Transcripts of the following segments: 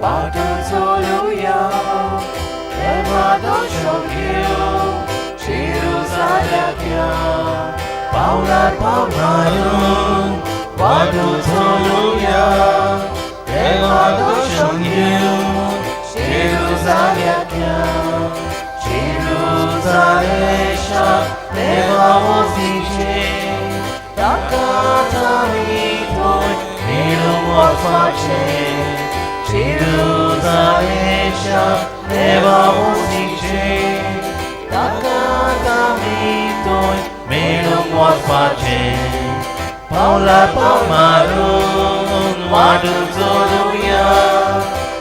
वाट चलुया देवा दर्शन घेवन जेरुजाल्याक या पावलार पावल मारून वाट चलुया देवा दर्शन घेवन जेरुजाल्याक या जेरुजालेशा देवा वचीचें ताका आमी थंय मेळूंक वचपाचें जेरुजालेशा देवा वचीचें ताका आमी थंय मेळूंक वचपाचें पावलार पावल मारून वाट चलुया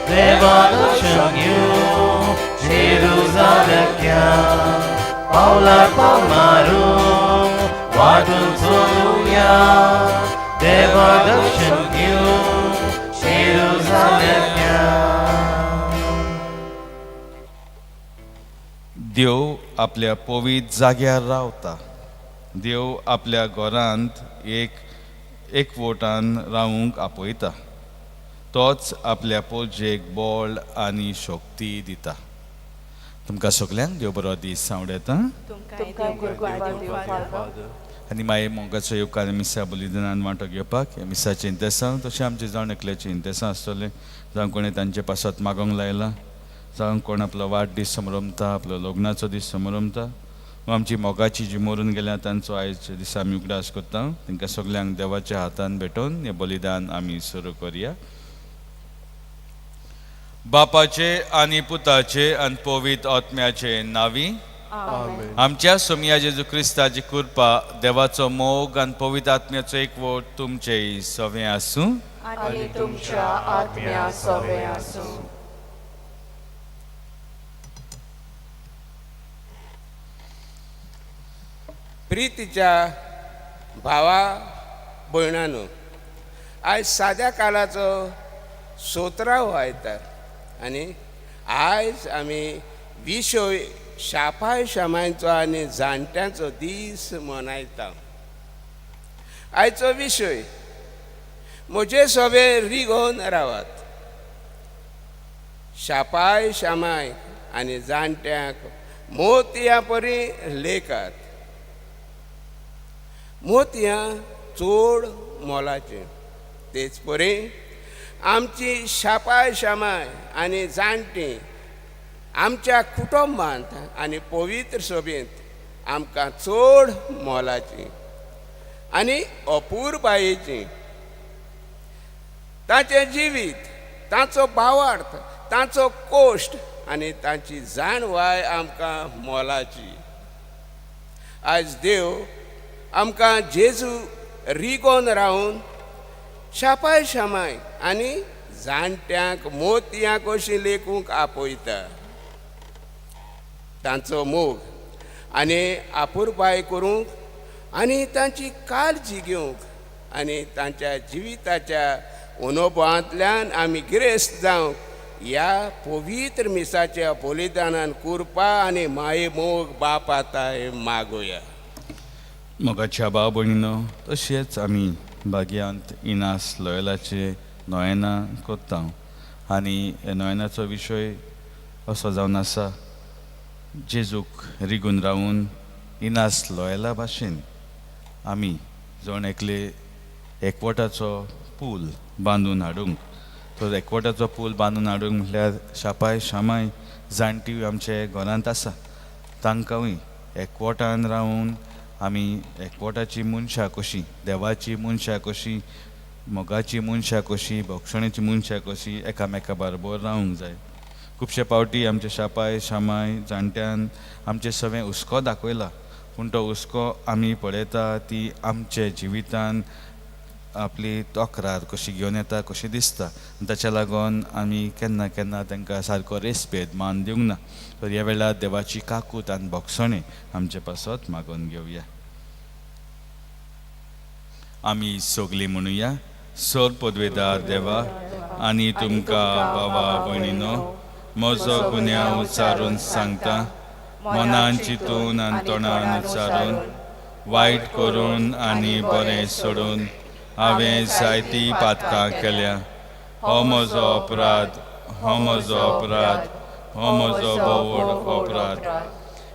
देवा दर्शन घेवन जेरुजाल्याक या पावलार पावल मारून वाट चलुया देवा दर्शन घेवन जेरुजाल्याक या. देव आपल्या पवित्र जाग्यार रावता. देव आपल्या घरांत एक एकवटान रावूंक आपयता. तोच आपल्या पोजेक बळ आनी शक्ती दिता. तुमकां सगल्यांक देव बरो दीस सांवडेता. आनी मागीर मोगाचो येवकार मिसा बलिदानान वांटो घेवपाक ह्या मिसाचें इंतेसांव तशें आमचें जावन एकल्याचें इंतेसांव आसतलें. जावं कोणें तांचे पासत मागोंक लायलां, जावं कोण आपलो वाडदीस समरमता, आपलो लग्नाचो दीस समरमता, वा आमची मोगाची जी मरून गेल्या तांचो आयच्या दिसा आमी उगडास करता. तांकां सगल्यांक देवाच्या हातान भेटोवन हें बलिदान आमी सुरू करया. बापाचे आनी पुताचे आनी पवित्र आत्म्याचे नांवी आमेन. आमच्या सोमया जेजू क्रिस्ताची कृपा, देवाचो मोग आनी पवित्र आत्म्याचो एकवट तुमचेय सवें आसूं आनी तुमच्या आत्म्या सवें आसूं. प्रितीच्या भावा भयणानो, आयज साद्या काळाचो सोत्राव आयतार आनी आयज आमी विशय शापाय शामांचो आनी जाणट्यांचो दीस मनयता. आयचो विशय म्हजे सोबे रिगोवन रावात. शापाय शामाय आनी जाणट्यांक मोतयां परी लेखात. मोतयां चड मोलाचीं, तेच परी आमची शापाय शामाय आनी जाणटीं आमच्या कुटुंबांत आनी पवित्र सभेंत आमकां चड मोलाचीं आनी अपुरबायेचीं. ताचें जिवीत, ताचो भावार्थ, ताचो कोश्ट आनी ताची जाणवाय आमकां मोलाची. आयज देव आमकां जेजू रिगोन रावन शापाय शामाय आनी जाणट्यांक मोतयां कशीं लेखूंक आपयता. तांचो मोग आनी आपुरबाय करूंक आनी तांची काळजी घेवंक आनी तांच्या जिविताच्या अनुभवांतल्यान आमी गिरेस्त जावंक ह्या पवित्र मिसाच्या बलिदानान कृपा आनी माये मोग बापाताय मागोया. मोगाच्या भाव भयणीनो, तशेंच आमी बाग्यांत इनास लोयलाचे नोयना कोत्ता आनी ह्या नोयनाचो विशय असो जावन आसा, जेजूक रिगून रावून इनास लोयला भाशेन आमी जण एकले एकवटाचो पूल बांदून हाडूंक. तो एकवटाचो पूल बांदून हाडूंक म्हटल्यार शापाय शामाय जाणटी आमचे घरांत आसा तांकांय एकवटान रावून आमी एकवटाची मनशां कशीं, देवाची मनशां कशीं, मोगाची मनशां कशीं, भक्षणेची मनशां कशीं एकामेका बरोबर रावूंक जाय. खुबशे पावटी आमचे शापाय शामाय जाणट्यान आमचे सगळें हुस्को दाखयला, पूण तो हुस्को आमी पळयता ती आमचे जिवितान आपली तक्रार कशी घेवन येता कशी दिसता. ताच्या लागून आमी केन्ना केन्ना तांकां सारको रेस्पेद मान दिवंक ना. तर ह्या वेळार देवाची काकूत आनी भोगसणें आमचे पासत मागोवन घेवया. आमी सगलीं म्हणुया, सोर पदवेदार देवा आनी तुमकां बाबा भयणीनो म्हजो गुन्यांव उच्चारून सांगता, मनान चिंतून आनी तोंडान उच्चारून, वायट करून आनी बरें सोडून हांवें जायतीं पातकां केल्या. हो म्हजो अपराध, हो म्हजो अपराध, हो म्हजो भोव व्हड अपराध.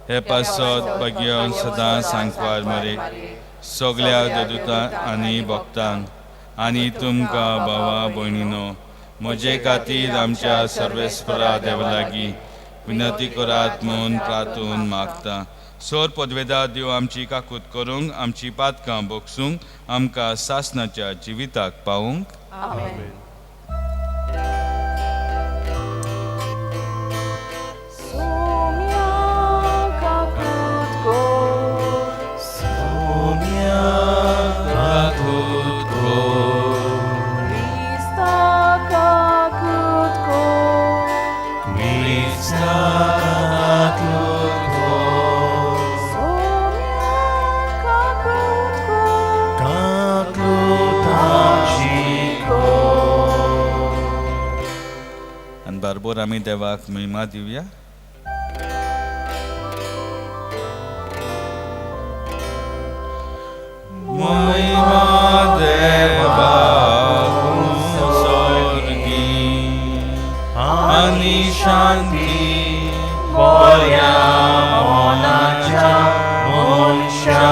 हे पासत भाग्यवंत सदां सांकवार मरे, सगल्या देवदूतांक आनी भक्तांक आनी तुमकां भावा भयणीनो म्हजे खातीर आमच्या सर्वेस्परा देवा लागीं विनंती करात म्हूण प्रार्थून मागता. सोर पदवेदा देव आमची काकूत करूंक, आमची पातकां बोगसूंक, आमकां सासणाच्या जिविताक पावूंक. आमेन. सोम्या काकूत कोर, सोम्या काकूत कोर, क्रिस्ता काकूत कोर, क्रिस्ता काकूत कोर, सोम्या काकूत कोर, काकूत आमची कोर. आनी बारबोर आमी देवाक महिमा दिवया. महिमा देवाक स्वर्गी आनी शांती बऱ्या मनाच्या मनशा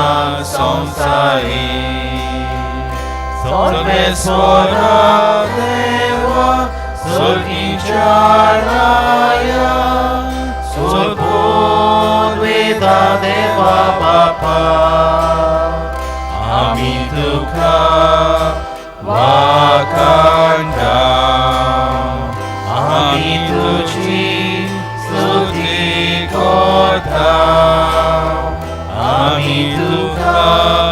संवसारी. सर्वेस्वरा देवा, सर्गीच्या राया, सोर्गोद्वेदा देवा बापा, आमी तुका वाखाणटा, आमी तुजी स्तुती करता, आमी तुका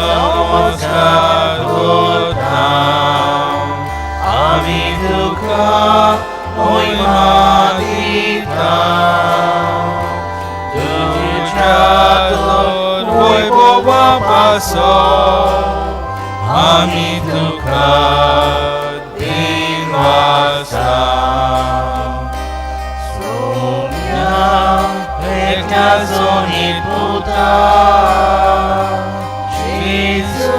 नमस्कार करता, आमी तुका महिमा दिता. तुज्या तर वैभवा पासत आमी तुका दिनवासा. सोम्या एकल्या जोनी पुता जेजू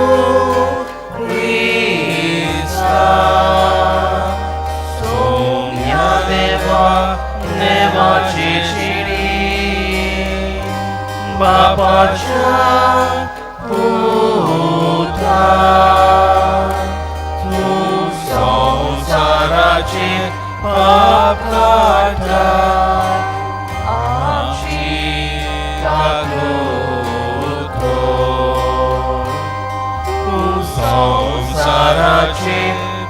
क्रिस्ता, सोम्या देवा देवाची शिरी, बापाच्या पुता, तूं संवसाराचे पाप काडटाय, आमची काकूत कोर. तूं संवसाराचे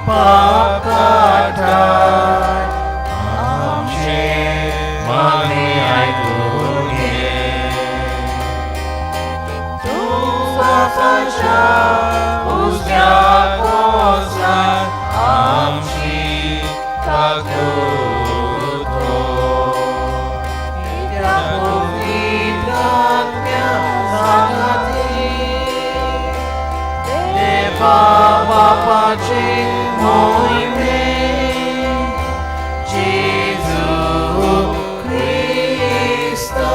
पाप काडटाय, आमचे मागणें आयकून घे. तूं बापाच्या उजव्या पोसाक आमची काकूत कोर. कित्याक पवित्र आत्म्या सांगाती देवा बापाचे मोहिमे जेजू क्रिस्ता,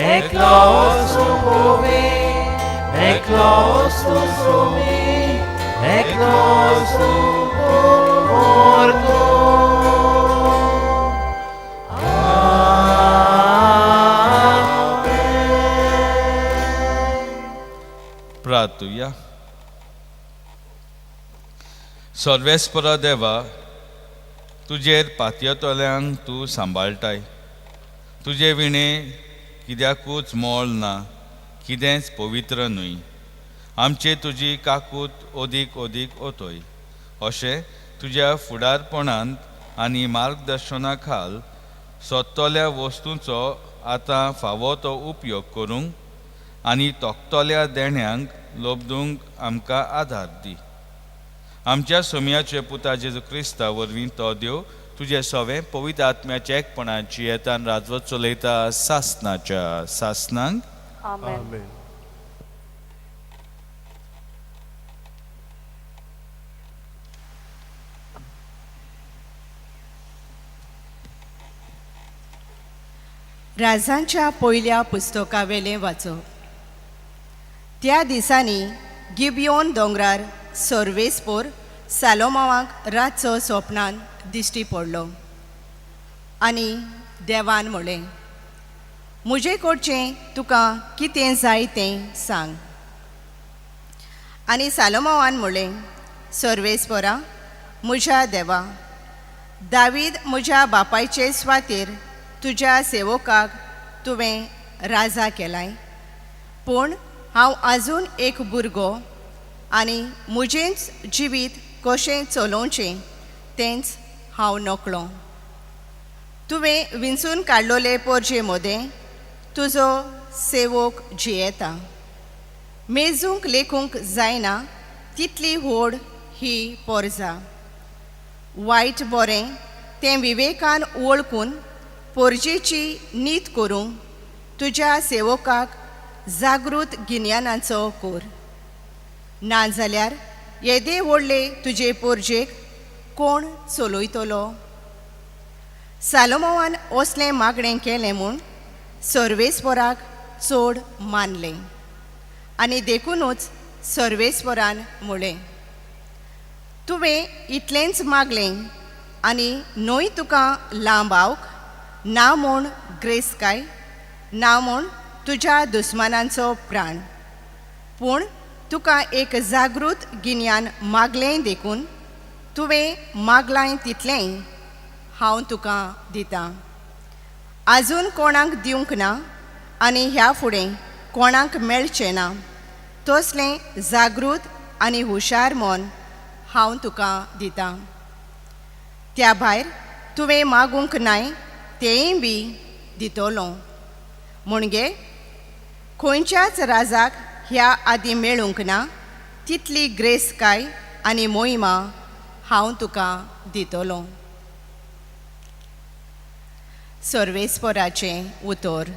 एकलोच तूं एकलोच तूं सोमी, एकलोच तूं मोरतो. आमेन. प्रार्थुया. सर्वेस्परा देवा, तुजेर पातयेतल्यांक तूं सांबाळटाय. तुजे विणे कित्याकूच मोल ना, कितेंच पवित्र न्हय. आमचे तुजी काकूत अदीक अदीक ओतय, अशें तुज्या फुडारपणांत आनी मार्गदर्शना खाल सोदतल्या वस्तूंचो आतां फावो तो उपयोग करूंक आनी तोखतल्या देण्यांक लोबदूंक आमकां आदार दी. आमच्या सोमयाचे पुता जेजू क्रिस्ता वरवीं तो देव तुजे सवें पवित्र आत्म्याच्या एकपणाची येतान राजवत चलयता सासनाच्या सासनांक. आमेन. आमेन. राजांच्या पयल्या पुस्तकावेलें वाचप. त्या दिसांनी गिबियोन दोंगरार सर्वेस्पोर सालोमावाक रातचो सोपनान दिश्टी पडलो आनी देवान म्हणलें, म्हजे कडचें तुका कितें जाय तें सांग. आनी सालोमांवान म्हणलें, सर्वेस्परा म्हज्या देवा, दावीद म्हज्या बापायचे स्वातेर तुज्या सेवकाक तुवें राजा केलाय, पूण हांव आजून एक भुरगो आनी म्हजेंच जिवीत कशें चलोवचें तेंच हांव नकळो. तुवें विंचून काडलोले पोरजे मदें तुजो सेवक जियेता. मेजूंक लेखूंक जायना तितली व्हड ही पोरजा. वायट बरें तें विवेकान वळखून पोरजेची नीत करूंक तुज्या सेवकाक जागृत गिन्यानाचो कोर. नाजाल्यार येदे व्हडले तुजे पोरजेक कोण चलयतलो? सालोमोवान असलें मागणें केलें म्हूण सर्वेस्पराक चड मानलें आनी देखुनूच सर्वेस्परान म्हणलें, तुवें इतलेंच मागलें आनी न्हय तुका लांब आवक ना म्हूण ग्रेसकाय, ना म्हूण तुज्या दुस्मानांचो प्राण, पूण तुका एक जागृत गिन्यान मागलें देखून तुवें मागलांय तितलेंय हांव तुका दितां. आजून कोणाक दिवंक ना आनी ह्या फुडें कोणाक मेळचें ना तसलें जागृत आनी हुशार मन हांव तुका दितां. त्या भायर तुवें मागूंक नाय तेंय बी दितलो. म्हणगे खंयच्याच राजाक ह्या आदीं मेळूंक ना तितली ग्रेसकाय आनी मोहिमा हांव तुका दितलो. सर्वेस्पराचें उतर.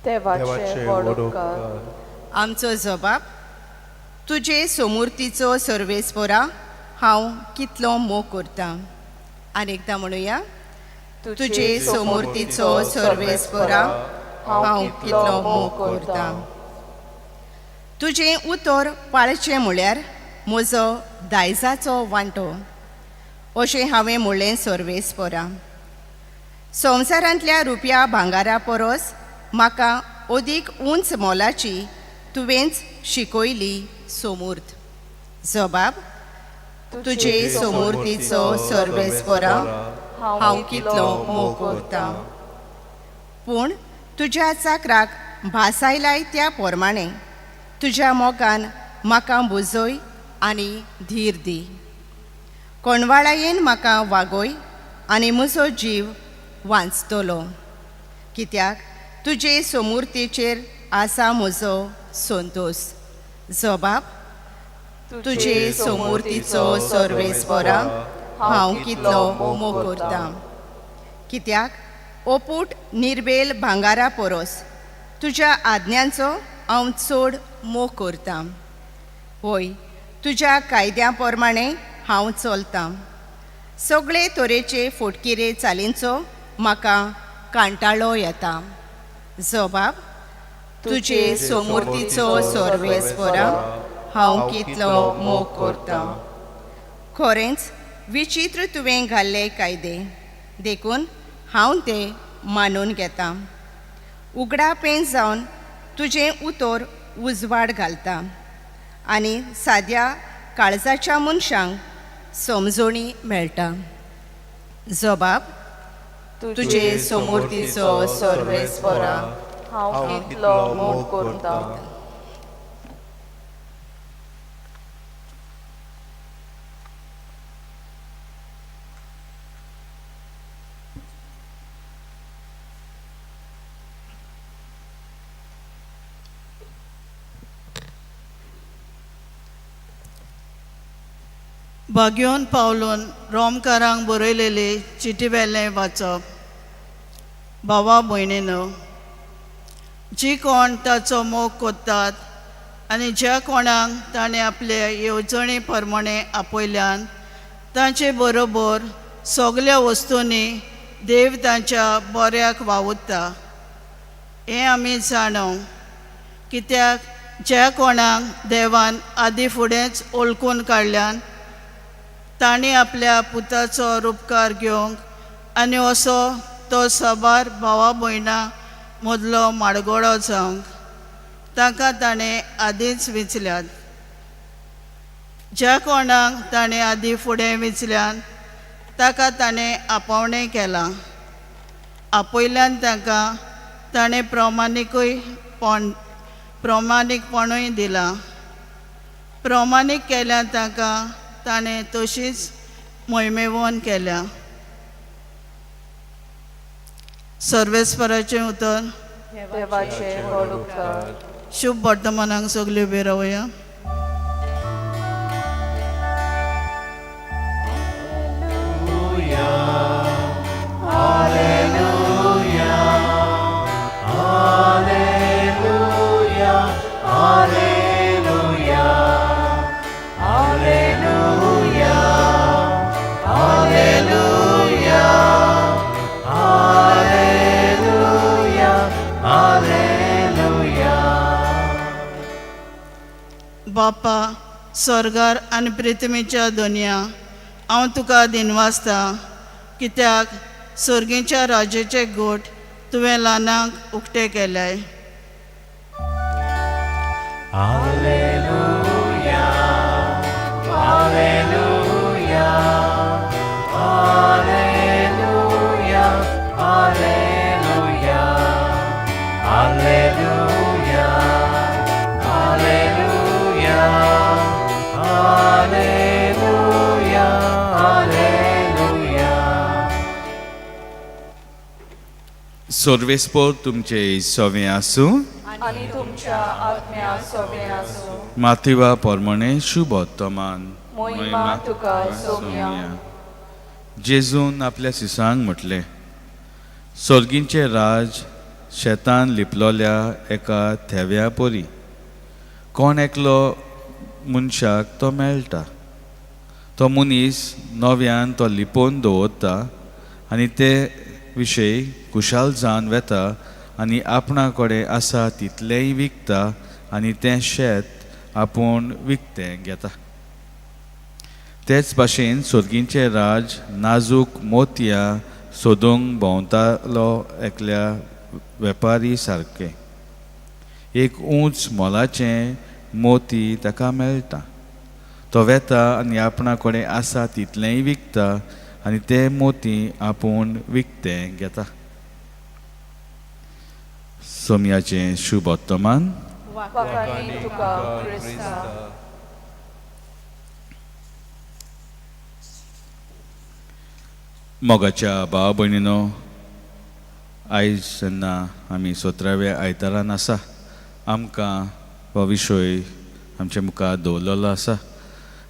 देवाचे व्हड उपकार. आमचो जबाब, तुजे सोमुर्तीचो सर्वेस्परा हांव कितलो मोग करतां. आनी एकदां म्हणुया, तुजे सोमुर्तीचो सर्वेस्परा हांव कितलो मोग करतां. तुजें उतर पाळचें म्हळ्यार म्हजो दायजाचो वांटो अशें हांवें म्हणलें सर्वेस्परा. संवसारांतल्या रुपया भांगारा परस म्हाका अदीक उंच मोलाची तुवेंच शिकयली सोमूर्त. जबाब, तुजे सोमुर्तीचो सर्वेस्परा हांव कितलो मोग करतां. पूण तुज्या चाकराक भासायलाय त्या प्रमाणें तुज्या मोगान म्हाका बुजय आनी धीर दी. कोणवाळायेन म्हाका वागय आनी म्हजो जीव वांचतलो, कित्याक तुजे सोमुर्तीचेर आसा म्हजो संतोश. जबाब, तुजे सोमुर्तीचो सर्वेस्परा हांव कितलो मोग करतां. कित्याक ओपूट निर्बेल भांगारा परस तुज्या आज्ञांचो हांव चड मोग करतां. होय, तुज्या कायद्या प्रमाणें हांव चलतां. सगळे तरेचे फोटकिरे चालींचो म्हाका कांटाळो येता. जबाब, तुजे सोमुर्तीचो सर्वेस्परा हांव कितलो मोग करतां. खरेंच विचित्र तुवें घाल्ले कायदे, देखून हांव ते मानून घेतां. उगडा पेन जावन तुजें उतर उजवाड घालता आनी साद्या काळजाच्या मनशांक समजणी मेळटा. जबाब, तुजे सोमुर्तीचो सर्वेस्परा हांव कितलो मोग करतां. भाग्योन पावलून रोमकारांक बरयलेले चिटी वेलें वाचप. भावा भयणीनो, जी कोण ताचो मोग करतात आनी ज्या कोणाक ताणें आपले येवजणे प्रमाणे आपयल्यान तांचे बरोबर सगल्या वस्तूंनी देव तांच्या बऱ्याक वावुरता हें आमी जाणव. कित्याक ज्या कोणाक देवान आदी फुडेंच ओळखून काडल्यान तांणी आपल्या पुताचो रुपकार घेवंक आनी असो तो साबार भावा भयणां मदलो माडगोळो जावंक तांकां ताणें आदींच विंचल्यात. ज्या कोणाक ताणें आदीं फुडें विंचल्यान ताका ताणें आपोवणें केलां. आपयल्यान तांकां ताणें प्रमाणिकूय प्रमाणीकपणूय दिलां. प्रमाणीक केल्यान तांकां ताणें तशीच मोहिमेवन केल्या. सर्वेस्पराचें उतर. देवाचे व्हड उपकार. शुभ वर्तमानाक सगळ्यो उबे रावया. बापा स्वर्गार आनी पृथ्वीच्या दुनिया, हांव तुका दिनवासता कित्याक सर्गीच्या राजाचे गोट तुवें ल्हानांक उक्ते केल्याय. सर्वेस्पोर तुमचे सवे आसूं आनी तुमच्या आत्म्या सोबें आसूं. माथिवा परमणे शुभ वर्तमान. मोहिमा तुका सोम्या. जेजून आपल्या सिसांक म्हटलें, सर्गींचें राज शेतान लिपलोल्या एका थेव्या परी. कोण एकलो मनशाक तो मेळटा, तो मनीस नव्यान तो लिपोवन दवरता आनी ते विशय खुशाल जावन वेता आनी आपणा कडेन आसा तितलेंय विकता आनी तें शेत आपूण विकतें घेता. तेच भाशेन सर्गींचें राज नाजूक मोतयां सोदूंक भोंवतालो एकल्या वेपारी सारकें. एक ऊंच मोलाचें मोती ताका मेळटा. तो वेता आनी आपणा कडेन आसा तितलेंय विकता आनी तें मोती आपूण विकतें घेता. सोमयाचें शुभ वर्तमान. वाखाणी तुका क्रिस्ता. मोगाच्या भाव भयणीनो, आयज जेन्ना आमी 17व्या आयतारान आसा, आमकां हो विशय आमचे मुखार दवरलेलो आसा.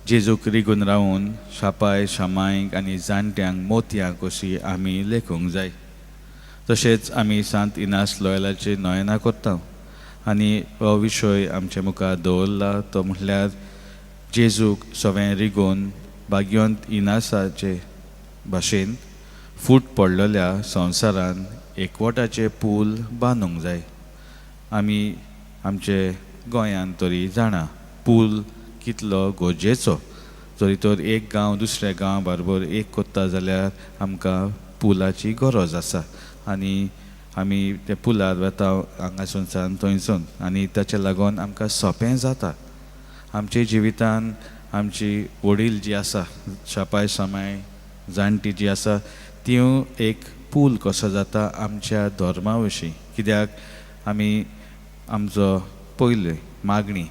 जेजूक रिगून रावून शापाय शामायक आनी जाणट्यांक मोतयां कशी आमी लेखूंक जाय. तशेंच आमी सांत इनास लोयलाची नयनां करता आनी हो विशय आमचे मुखार दवरला तो म्हटल्यार जेजूक सगळें रिगोवन भाग्यवंत इनासाचे भाशेन फूट पडलेल्या संवसारान एकवटाचे पूल बांदूंक जाय. आमी आमचे गोंयांत तरी जाणा पूल कितलो गरजेचो. जरी तर एक गांव दुसऱ्या गांव बरोबर एक कोत्ता जाल्यार आमकां पुलाची गरज आसा आनी आमी ते पुलार वता हांगासून सान थंयसून आनी ताचे लागून आमकां सोंपें जाता. आमच्या जिवितान आमची वडील जी आसा, शापाय सामाय जाणटी जी आसा, त्यो एक पूल कसो जाता आमच्या धर्मा विशीं. कित्याक आमी आमचो पयले मागणी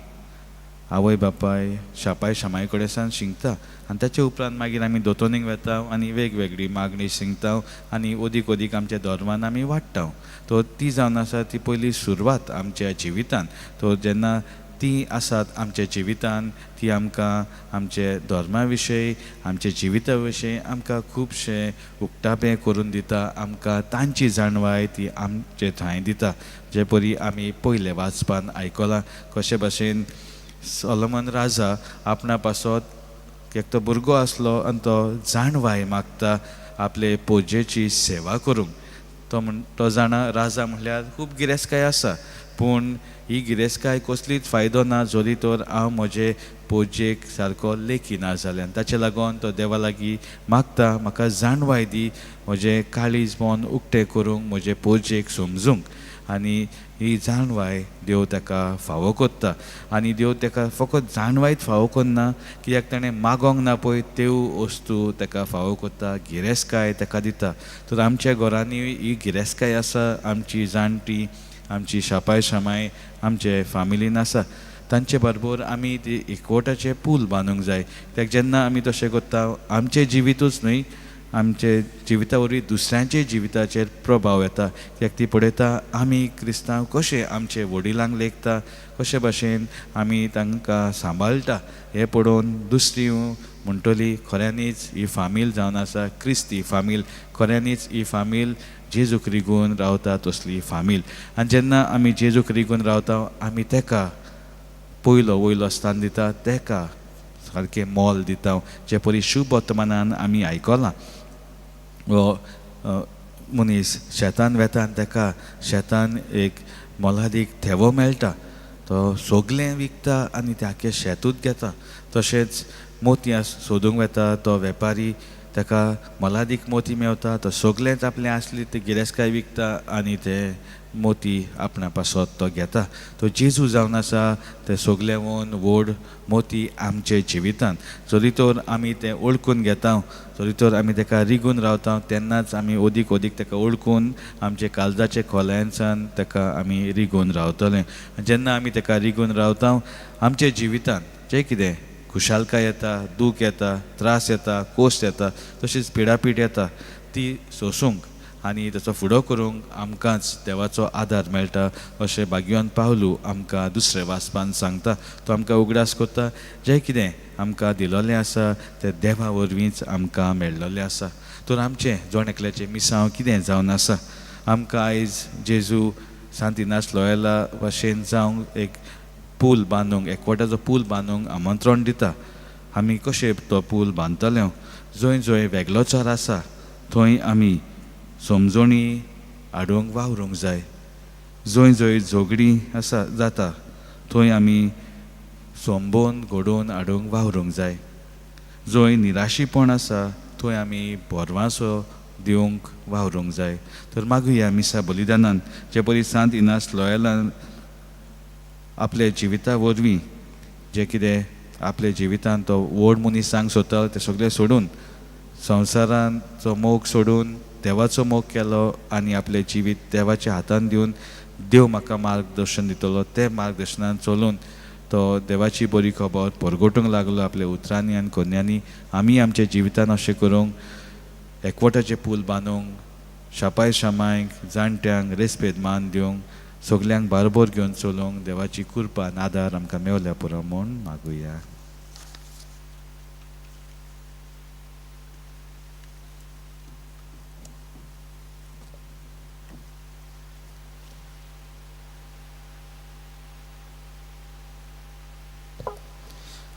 आवय बापाय शापाय शामाय कडेन सावन शिकता आनी ताचे उपरांत मागीर आमी दोतोनीक वेता आनी वेगवेगळी मागणी शिकता आनी ओदीक ओदीक आमच्या धर्मान आमी वाडटा. तो ती जावन आसा ती पयली सुरवात आमच्या जिवितान. तो जेन्ना ती आसात आमच्या जिवितान ती आमकां आमचे धर्मा विशयी आमच्या जिविता विशयी आमकां खुबशें उक्तापें करून दिता. आमकां तांची जाणवाय ती आमचे थंय दिता. जे परी आमी पयले वाचपान आयकलां कशे भाशेन सोलोमन राजा आपणा पासत एक तो भुरगो आसलो आनी तो जाणवाय मागता आपले पोजेची सेवा करूंक. तो म्हण तो जाणा राजा म्हणल्यार खूब गिरेस्तकाय आसा, पूण ही गिरेस्तकाय कसलीच फायदो ना जरी तर हांव म्हजे पोजेक सारको लेखी ना जाल्यार. ताचे लागून तो देवा लागीं मागता, म्हाका जाणवाय दी, म्हजें काळीज मन उक्तें करूंक, म्हजे पोजेक समजूंक. आनी ही जाणवाय देव ताका फावो कोत्ता. आनी देव ताका फकत जाणवायच फावो करना, कित्याक ताणें मागोंक ना पळय त्यो वस्तू ताका फावो कोत्ता, गिरेस्तकाय ताका दिता. तर आमच्या घरांनी ही गिरेस्तकाय आसा, आमची जाणटी, आमची शापाय शामाय आमचे फामिलीन आसा, तांचे बरोबर आमी ती एकवटाचें पूल बांदूंक जाय. कित्याक जेन्ना आमी तशें करता आमचें जिवितूच न्हय, आमचे जिविता वरवीं दुसऱ्यांचे जिविताचेर प्रभाव येता. कित्याक ती पळयता आमी क्रिस्तांव कशें आमचे वडिलांक लेखता, कशे भाशेन आमी तांकां सांबाळटा, हें पळोवन दुसरी म्हणटली खऱ्यांनीच ही फामील जावन आसा क्रिस्ती फामील, खऱ्यांनीच ही फामील जेजूक रिगून रावता तसली फामील. आनी जेन्ना आमी जेजूक रिगून रावता आमी तेका पयलो वयलो स्थान दिता, तेका सारकें मोल दिता, जे परी शुभ वर्तमानान आमी आयकलां. हो मनीस शेतान वेता आनी तेका शेतान एक मोलादीक थेवो मेळटा, तो सगलें विकता आनी तें आख्खें शेतूच घेता. तशेंच मोतयां सोदूंक वेता तो वेपारी, ताका मोलादीक मोती मेवता, तो सगलेंच आपलें आसली ती गिरेस्तकाय विकता आनी ते मोती आपणा पासत तो घेता. तो जेजू जावन आसा ते सगळेवन व्हड मोती आमचे जिवितान. जरी तर आमी तें वळखून घेता, जरी तर आमी ताका रिगून रावता, तेन्नाच आमी अदीक अदीक ताका वळखून आमचे काळजाचे खोलायेनसान ताका आमी रिगून रावतले. जेन्ना आमी ताका रिगून रावता आमच्या जिवितान जें कितें खुशालकाय येता, दूख येता, त्रास येता, कोश्ट येता, तशीच पिडापीड येता, ती सोंसूंक आनी ताचो फुडो करूंक आमकांच देवाचो आदार मेळटा अशें भाग्यवान पावलू आमकां दुसऱ्या वाचपान सांगता. तो आमकां उगडास करता जें कितें आमकां दिलोलें आसा तें देवा वरवींच आमकां मेळ्ळोलें आसा. तर आमचें जण एकल्याचें मिसांव कितें जावन आसा, आमकां आयज जेजू सांत इनास लोयला भाशेन जावंक एक पूल बांदूंक, एकवटाचो पूल बांदूंक आमंत्रण दिता. आमी कशें तो पूल बांदतले? जंय जंय वेगळोचार आसा थंय आमी समजणी हाडूंक वावरूंक जाय. जंय जंय झगडीं आसा जाता थंय आमी संबंद घडोवन हाडूंक वावरूंक जाय. जंय निराशीपण आसा थंय आमी भरवासो दिवंक वावरूंक जाय. तर मागुया मिसा बलिदानान जे परी सांत इनास लोयलान आपल्या जिविता वरवीं जें कितें आपल्या जिवितान तो व्हड मनीस सांग सोदतालो तें सगळें सोडून, संवसारांचो मोग सोडून देवाचो मोग केलो आनी आपलें जिवीत देवाच्या हातान दिवन देव म्हाका मार्गदर्शन दितलो तें मार्गदर्शनान चलून तो देवाची बरी खबर परगटूंक लागलो आपल्या उतरांनी आनी कोन्यांनी. आमी आमच्या जिवितान अशें करूंक एकवटाचें पूल बांदूंक, शापाय शामायक, जाणट्यांक रेस्पेद मान दिवंक, सगल्यांक बारोबर घेवन चलूंक देवाची कृपा आनी आदार आमकां मेवल्या पुरो म्हूण मागुया.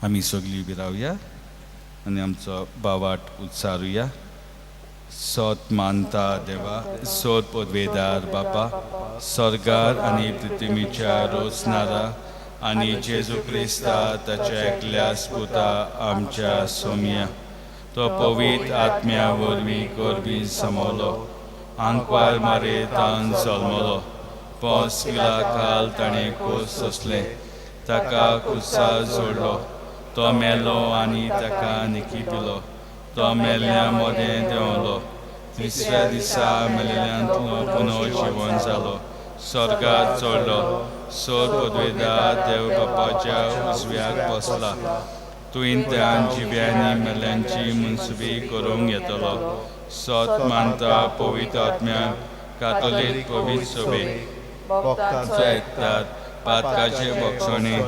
आमी सगळीं उबी रावया आनी आमचो बावाट उत्सारुया. सोत मानता देवा, सोत पदवेदार बापा, स्वर्गार आनी पृथ्वीच्या रोचनारा आनी जेजू क्रिस्ता ताच्या एकल्या पुता आमच्या सोम्या, तो पवित्र आत्म्या वरवीं गोरबी समवलो, आंकवार मारे तान जल्मलो, पोस पिला काल ताणें कोस सोंसलें, ताका कुसार जोडलो, तो मेलो आनी ताका निकिपिलो, तो मेल्ल्या मदें देंवलो, तिसऱ्या दिसा मेल्ल्यांतलो पुनर्जिवन जालो, स्वर्गार चडलो, सोर पदवेदार देव बापाच्या उजव्याक बसला, तुवें त्यान जिव्यांनी मेल्ल्यांची मुनसुबी करूंक येतलो. सोत मानता पवित्र आत्म्याक, कातोलीक पवित्र सभेक, भक्तांचो येतात, पातकाचे बक्षणे,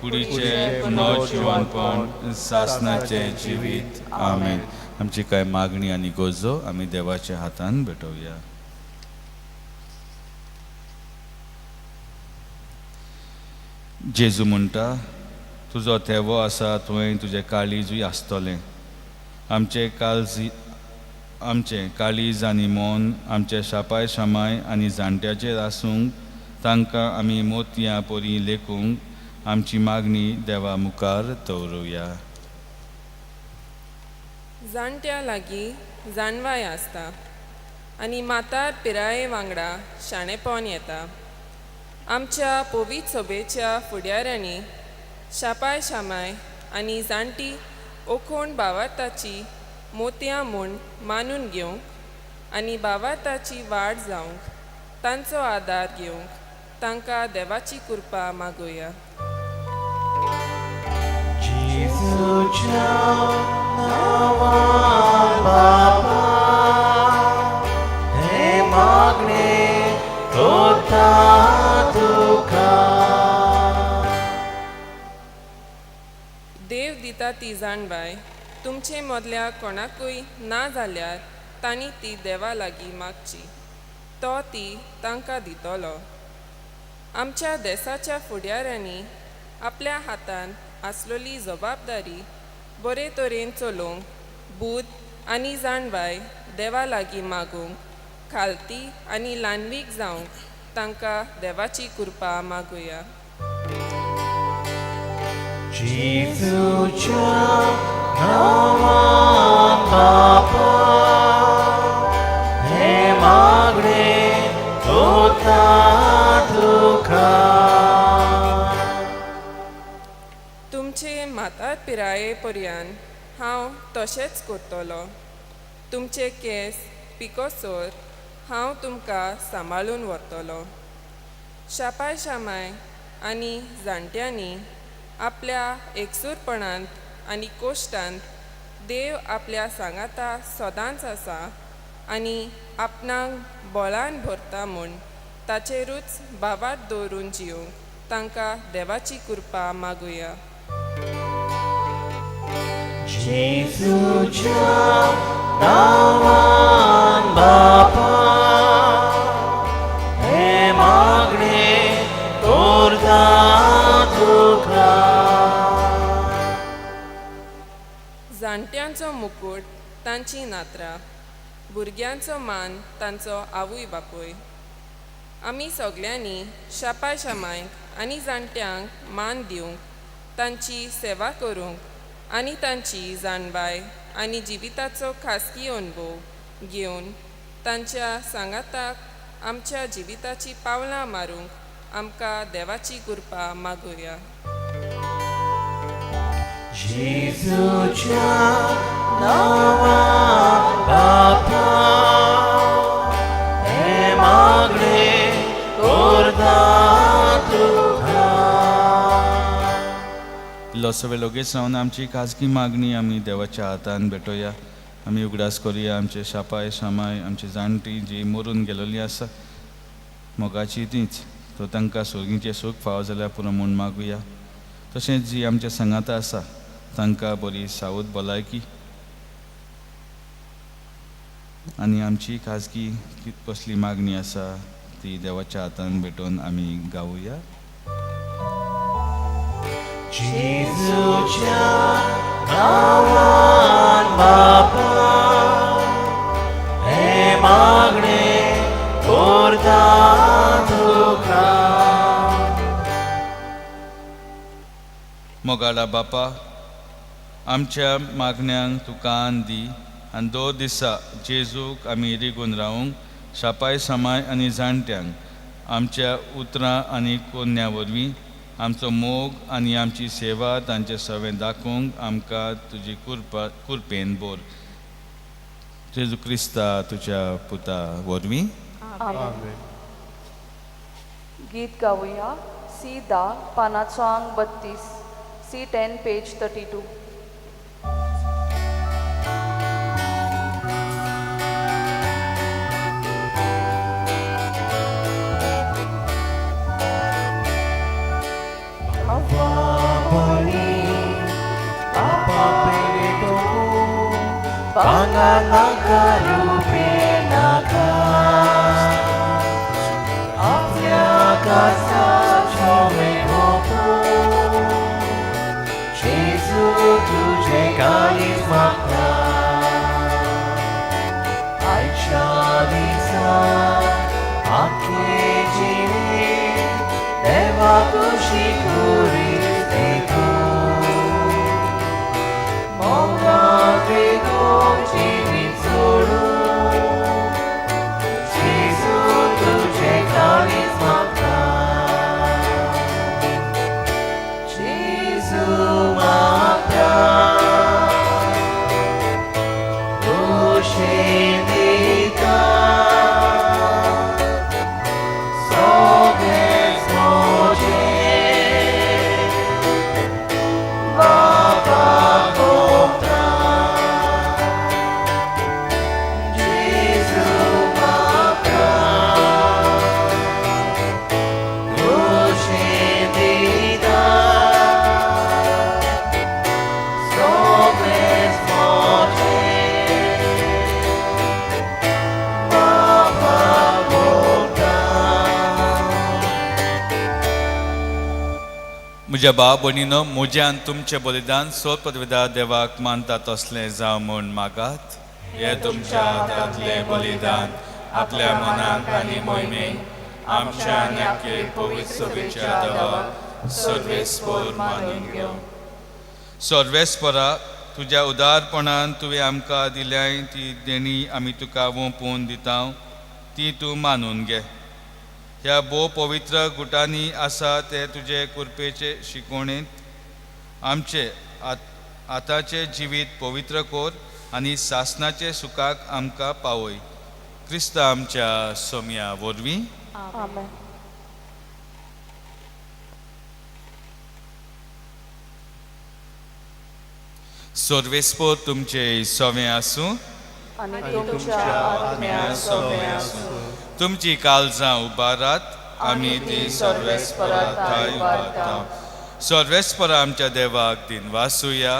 कुडीचे पुनर्जिवनपण, सासनाचें जिवीत. आमेन. आमची कांय मागणी आनी गरजो आमी देवाच्या हातान भेटोवया. जेजू म्हणटा, तुजो थेवो आसा थंय तुजें काळीजूय आसतलें. आमचें काळजी, आमचें काळीज आनी मन आमचे शापाय शामाय आनी जाणट्याचेर आसूंक तांकां आमी मोतयां परी लेखूंक आमची मागणी देवा मुखार दवरुया. जाणट्या लागीं जाणवाय आसता आनी म्हातार पिराये वांगडा शाणेपण येता. आमच्या पवित्र सभेच्या फुडाऱ्यांनी शापाय शामाय आनी जाणटी ओखोण भावार्थाची मोतयां म्हूण मानून घेवंक आनी भावार्थाची वाड जावंक तांचो आदार घेवंक तांकां देवाची कृपा मागुया. जेजूच्या नांवान बापा हें मागणें करता तुका. देव दिता ती जाणवाय तुमचे मदल्या कोणाकूय ना जाल्यार तांणी ती देवा लागीं मागची, तो ती तांकां दितलो. आमच्या देसाच्या फुडाऱ्यांनी आपल्या हातान आसलेली जबाबदारी बरे तरेन चलोवंक बूद आनी जाणवाय देवा लागीं मागूंक खालती आनी ल्हानवीक जावंक तांकां देवाची कृपा मागुया. जेजूच्या नांवान बापा हें मागणें करता तुका. तुमचे म्हातार पिराये पर्यंत हांव तशेंच करतलो. तुमचे केंस पिकोसर हांव तुमकां सांबाळून व्हरतलो. शापाय शामाय आनी जाणट्यांनी आपल्या एकसूरपणांत आनी कोश्टांत देव आपल्या सांगाता सदांच आसा आनी आपणाक बोळान भरता म्हूण ताचेरूच भावार्थ दवरून जिवंक तांकां देवाची कृपा मागुया. जेजूच्या नांवान बापा हें मागणें करता तुका. जाणट्यांचो मुकूट तांची नात्रां, भुरग्यांचो मान तांचो आवय बापूय. आमी सगल्यांनी शापाय शामायक आनी जाणट्यांक मान दिवंक, तांची सेवा करूंक आनी तांची जाणवाय आनी जिविताचो खासगी अणभव घेवन तांच्या सांगाताक आमच्या जिविताची पावलां मारूंक आमकां देवाची कृपा मागुया. जेजूच्या नांवान बापा हें मागणें करता तुका. इल्लो सगळे लगेच रावन आमची खाजगी मागणी आमी देवाच्या हातान भेटोया. आमी उगडास करुया आमचे शापाय शामाय आमची जाणटी जी मरून गेलेली आसा मोगाची तीच, तो तांकां सोर्गीचें सूख फावो जाल्यार पुरो म्हूण मागुया. तशेंच जी आमच्या सांगाता आसा तांकां बरी सावध भलायकी आनी आमची खाजगी कसली मागणी आसा ती देवाच्या हातान भेटोवन आमी गावुया. जेजूच्या नांवान बापा हें मागणें करता तुका. मोगाळा बापा, आमच्या मागण्यांक तूं कान दी आनी दोन दिसा जेजूक आमी रिगून रावूंक शापाय सामाय आनी जाणट्यांक आमच्या उतरां आनी कोन्या वरवीं आमचो मोग आनी आमची सेवा तांचे सवें दाखोवंक आमकां तुजी कुरपा कुरपेन बोर. जेजू क्रिस्ता तुज्या पुता वरवीं. गीत गावया सी 10 पानाचो आंक 32, C 10 page 32. Ai cea din țară, a chegine, म्हज्या भाव भयणीनो, म्हज्यान तुमचें बलिदान सोद पदवेदार देवाक मानता तसलें जावं म्हूण मागात. हे तुमच्या हातांतलें बलिदान आपल्या मनाक आनी मोहिमेक आमच्या आनी आख्खे पवित्र सभेच्या देवाक सर्वेस्पोर मानून घेवं. सर्वेस्परा, तुज्या उदारपणान तुवें आमकां दिल्याय ती देणी आमी तुका वोंपून दिता, ती तूं मानून घे. ह्या भोव पवित्र गुटांनी आसा ते तुजे कृपेचे शिकवणेंत आमचे आतांचें जिवीत पवित्र कर आनी सासनाचे सुखाक आमकां पावय. क्रिस्त आमच्या सोम्या वरवीं. आमेन. सर्वेस्पोर तुमचे सवें आसूं आनी तुमच्या आत्म्या सवें आसूं. तुमची काळजां उबारात, आमी ती सर्वेस्परा ठांय उबारता. सर्वेस्परा आमच्या देवाक दिनवासुया,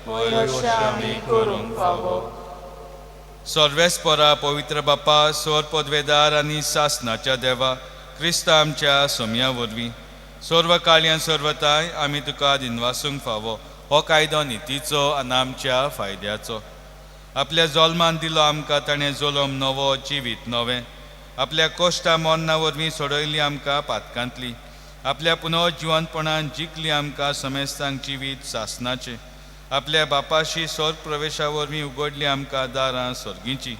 वयर अशें आमी करूंक फावो. सर्वेस्परा, पवित्र बापा, सोर पदवेदार आनी सासनाच्या देवा, क्रिस्त आमच्या सोम्या वरवीं सर्व काळयान सर्वताय आमी तुका दिनवासूंक फावो. हो कायदो नितीचो आनी आमच्या फायद्याचो. आपल्या जल्मान दिलो आमकां ताणें जल्म नवो, जिवीत नवें. आपल्या कोश्टा मरणा वरवीं सोडयली आमकां पातकांतली. आपल्या पुनर्जिवनपणान जिखली आमकां समेस्तांक जिवीत सासनाचें. आपल्या बापाशी स्वर्ग प्रवेशा वरवीं उगडली आमकां दारां सर्गीची.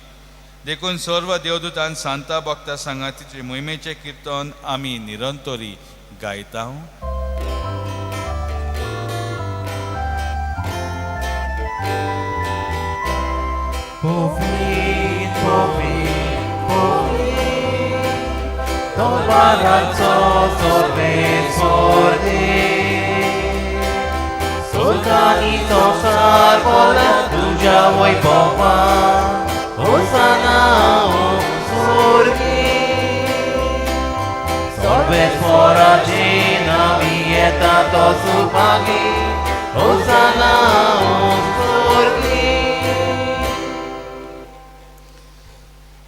देखून सर्व देवदूतान सांता भक्ता सांगातीचे मोहिमेचें किर्तन आमी निरंतरी गायता. पवीत पवीत पवीत दरबाराचो सर्वेस्पर देव, सुलतानी संवसार भरला तुज्या वैभवान. होसाना स्वर्गी. सर्वेस्पराचे नांवी येता तो सुभागी. होसाना स्वर्गी.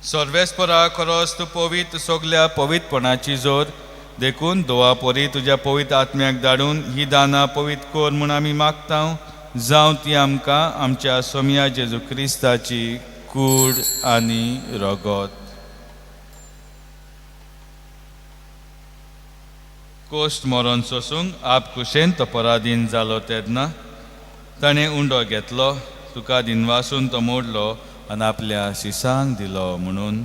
सर्वेस्परा, खरोच तूं पवित्र, सगल्या पवित्रपणाची जोर. देखून दोवा परी तुज्या पवित्र आत्म्याक धाडून ही दानां पवित्र कर म्हूण आमी मागता. जावं ती आमकां आमच्या सोम्या जेजू क्रिस्ताची कूड आनी रगत. कोश्ट मरण सोसूंक आप कुशेन तो पराधीन जालो तेन्ना ताणें उंडो घेतलो, तुका दिनवासून तो मोडलो आनी आपल्या शिसांक दिलो म्हणून,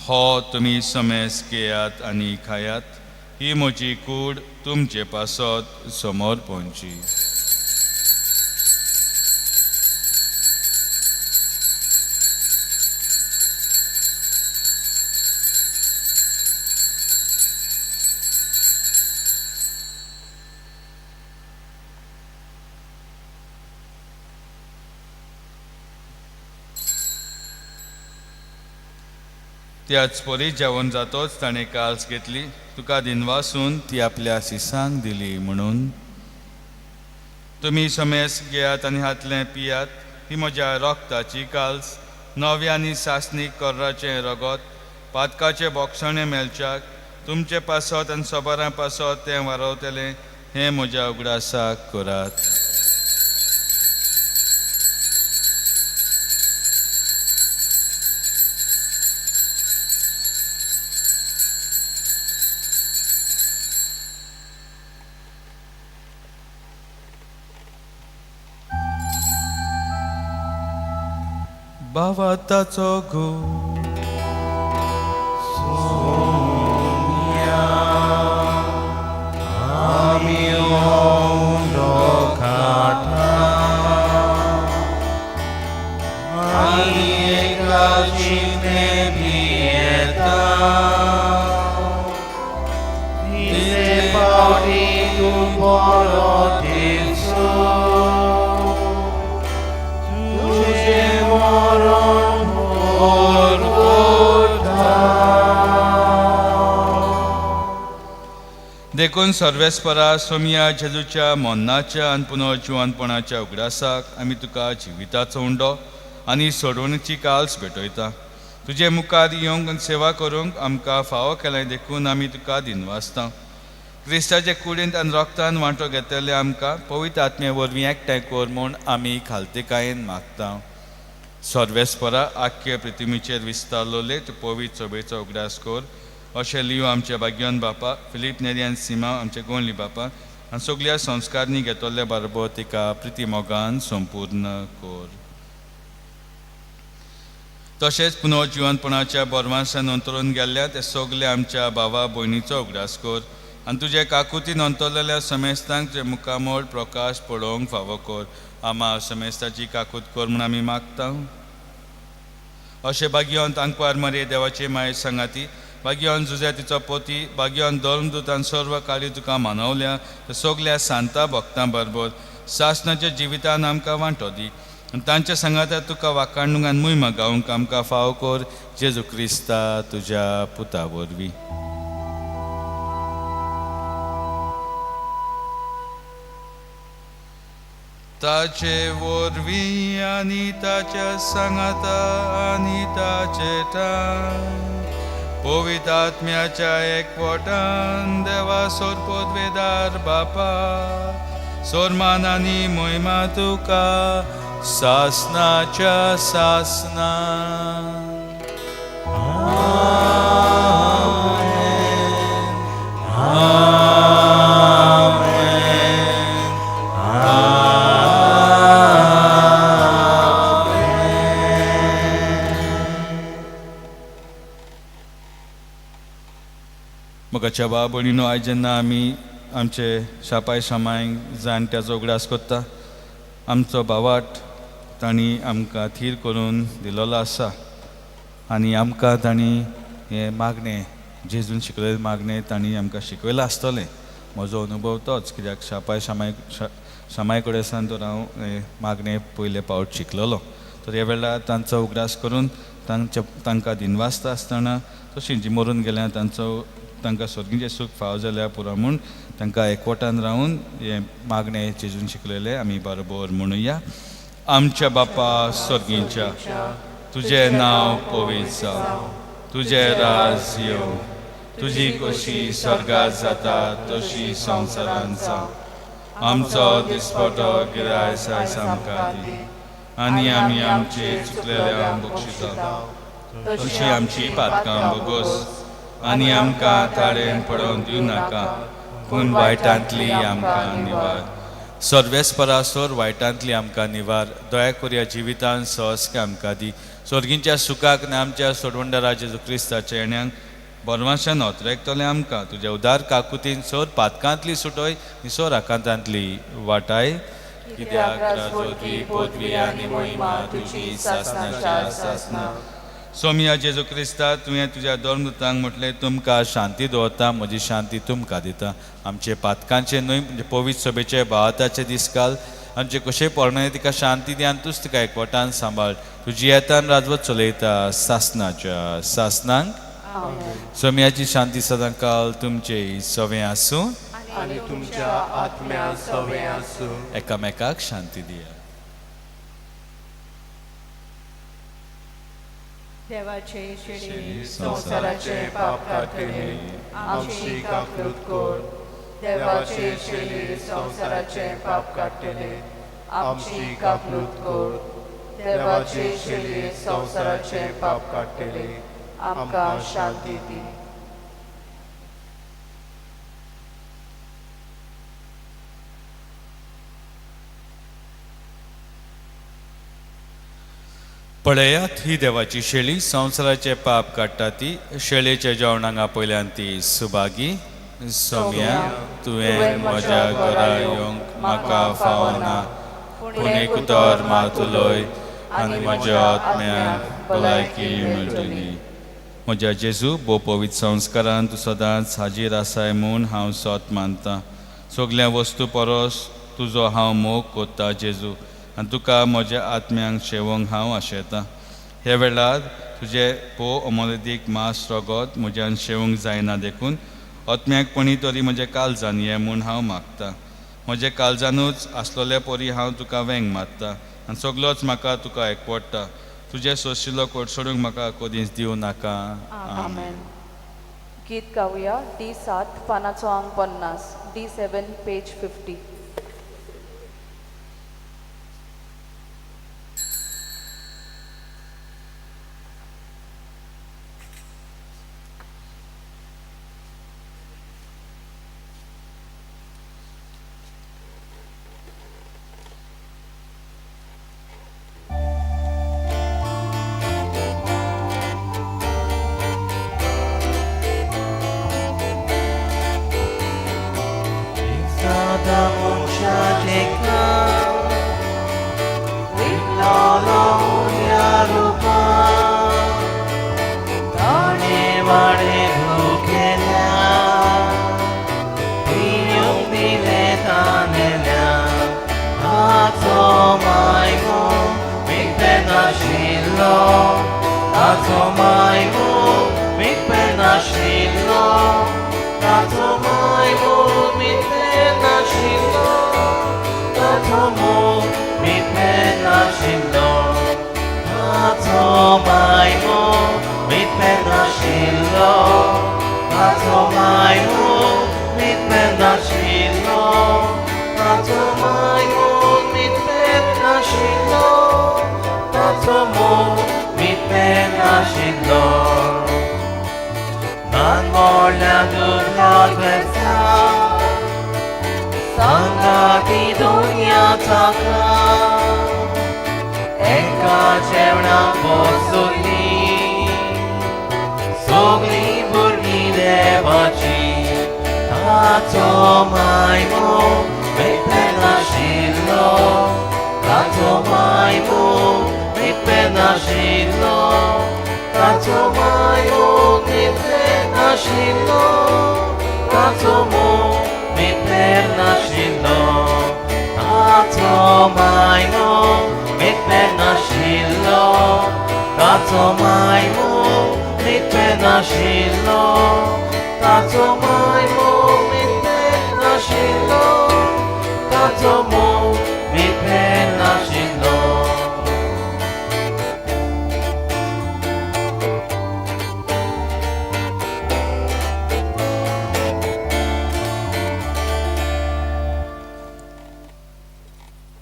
हो तुमी समेस घेयात आनी खायात, ही म्हजी कूड तुमचे पासत समोर पोंची. त्याच परी जेवण जातोच ताणें काल्स घेतली, तुका दिनवासून ती आपल्या शिसांक दिली म्हणून, तुमी समेस घेयात आनी हातलें पियात, ही म्हज्या रक्ताची काल्स, नव्या आनी सासणीक कर्राचें रगत, पातकाचें बोगसणें मेळच्याक तुमचे पासत आनी सोबारां पासत तें वारवतलें. हें म्हज्या उगडासाक करात. भावार्थाचो घोव. सोम्या आमी उंडो खाता आनी एका चिंतने भियेता. तिसरे फावटी तूं बरो दिसू, तुजें मरण भर करता. देखून सर्वेस्परा, सोमया जेजूच्या मरणाच्या आनी पुनर्जिवनपणाच्या उगडासाक आमी तुका जिविताचो उंडो आनी सोडवणीची काल्स भेटयता. तुजे मुखार येवंक आनी सेवा करूंक आमकां फावो केलें देखून आमी तुका दिनवासता. क्रिस्ताचे कुडींत आनी रोगतान वांटो घेतले आमकां पवित्र आत्मे वरवीं एकठांय कर म्हूण आमी खालतीकायेन मागता. सर्वेस्परा आख्खे पृथ्वीचेर विस्तारलोले तूं पवित्र सभेचो उगडास कर. अशें लियो आमच्या भाग्यवान बापा फिलीप नेरी आनी सीमा आमचे गोंडली बापा आनी सगल्या संस्कारनी घेतले बरोबर तिका प्रिती मोगान संपूर्ण कर. तशेंच पुनर्जिवनपणाच्या बरवांसान अंतरून गेल्ल्या ते सगळे आमच्या भावा भयणीचो उगडास कर आनी तुजे काकुतीन अंतरलेल्या समेस्तांक तुजें मुखामळ प्रकाश पळोवंक फावो कर. आमा समेस्ताची काकूत कर म्हूण आमी मागता. अशें भाग्यवंत आंकवार मरे देवाचे माये सांगाती भाग्यवंत जुझ्या तिचो पोती भाग्यवंत धर्मदूतान सर्व कार्य तुका मानवल्या ते सगल्या सांता भक्तां बरोबर सासनाच्या जिवितान आमकां वांटो दी आनी तांच्या सांगाता तुका वाखाणूंक आनी मुयमा गावंक आमकां फाव कर जेजू क्रिस्ता तुज्या पुता वरवीं. ताचे वरवीं आनी ताच्या सांगाता आनी ताचे ठाण पवित्र आत्म्याच्या एकवटान देवा सोरपोदवेदार बापा सोरमान आनी मोहिमा तुका सासनाच्या सासना. मोगाच्या भाव भयणीनो, आयज जेन्ना आमी आमचे शापाय शामाय जाणट्याचो उगडास करता, आमचो भावाट तांणी आमकां थीर करून दिलोलो आसा आनी आमकां तांणी हें मागणें जेजून शिकयलें मागणें तांणी आमकां शिकयलां आसतलें. म्हजो अनुभव तोच, कित्याक शापाय शामाय शामाय कडेन सावन तर हांव हें मागणें पयले पावट शिकलेलो. तर ह्या वेळार तांचो उगडास करून तांकां दिनवासता आसतना तशीं जीं मरून गेल्या तांचो तांकां सर्गीचें सूख फावो जाल्यार पुरो म्हूण तांकां एकवटान रावन हें मागणें जेजून शिकलेलें आमी बरोबर म्हणुया. आमच्या बापा सर्गीच्या, तुजें नांव पवित्र जावं, तुजें राज येवं, तुजी कशी स्वर्गात जाता तशी संवसारांत जावं. आमचो दिसपटो गिराय सायस आमकां दी आनी आमी आमचे चुकलेल्या बक्षिता तशी आमची पातकां बोगोस आनी आमकां ताळेन पडोवन दिवं नाका, पूण वायटांतली आमकां निवार. सर्वेस्परा सोर वायटांतली आमकां निवार. दया करुया जिवितान सहस्के आमकां दी. स्वर्गींच्या सुखाक आनी आमच्या सोडवंडरा जेजू क्रिस्ताच्या येण्याक बरवाशान ओतरेकतलें आमकां. तुज्या उदार काकुतीन सोर पातकांतली सुटोय आनी सोर आकांतांतली वाटाय. कित्याक राजवटी पदवी आनी मोहिमा तुजी सासनाच्या सासना. सोमिया जेजू क्रिस्ता, तुवें तुज्या धर्मदूतांक म्हटलें, तुमकां शांती दवरता, म्हजी शांती तुमकां दिता. आमचे पातकांचे न्हय म्हणजे पवित्र सभेचे भावाताचे दीस घाल, आमचे कशें पोरणे तिका शांती दी आनी तूच तिका एकवटान सांबाळ. तुजी येतान राजवत चलयता सासनाच्या सासनांक. सोमियाची शांती सदांकाल तुमचे सवें आसूं आनी तुमच्या आत्म्या सवें आसूं. एकामेकाक शांती दिया. देवाचे शेळी संवसाराचे पाप काडटले आमची काकूत कर. देवाचे शेळी संवसाराचे पाप काडटले आमची काकूत कर. देवाचे शेळी संवसाराचे पाप काडटले आमकां शांती दी. पळयात ही देवाची शेळी संवसाराचे पाप काडटा ती. शेळयेच्या जेवणाक आपयल्यान ती सुभागी. सोम्या, तुवें म्हज्या घरा येवंक म्हाका फावना, पूण एक उतर मात उलय आनी म्हज्या आत्म्याक भलायकी मेळटली. म्हज्या जेजू, भोव पवित्र संस्कारान तूं सदांच हाजीर आसाय म्हूण हांव सोत मानता. सगल्या वस्तू परस तुजो हांव मोग कोत्ता जेजू, आनी तुका म्हज्या आत्म्यांक शेवोंक हांव आशेतां. ह्या वेळार तुजें भोव अमोलदीक मास रगत म्हज्यान शेवंक जायना, देखून आत्म्याकपणी तरी म्हजें काळजान ये म्हूण हांव मागता. म्हजें काळजानूच आसलोले परी हांव तुका वेंग मारता आनी सगलोच म्हाका तुका एकवडटा. तुजें सोंशिल्लो कोडसोडूंक म्हाका कदींच दिवं नाका. आमेन. गीत गावया डी 7 पानाचो आंक 50, डी 7 पेज 50.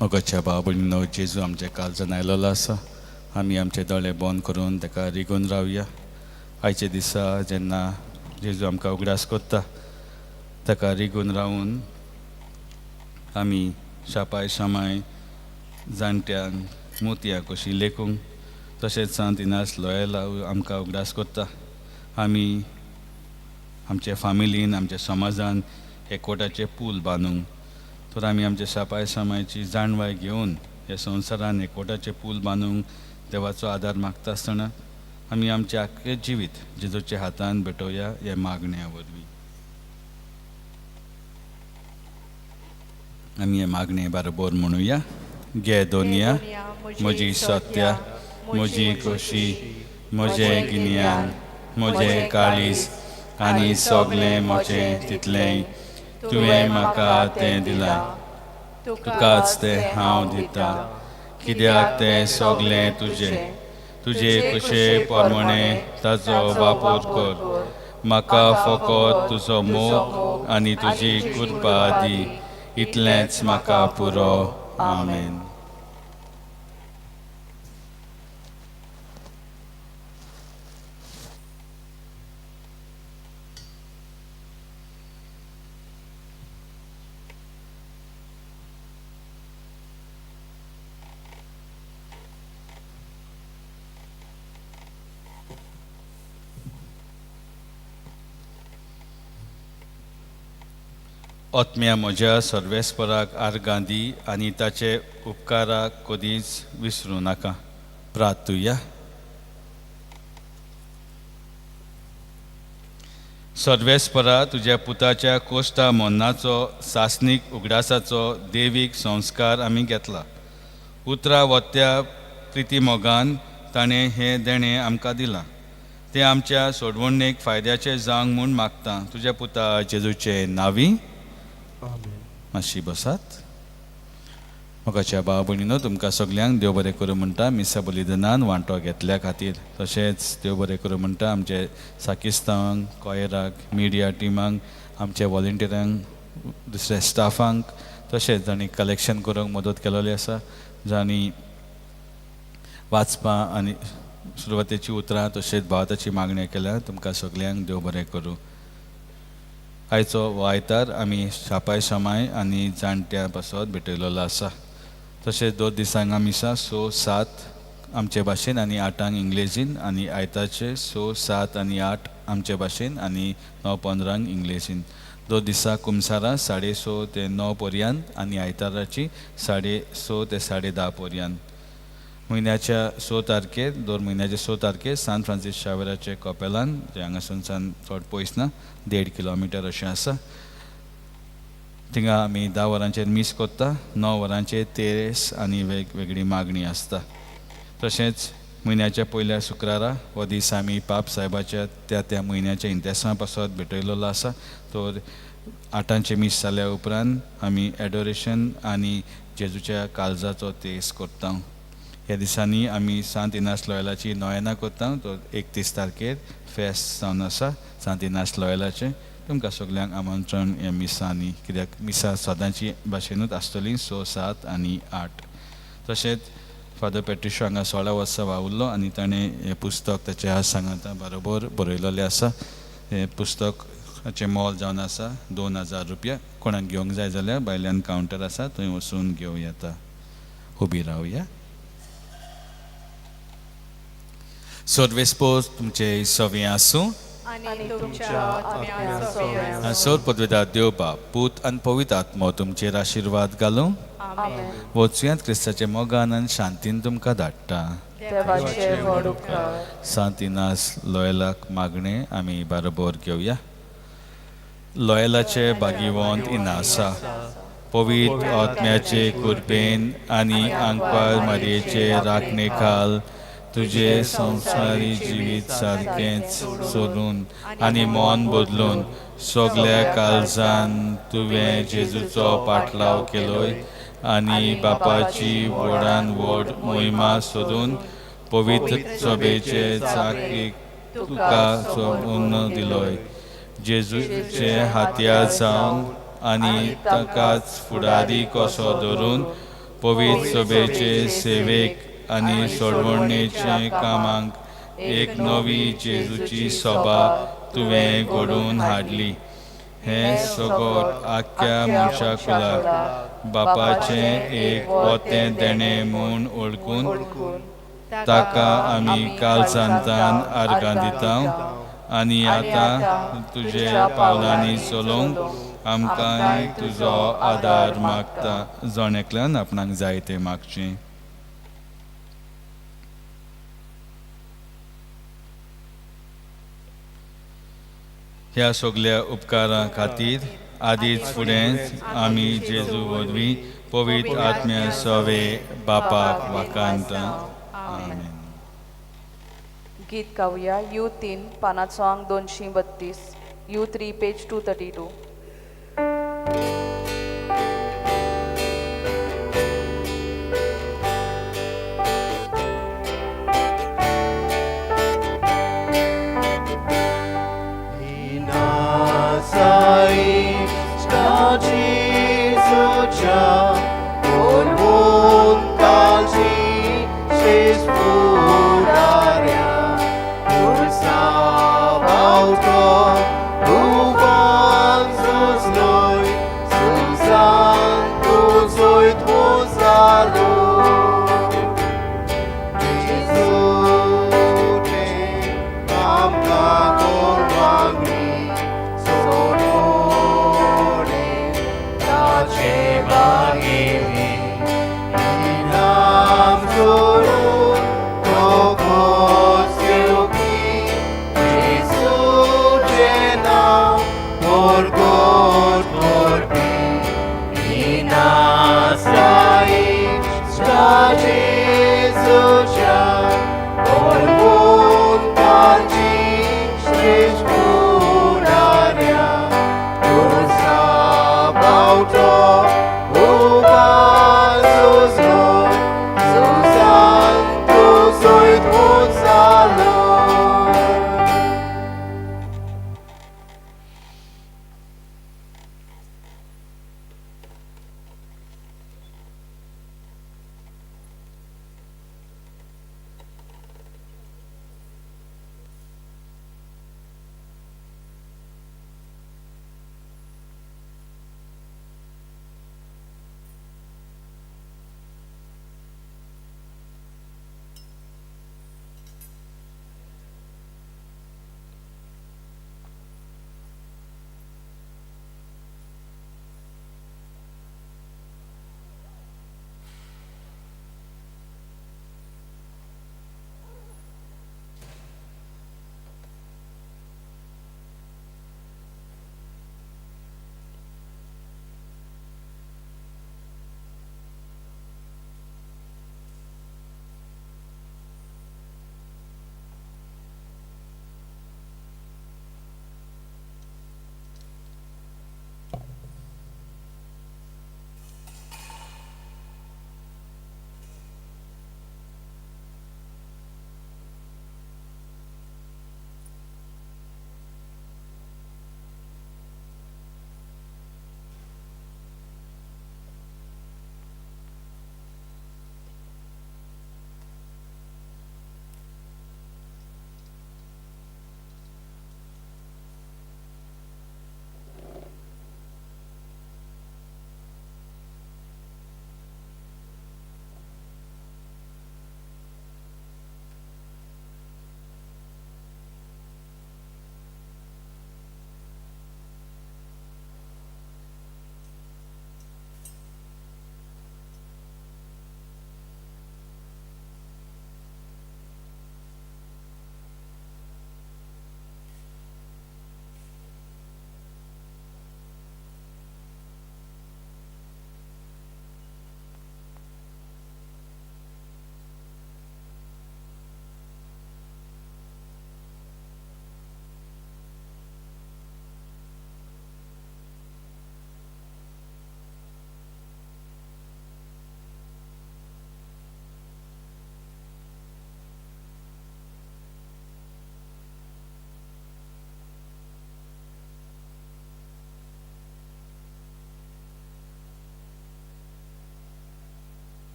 मोगाच्या बाबा जेजू आमच्या काळजान आयलेलो आसा. आमी आमचे दोळे बंद करून ताका रिगून रावया. आयच्या दिसा जेन्ना जेजू आमकां उगडास करता ताका रिगून रावून आमी शापाय शामाय जाणट्यांक मोतयां कशी लेखूंक तशेंच सांत इनास लोयला आमकां उगडास करता. आमी आमच्या फामिलीन आमच्या समाजान एकवटाचें पूल बांदूंक तर आमी आमच्या शापाय शामायची जाणवाय घेवन ह्या संवसारान एकवटाचें पूल बांदूंक देवाचो आदार मागता आसतना आमी आमचें आख्खें जिवीत जेजूच्या हातान भेटोवया ह्या मागण्या वरवीं. आमी हे मागणे बरोबर म्हणुया. गे दोनिया म्हजी सत्या, म्हजी खोशी, म्हजें गिन्यान, म्हजें काळीज आनी सगळें म्हजें तितलेंय तुवें म्हाका तें दिलां, तुकाच तें हांव दितां, कित्याक तें सगळें तुजें. तुजे कुशे प्रमाणे ताजो वापर कर. म्हाका फकत तुजो मोग आनी तुजी कृपा दी, इतलेंच म्हाका पुरो. आमेन. आत्म्या म्हज्या सर्वेस्पराक आर्गां दी आनी ताचे उपकाराक कदीच विसरूं नाका. प्रार्थुया. सर्वेस्परा, तुज्या पुताच्या कोश्टा मरणाचो सासणीक उगडासाचो देवीक संस्कार आमी घेतला. उतरां वत्या प्रितीमोगान ताणें हें देणें आमकां दिलां. तें आमच्या सोडवणेक फायद्याचें जावंक म्हूण मागता तुज्या पुता जेजूचे नांवी. मातशी बसात. मोगाच्या भाव भयणीनो, तुमकां सगल्यांक देव बरें करूं म्हणटा मिसा बलिदानान वांटो घेतल्या खातीर. तशेंच देव बरें करूं म्हणटा आमचे साकिस्तांवांक, कॉयराक, मिडिया टिमांक, आमच्या वॉलंटियरांक, दुसऱ्या स्टाफांक, तशेंच जांणी कलेक्शन करूंक मदत केलोली आसा, जांणी वाचपां आनी सुरवातेची उतरां तशेंच भावाताची मागण्यो केल्या, तुमकां सगल्यांक देव बरें करूं. आयचो हो आयतार आमी शापाय शमाय आनी जाणट्या पासत भेटयलेलो आसा. तशेंच 2 दिसांक आमी मिसा 6, 7 आमचे भाशेन आनी 8 इंग्लेजीन, आनी आयताचे 6, 7 आनी 8 आमचे भाशेन आनी 9:15 इंग्लेजीन. 2 दिसा कुमसारां 6:30 ते 9 पर्यंत आनी आयताराची 6:30 ते 10:30 पर्यंत. म्हयन्याच्या 6 तारखेर, 2 म्हयन्याच्या 6 तारखेर सान फ्रांसीस शावेराचे कपेलान, जें हांगासरच्यान चड पयस ना, 1.5 किलोमिटर अशें आसा, थिंगा आमी 10 वरांचेर मीस कोत्ता, 9 वरांचेर तेरेस आनी वेगवेगळी मागणी आसता. तशेंच म्हयन्याच्या पयल्या शुक्रारा हो दीस आमी पाप सायबाच्या त्या त्या म्हयन्याच्या इंतेसां पासत भेटयलेलो आसा. तर 8 मीस जाल्या उपरांत आमी एडोरेशन आनी जेजूच्या काळजाचो तेस करता. ह्या दिसांनी आमी सांत इनास लॉयलाची नोयेना करता. तो 31 तारखेर फेस्त जावन आसा सांत इनास लॉयलाचें. तुमकां सगल्यांक आमंत्रण ह्या मिसांनी, कित्याक मिसां सदांची भाशेनूच आसतली 6, 7 आनी 8. तशेंच फादर पेट्रिशो हांगा 16 वर्सां वावुरलो आनी ताणें हें पुस्तक ताच्या सांगाता बरोबर बरयलेलें आसा. हें पुस्तकाचें मोल जावन आसा 2000 रुपया. कोणाक घेवंक जाय जाल्यार भायल्यान कावंटर आसा, थंय वचून घेवं येता. उबी रावया. सर्वेस्पोज तुमचे सवे आसूं आनी तुमच्या आत्म्या सवें. सर पदवेदा देव बाप, पूत आनी पवित्र आत्मो तुमचेर आशिर्वाद घालूं. आमेन. वचुयात क्रिस्ताच्या मोगान आनी शांतीन तुमकां धाडटा. देवाचे व्हड उपकार. सांत इनास लॉयलाक मागणें आमी बरोबर घेवया. लॉयलाचे भागीवंत इनासा, पवित्र आत्म्याचे कृपेन आनी आंकवार मारयेचे राखणे खाल तुजे संवसारी जिवीत सारकेंच सोडून आनी मन बदलून सगल्या काळजान तुवें जेजूचो पाटलाव केलोय आनी बापाची व्हडान व्हड मोहिमा सोदून पवित्र सभेचे चाकरीक तुका सोडून दिलोय. जेजूचे हातयार जावन आनी ताकाच फुडारी कसो धरून पवित्र सभेचे सेवेक आनी सोडवणेच्या कामाक एक नवी जेजूची सभा तुवें घडोवन हाडली. हें सगट आख्ख्या मनशा कुलाक बापाचें एक वतें देणें म्हूण वळखून ताका आमी कालसांतान आर्गां दिता आनी आतां तुजे पावलांनी चलोवंक आमकांय तुजो आदार मागता. जण एकल्यान आपणाक जाय तें मागचें. ह्या सगल्या उपकारां खातीर आदींच फुडें आमी जेजू वरवीं पवित्र आत्म्या सवे बापाक वाखाणता. आमेन. गीत गावया you 3 पानाचो आंक 232, you 3 page 232.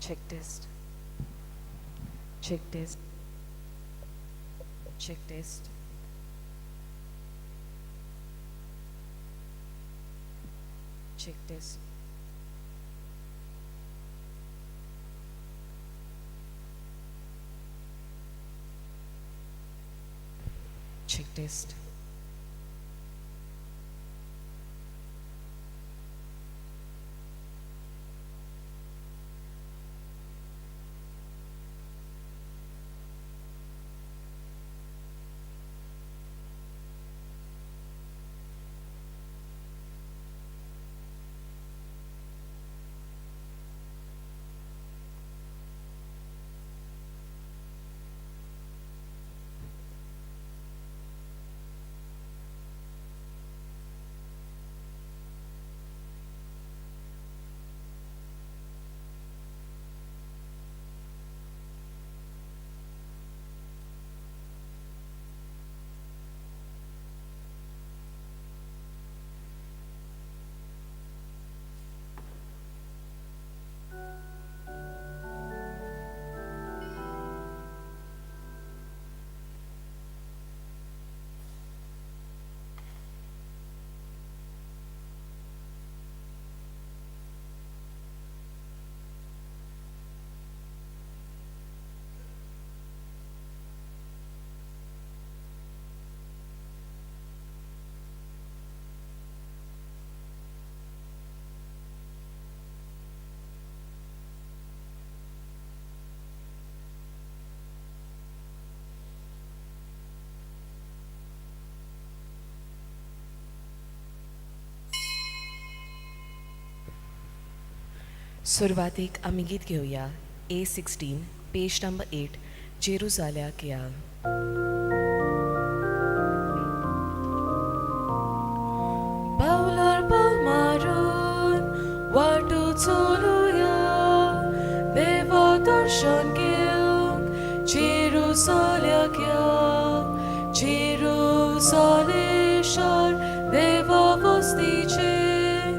Check test. Check test. Check test. Check test. Check test. सुरवातीक आमी गीत घेवया A 16 page number 8 जेरुजाल्या किया. पावलार पावल मारून वाटो चलुया देवा दर्शन घेवंक जेरुजाल्याक या जेरुजाले शार देवा वस्तीचें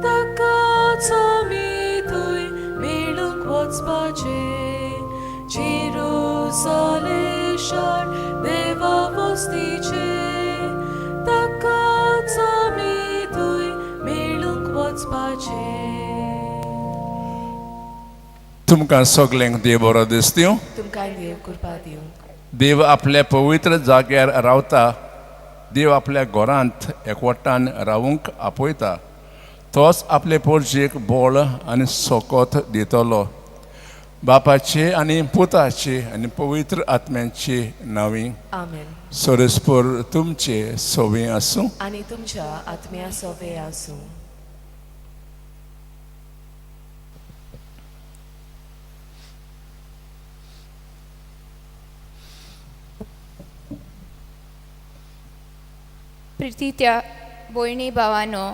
ताकाच आमी थंय मेळूंक वचपाचें जेरुजाले शार देवा वस्तीचें ताकाच आमी थंय मेळूंक वचपाचें. तुमकां सगल्यांक देव बरो दिसता. तुमकां देव कृपा दिवं. देव आपल्या पवित्र जाग्यार रावता. देव आपल्या घरांत एकवटान रावूंक आपयता. तोच आपले पोरजेक बळ आनी सोकोत दितलो. बापाचे आनी पुताचे आनी पवित्र आत्म्याचे नांवी. आमेन. सोरेस्पोर तुमचे सोवे आसूं आनी तुमच्या आत्म्या सोवे आसूं. प्रितीच्या भयणी भावानो,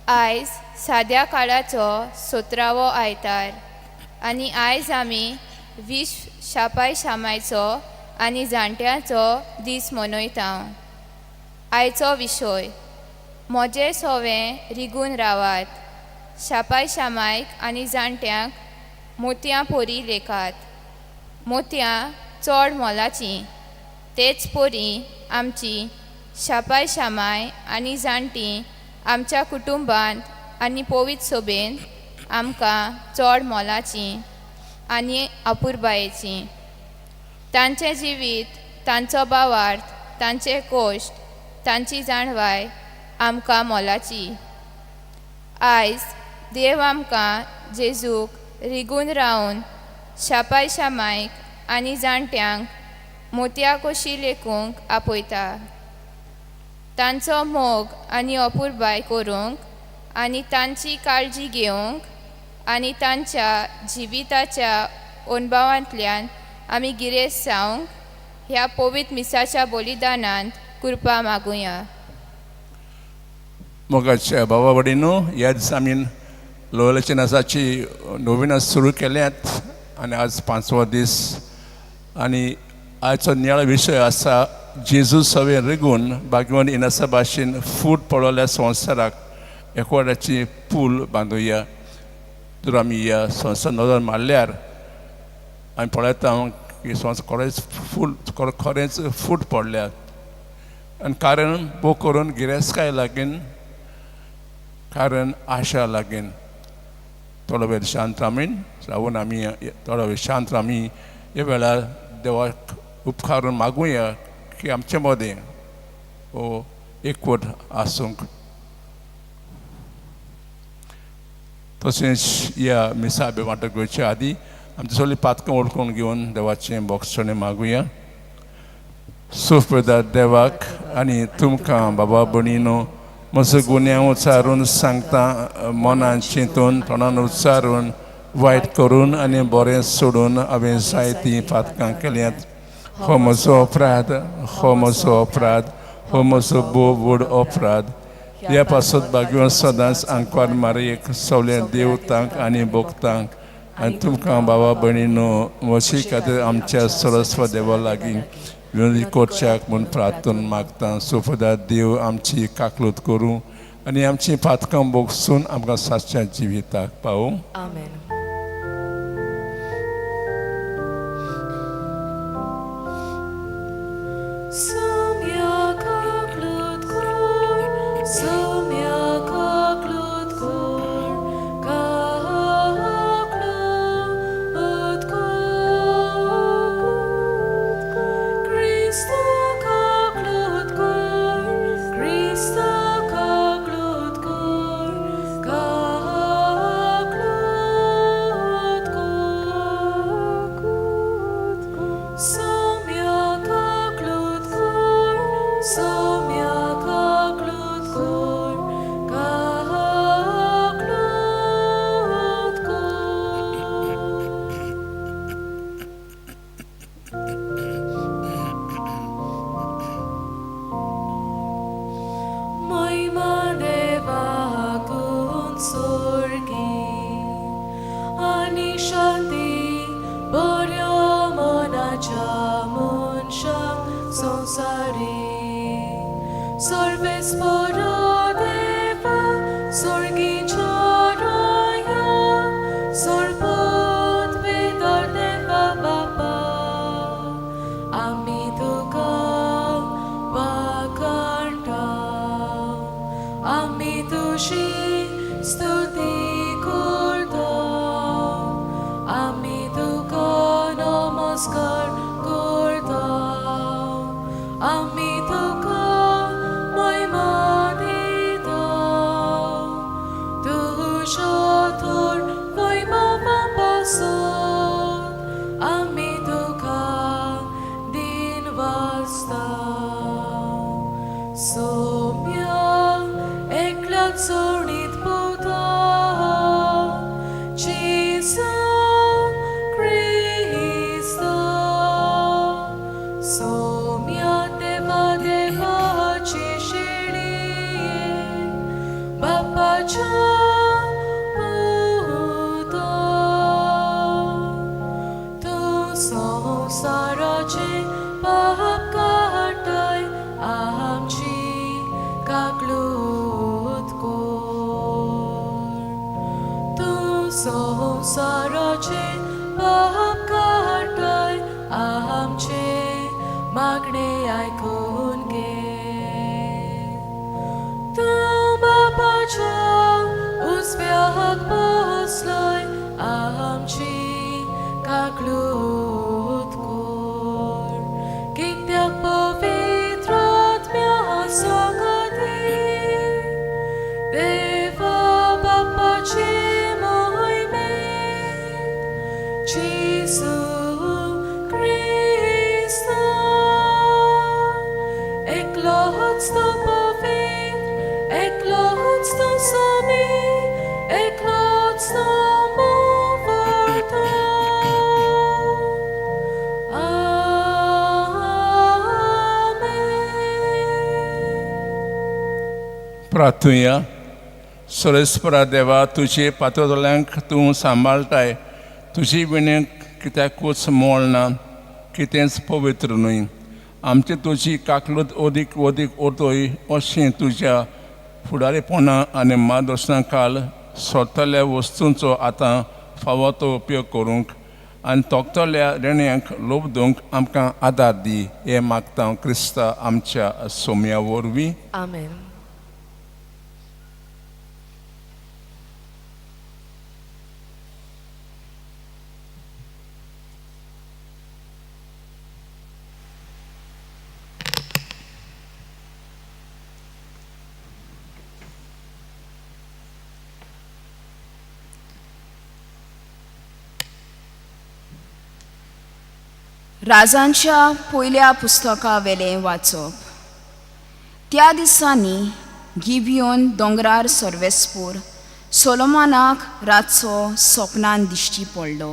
आयज साद्या काळाचो सतरावो आयतार आनी आयज आमी विश्व शापाय शामायचो आनी जाणट्यांचो दीस मनयता. आयचो विशय म्हजें सोवें रिगून रावात, शापाय शामायक आनी जाणट्यांक मोतयां पोरी लेखात. मोतयां चड मोलाचीं, तेच पोरी आमची शापाय शामाय आनी जाणटीं आमच्या कुटुंबांत आनी पवित्र सोबेन आमकां चड मोलाचीं आनी अपुरबायेचीं. तांचें जिवीत, तांचो भावार्थ, तांचे कोश्ट, तांची जाणवाय आमकां मोलाची. आयज देव आमकां जेजूक रिगून रावन शापाय शामायक आनी जाणट्यांक मोतयां कशी लेखूंक आपयता. तांचो मोग आनी अपुरबाय करूंक आनी तांची काळजी घेवंक आनी तांच्या जिविताच्या अणभवांतल्यान आमी गिरेस्त जावंक ह्या पवित्र मिसाच्या बलिदानांत कृपा मागुया. मोगाच्या बाबा भयणीनो, ह्या दिसा आमी लोयलाच्या नासाची नोविना सुरू केल्यात आनी आज पांचवो दीस आनी आयचो नियाळ विशय आसा जेजू सवे रिगून भाग्यवान इनासा भाशेन फूट पडलेल्या संवसाराक एकवटाची पूल बांदुया. जर आमी ह्या संवसार नदर मारल्यार आमी पळयता की संवसार खरेंच फूल खरेंच फूट पडल्यात आनी कारण भोव करून गिरेस्तकाय लागीं, कारण आशा लागीं. थोडो वेळ शांत आमी रावून आमी थोडो वेळ शांत आमी ह्या वेळार देवाक उपकारून मागुया की आमचे मदें हो एकवट आसूंक. तशेंच ह्या मिसा बी वांटो घेवचे आदी आमचे सगळीं पातकां वळखून घेवन देवाचें बोगसणें मागुया. सुफेदार देवाक आनी तुमकां बाबा भयणीनो म्हजो गुन्यांव उच्चारून सांगता, मनान चिंतून तोंडान उच्चारून वायट करून आनी बरें सोडून हांवें जायतीं पातकां केल्यांत. हो म्हजो अपराध, हो म्हजो अपराध, हो म्हजो भोव व्हड अपराध. ह्या पासत भाग्यवान सदांच आंकवार मारयेक, सगल्या देवतांक आनी भक्तांक आनी तुमकां बाबा भयणीनो म्हजे खातीर आमच्या सरस्व देवा लागीं विनवणी करच्याक म्हूण प्रार्थना मागता. सुफदार देव आमची काकलूत करूं आनी आमची पातकां भोगसून आमकां सासच्या जिविताक पावूं. आमेन. प्रार्थुया. सोरेस्परा देवा, तुजे पातोतल्यांक तूं सांबाळटाय. तुजी विणें कित्याकूच मोल ना, कितेंच पवित्र न्हय. आमचे तुजी काकलूत अदीक अदीक ओतय अशें तुज्या फुडारीपणा आनी मार्गदर्शना खाल सोडटल्या वस्तूंचो आतां फावो तो उपयोग करूंक आनी तोखतल्या रेण्यांक लोबदूंक आमकां आदार दी हें मागता क्रिस्ता आमच्या सोम्या वरवीं. आमेन. राजांच्या पयल्या पुस्तका वेलें वाचप. त्या दिसांनी गिबियोन दोंगरार सर्वेस्पोर सोलोमनाक रातचो सपनान दिश्टी पडलो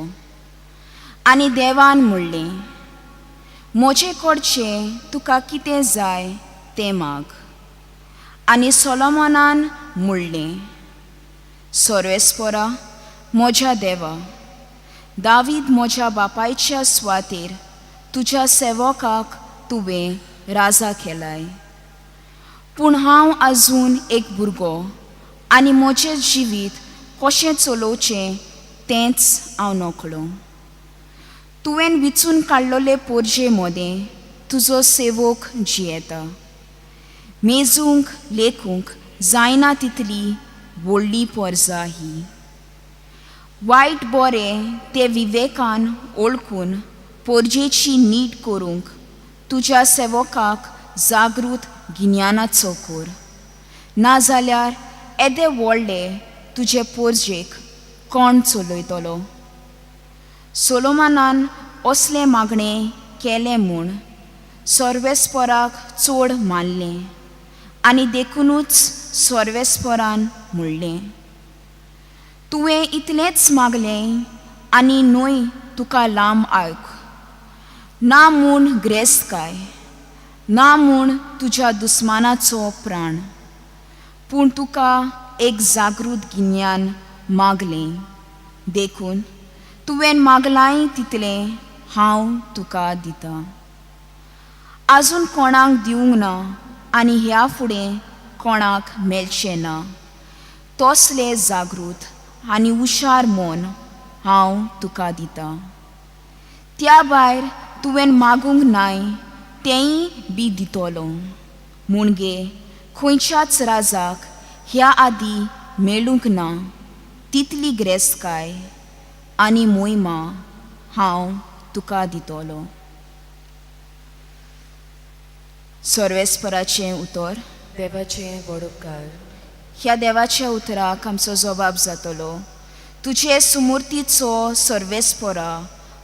आनी देवान म्हणलें, म्हजे कडचें तुका कितें जाय तें माग. आनी सोलोमनान म्हणलें, सर्वेस्पोरा म्हज्या देवा, दावीद म्हज्या बापायच्या सुवातेर तुज्या सेवकाक तुवें राजा केलाय, पूण हांव आजून एक भुरगो आनी म्हजें जिवीत कशें चलोवचें तेंच हांव नकळो. तुवें विचून काडलेले पोरजे मोदें तुजो सेवक जियेता, मेजूंक लेखूंक जायना तितली व्हडली पोरजा ही. वायट बरें तें विवेकान ओळखून पोरजेची नीट करूंक तुज्या सेवकाक जागृत गिन्यानाचो कोर, नाजाल्यार येदे व्हडले तुजे पोरजेक कोण चलयतलो. सोलोमनान असलें मागणें केलें म्हूण सर्वेस्पराक चड मानलें आनी देखुनूच सर्वेस्परान म्हणलें, तुवें इतलेंच मागलें आनी न्हय तुका लांब आयक, ना म्हूण ग्रेस्तकाय, ना म्हूण तुज्या दुस्मानाचो प्राण, पूण तुका एक जागृत गिन्यान मागलें, देखून तुवें मागलांय तितलें हांव तुका दितां. आजून कोणाक दिवंक ना आनी ह्या फुडें कोणाक मेळचें ना तसलें जागृत आनी हुशार मन हांव तुका दितां. त्या भायर तुवें मागूंक नाय तेंय बी दितलो, म्हणगे खंयच्याच राजाक ह्या आदीं मेळूंक ना तितली ग्रेस्तकाय आनी मोहिमा हांव तुका दितलो. सर्वेस्पराचें उतर. देवाचें व्हड उपकार. ह्या देवाच्या उतराक आमचो जबाब जातलो, तुजे सुमुर्तीचो सर्वेस्परा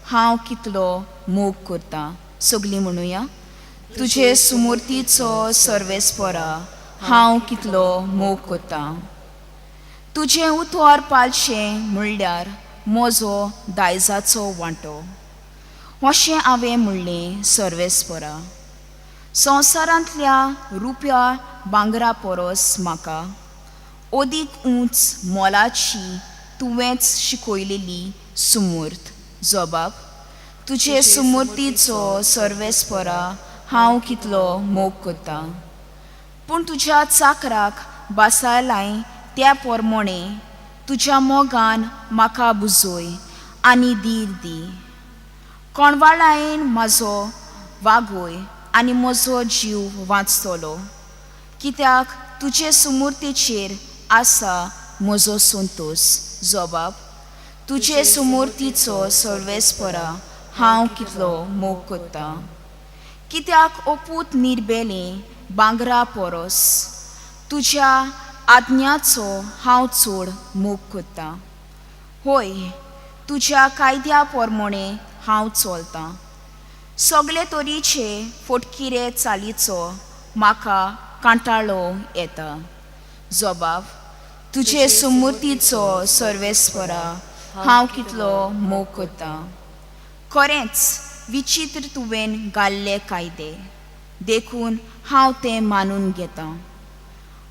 हांव कितलो मोग करता. सगलीं म्हणुया, तुजे सुमुर्तीचो सर्वेस्परा हांव कितलो मोग करता. तुजें उतर पाळचें म्हणल्यार म्हजो दायजाचो वांटो, अशें हांवें म्हणलें सर्वेस्परा. संवसारांतल्या रुप्या भांगरा परस म्हाका अदीक उंच मोलाची तुवेंच शिकयलेली सुमूर्त. जबाब, तुजे सुमुर्तीचो सर्वेस्परा हांव कितलो मोग करता. पूण तुज्या चाकराक बासायलाय त्या पोरमोणे तुज्या मोगान म्हाका बुजय आनी धीर दी. कोणवाळायेन म्हाजो वागय आनी म्हजो जीव वाचतलो, कित्याक तुजे सुमुर्तीचेर आसा म्हजो संतोश. जबाब, तुजे सुमुर्तीचो सर्वेस्परा हांव कितलो मोग करता. कित्याक ओपूत निर्बेलें भांगरा परस तुज्या आज्ञाचो हांव चड मोग करता. होय, तुज्या कायद्या पोरमोणे हांव चलतां. सगळे तरेचे फोटकिरे चालीचो म्हाका कांटाळो येता. जबाब, तुजे सुमुर्तीचो सर्वेस्परा हांव कितलो मोग करता. खरेंच विचित्र तुवें घाल्ले कायदे, देखून हांव तें मानून घेतां.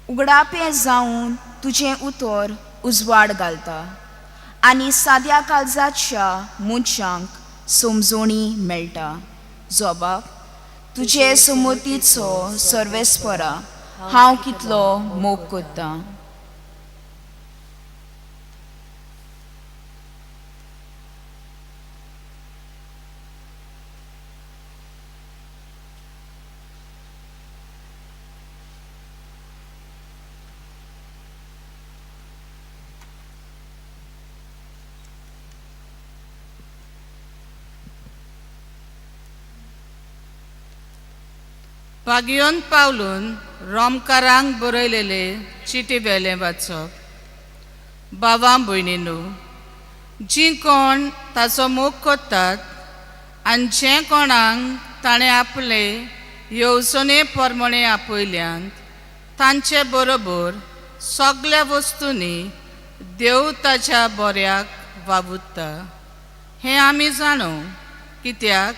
उगडापें जावन तुजें उतर उजवाड घालता आनी साद्या काळजाच्या मनशांक समजोणी मेळटा. जबाब, तुजे सुमुर्तीचो सर्वेस्परा हांव कितलो मोग करता. बागियोन पावलून रोमकारांक बरयलेले चिटी वेलें वाचप. बाबा भयणीनू, जीं कोण ताचो मोग करतात आनी जे कोणाक ताणें आपले येवजणे प्रमाणे आपयल्यान तांचे बरोबर सगळ्या वस्तूंनी देव ताच्या बऱ्याक वावुरता हें आमी जाणू. कित्याक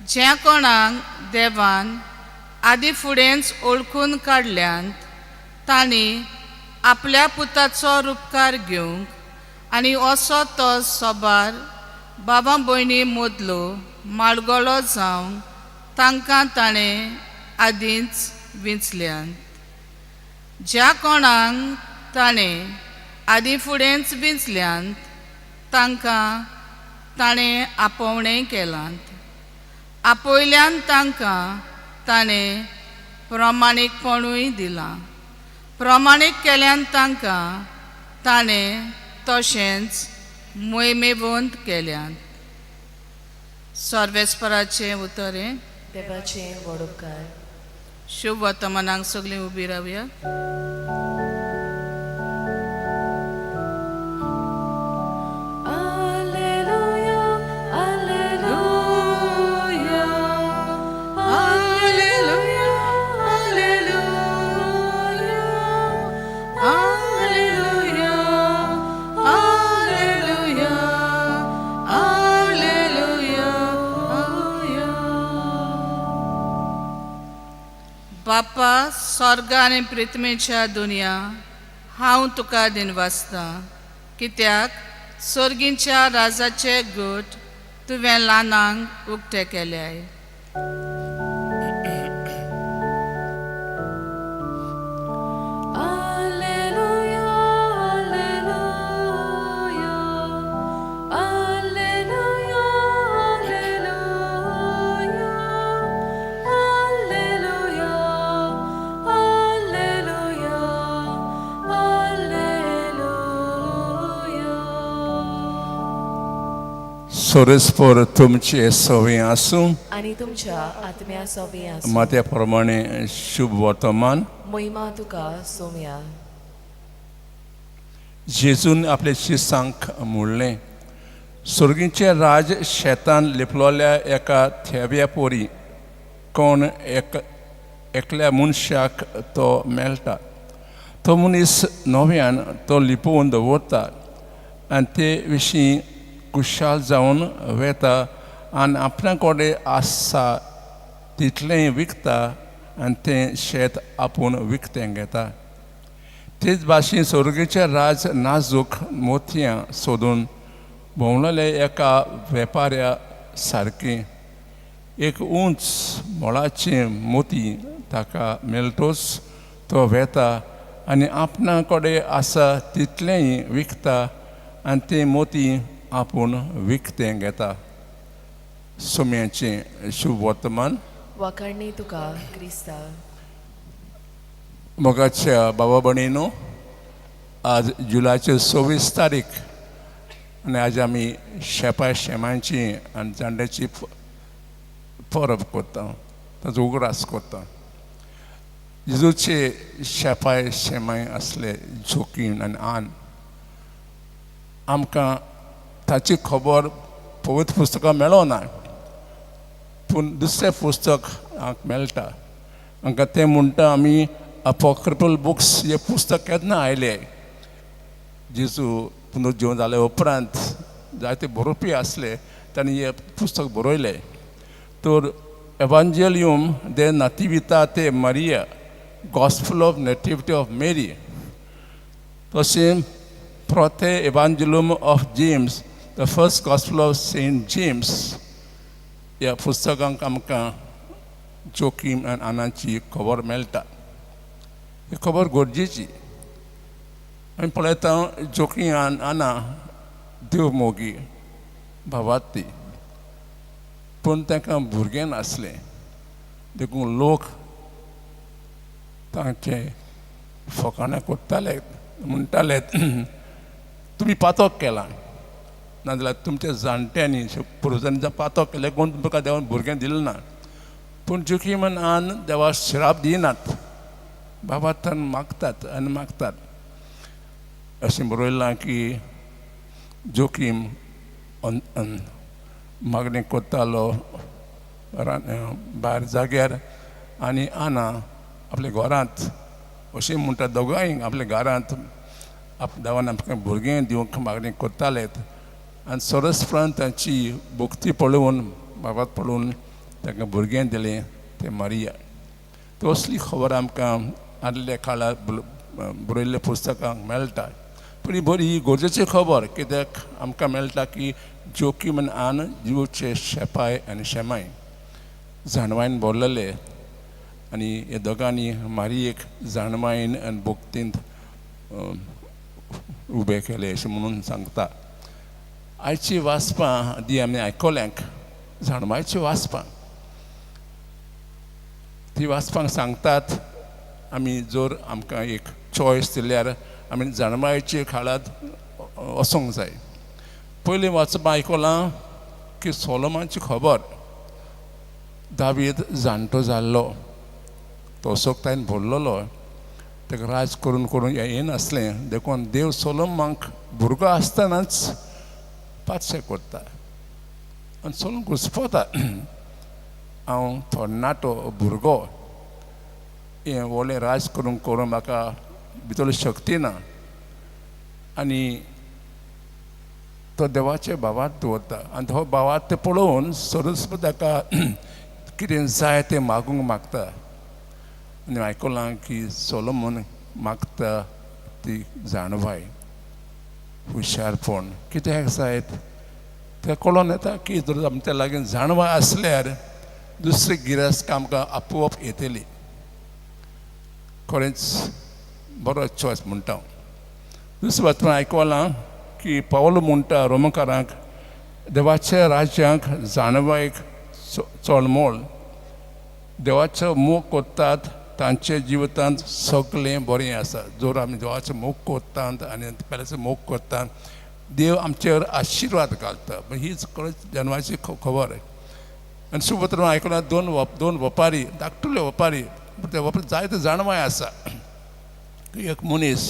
ज्या कोणाक देवान आदी फुडेंच वळखून काडल्यान तांणी आपल्या पुताचो रुपकार घेवंक आनी असो तो सोबार बाबा भयणी मदलो माळगोळो जावंक तांकां ताणें आदींच विंचल्यान. ज्या कोणाक ताणें आदीं फुडेंच विंचल्यान तांकां ताणें आपोवणें केलां, आपयल्यान तांकां ताणें प्रमाणीकपणूय दिलां, प्रमाणीक केल्यान तांकां ताणें तशेंच मोहिमेवंत केल्यान. सर्वेस्पराचें उतर हें. देवाचें व्हड उपकार. शुभ वर्तमानाक सगळीं उबी रावया. Alleluia, Alleluia, Alleluia, Alleluia, Alleluia, Alleluia, Alleluia. बापा, स्वर्ग आनी पृथ्वीच्या दुनिया, हांव तुका दिनवासतां कित्याक सर्गीच्या राजाचे गट तुवें ल्हानांक उक्ते केल्याय. Alleluia, Alleluia, Alleluia, Alleluia, Alleluia, Alleluia, Alleluia. सोरसपोर तुमचे सवे आसूं आनी तुमच्या आत्म्या सोबे आसूं. मात्या प्रमाणे शुभ वर्तमान. महिमा तुका सोम्या. जेजून आपल्या शिसांक म्हणलें, सुर्गीचें राज शेतान लिपलोल्या एका थेव्या पोरी कोण एक एकल्या मनशाक तो मेळटा. तो मनीस नव्यान तो लिपोवन दवरता आनी ते विशीं खुशाल जावन वेता आनी आपल्या कडेन आसा तितलेंय विकता आनी तें शेत आपूण विकतें घेता. तेच भाशेन सोर्गीचें राज नाजूक मोतयां सोदून भोंवलेले एका वेपाऱ्या सारकें. एक उंच मोळाचें मोती ताका मेळटोच तो वेता आनी आपणा कडेन आसा तितलेंय विकता आनी तें मोती आपूण विकतें घेता. सोम्याचें शुभ वर्तमान. वाखाणणी तुका क्रिस्ता. मोगाच्या बाबा भयणीनो, आज जुलायचे 26 तारीख आनी आज आमी शेपा शेमांची आनी जाणट्याची परब करता, ताचो उगडास करता. जेजूचे शेपाय शेमाय आसले जोकीन आनी आन. आमकां ताची खबर पवित्र पुस्तकां मेळना, पूण दुसरें पुस्तक आमकां मेळटा. आमकां तें म्हणटा आमी अपोक्रिफल बुक्स. हे पुस्तक केन्ना आयले? जेजू पुनर्जीवन जाले उपरांत जायते बरोवपी आसले, तांणी हें पुस्तक बरयलें. तर एवांजेलियम दे नातिविताते Maria, gospel of nativity of Mary, तशें प्रोते एवांजेलियम of James, the first gospel of Saint James. ह्या पुस्तकांक आमकां जोकीम आनी आनाची खबर मेळटा. ही खबर गरजेची. आमी पळयता जोकीम आनी आना देव मोगी भावार्थी, पूण तांकां भुरगें नासलें, देखून लोक तांचे फकाणां करताले, म्हणटाले तुमी पातक केलां, नाजाल्यार तुमच्या जाणट्यांनी पुर्वजांनी पातक केलें कोण तुमकां देवान भुरगें दिलें ना. पूण जोकीमन आन देवा श्राप दिनात, बाबा मागतात आनी मागतात. अशें बरयलां की जोकीम मागणें करतालो भायर जाग्यार आनी आना आपल्या घरांत, अशें म्हणटा दोगांय आपल्या घरांत देवान आमकां भुरगें दिवंक मागणें करतालेत. आनी सरसपणान तांची भक्ती पळोवन, बाबाक पळोवन तांकां भुरगें दिलें तें मारिया. तसली खबर आमकां आदल्या काळार बरयल्ल्या पुस्तकांक मेळटा. पूण ही बरी गरजेची खबर कित्याक आमकां मेळटा की जोकीम आनी जिवचे शेपाय आनी शेमाय जाणवायन भरलेले आनी ह्या दोगांनी मारियेक जाणवायन आनी भक्तींत उबें केलें अशें म्हणून सांगता. आयची वाचपां आदी आमी आयकल्यांक जाणवायची वाचपां, ती वाचपांक सांगतात आमी जर आमकां एक चॉयस दिल्यार आमी जाणवायचे काळांत वचोंक जाय. पयलीं वाचपां आयकलां की सोलोमाची खबर, दावीद जाणटो जाल्लो, तो सोगतायन भरलेलो, ताका राज करून करून येनासलें, देखून देव सोलोमाक भुरगो आसतनाच पातशें करता आनी सोलोम घुसपता, हांव थोरणाटो भुरगो, हें व्हडलें राज करून करून म्हाका भितरली शक्ती ना. आनी तो देवाचे भावार्थ दवरता आनी तो भावार्थ पळोवन सरस्वत ताका कितें जाय तें मागूंक मागता. आनी आयकलां की सोलोमन मागता ती जाणवाय, हुशारपण, कित्याक जायत तें कळोन येता की जर आमच्या लागीं जाणवाय आसल्यार दुसरी गिरेस्त आमकां आपोआप येतली. खरेंच बरो चॉयस म्हणटा हांव. दुसरें वाचपाक आयकलां की पावल म्हणटा रोमकारांक, देवाच्या राज्यांक जाणवायक चळमळ, देवाचो मोग करतात तांच्या जिवितांत सगळें बरें आसा. जर आमी देवाचो मोग करतात आनी पेल्याचो मोग करतात, देव आमचेर आशिर्वाद घालता. हीच खरेंच जाणवायची खबर. आनी सुपत्र आयकलां दोन वेपारी, धाकटुले वेपारी, ते वेपारी जायते जाणवाय आसा. एक मनीस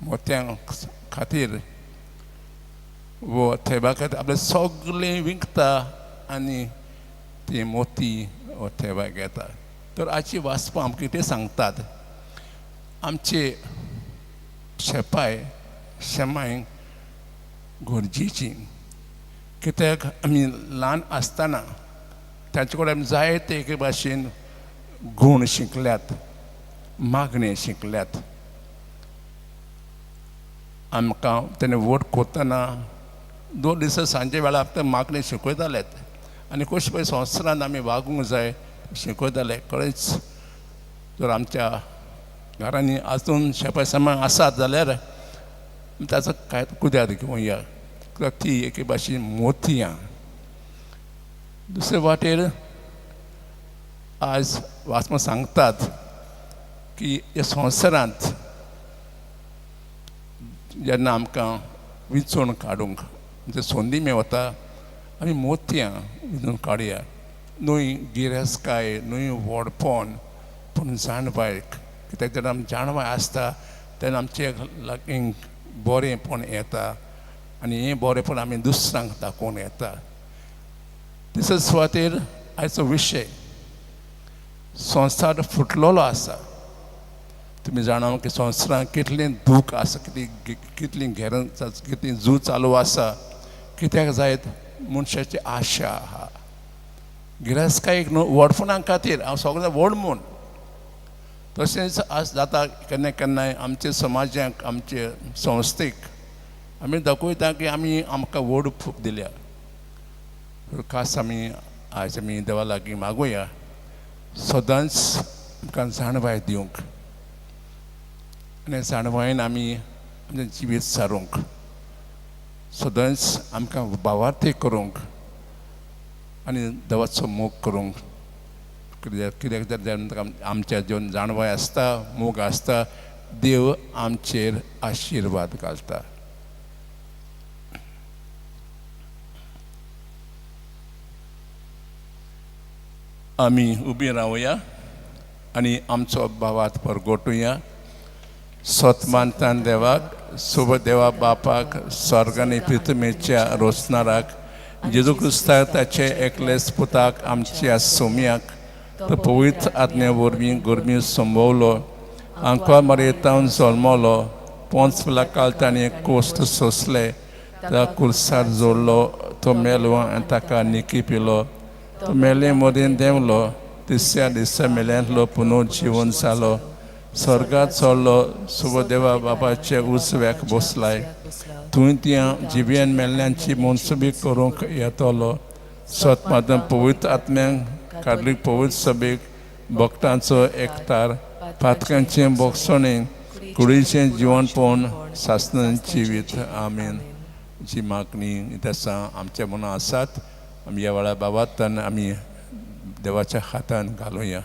मोत्यां खातीर वो थेबा खातीर आपलें सगळें विकता आनी ती मोती वो थेबा घेता. तर आजची वाचपां आमकां कितें सांगतात, आमचे शेपाय शेमाय गरजेची, कित्याक आमी ल्हान आसतना तांचे कडेन आमी जायते एके भाशेन गूण शिकल्यात, मागणें शिकल्यात. आमकां तेणें वोट करतना 2 दिसा सांजे वेळार ते मागणें शिकयतालेत आनी कशें पळय संवसारांत आमी वागूंक जाय शिकयताले. खरेंच जर आमच्या घरांनी आजून शेपाय सामान आसात जाल्यार ताचो कांय कुद्याद घेवया, कित्याक ती एके भाशेन मोतयां. दुसरे वाटेर आज वाचपां सांगतात की ह्या संवसारांत जेन्ना आमकां विंचून काडूंक म्हणजे संदी मेवता, आमी मोतयां विंचून काडया, न्हय गिरेस्तकाय, न्हय व्हडपण, पूण जाणवायक. कित्याक जेन्ना आमी जाणवाय आसता तेन्ना आमचे लागीं बरेंपण येता आनी हें बरेंपण आमी दुसऱ्यांक दाखोवन येता. तिसरे सुवातेर आयचो विशय संवसार फुटलेलो आसा. तुमी जाणा की संवसारांत कितलें दूख आसा, कितलीं घेरां, कितलीं झूज चालू आसा. कित्याक जायत मनशाची आशा आहा गिरेस्तकायेक न्हू, व्हडपणा खातीर हांव सगळें व्हड म्हूण. तशेंच आज जाता केन्ना केन्नाय आमच्या समाजाक, आमचे संस्थेक आमी दाखयता की आमी आमकां व्हड फूक दिल्या. खास आमी आयज आमी देवा लागीं मागुया सदांच आमकां जाणवाय दिवंक आनी जाणवायेन आमी आमचें जिवीत सारूंक, सदांच आमकां भावार्थी करूंक आनी देवाचो मोग करूंक. कित्याक तर आमच्या जेवन जाणवाय आसता, मोग आसता, देव आमचेर आशिर्वाद घालता. आमी उबी रावया आनी आमचो भावात परगोटुया. सतमानतान देवाक, शुभ देवा बापाक, स्वर्ग आनी पृथ्वीच्या रोसणाराक, जेजू क्रिस्ताक ताचे एकलेच पुताक आमच्या सोम्याक, तो पवित्र आज्ञे वरवीं गरमी संभवलो, आंकवार मरेतावन जल्मलो, पोंच काल ताणें कोश्ट सोंसले, त्या कुर्सार जोडलो, तो मेलो आनी ताका निकी पिलो, तो मेले मदीं देंवलो, तिसऱ्या दिसा मेल्यांतलो पुनर्जिवन जालो, स्वर्गात चडलो, शुभ देवा बाबाचे उजव्याक बसलाय, थंय त्या जिव्यान मेल्ल्यांची मनसुबी करूंक येतलो. सतमातम पवित्र आत्म्यांक, कार्लीक पवित्र सभेक, भक्तांचो एकतार, पातकांचें बोगसणें, कुडीचें जिवनपण, सासणाचें जिवीत. आमेन. जी मागणी आसा आमच्या मनां आसात, आमी ह्या वेळार बाबातान आमी देवाच्या हातान घालुया.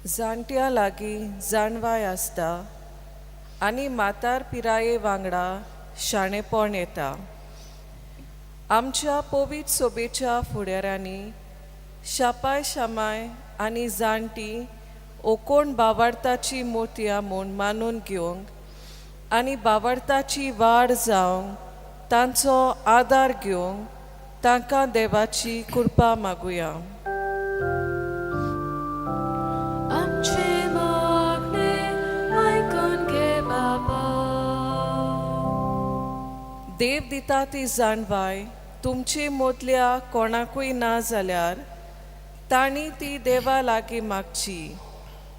जाणट्या लागीं जाणवाय आसता आनी म्हातार पिराये वांगडा शाणेपण येता. आमच्या पवित्र सोबेच्या फुडाऱ्यांनी शापाय शामाय आनी जाणटी ओकोण बावार्थाची मोतयां म्हूण मानून घेवंक आनी बावार्थाची वाड जावंक तांचो आदार घेवंक तांकां देवाची कृपा मागुया. आमचे मागणें आयकून घे बाबा. देव दिता ती जाणवाय तुमचे मदल्या कोणाकूय ना जाल्यार तांणी ती देवा लागीं मागची,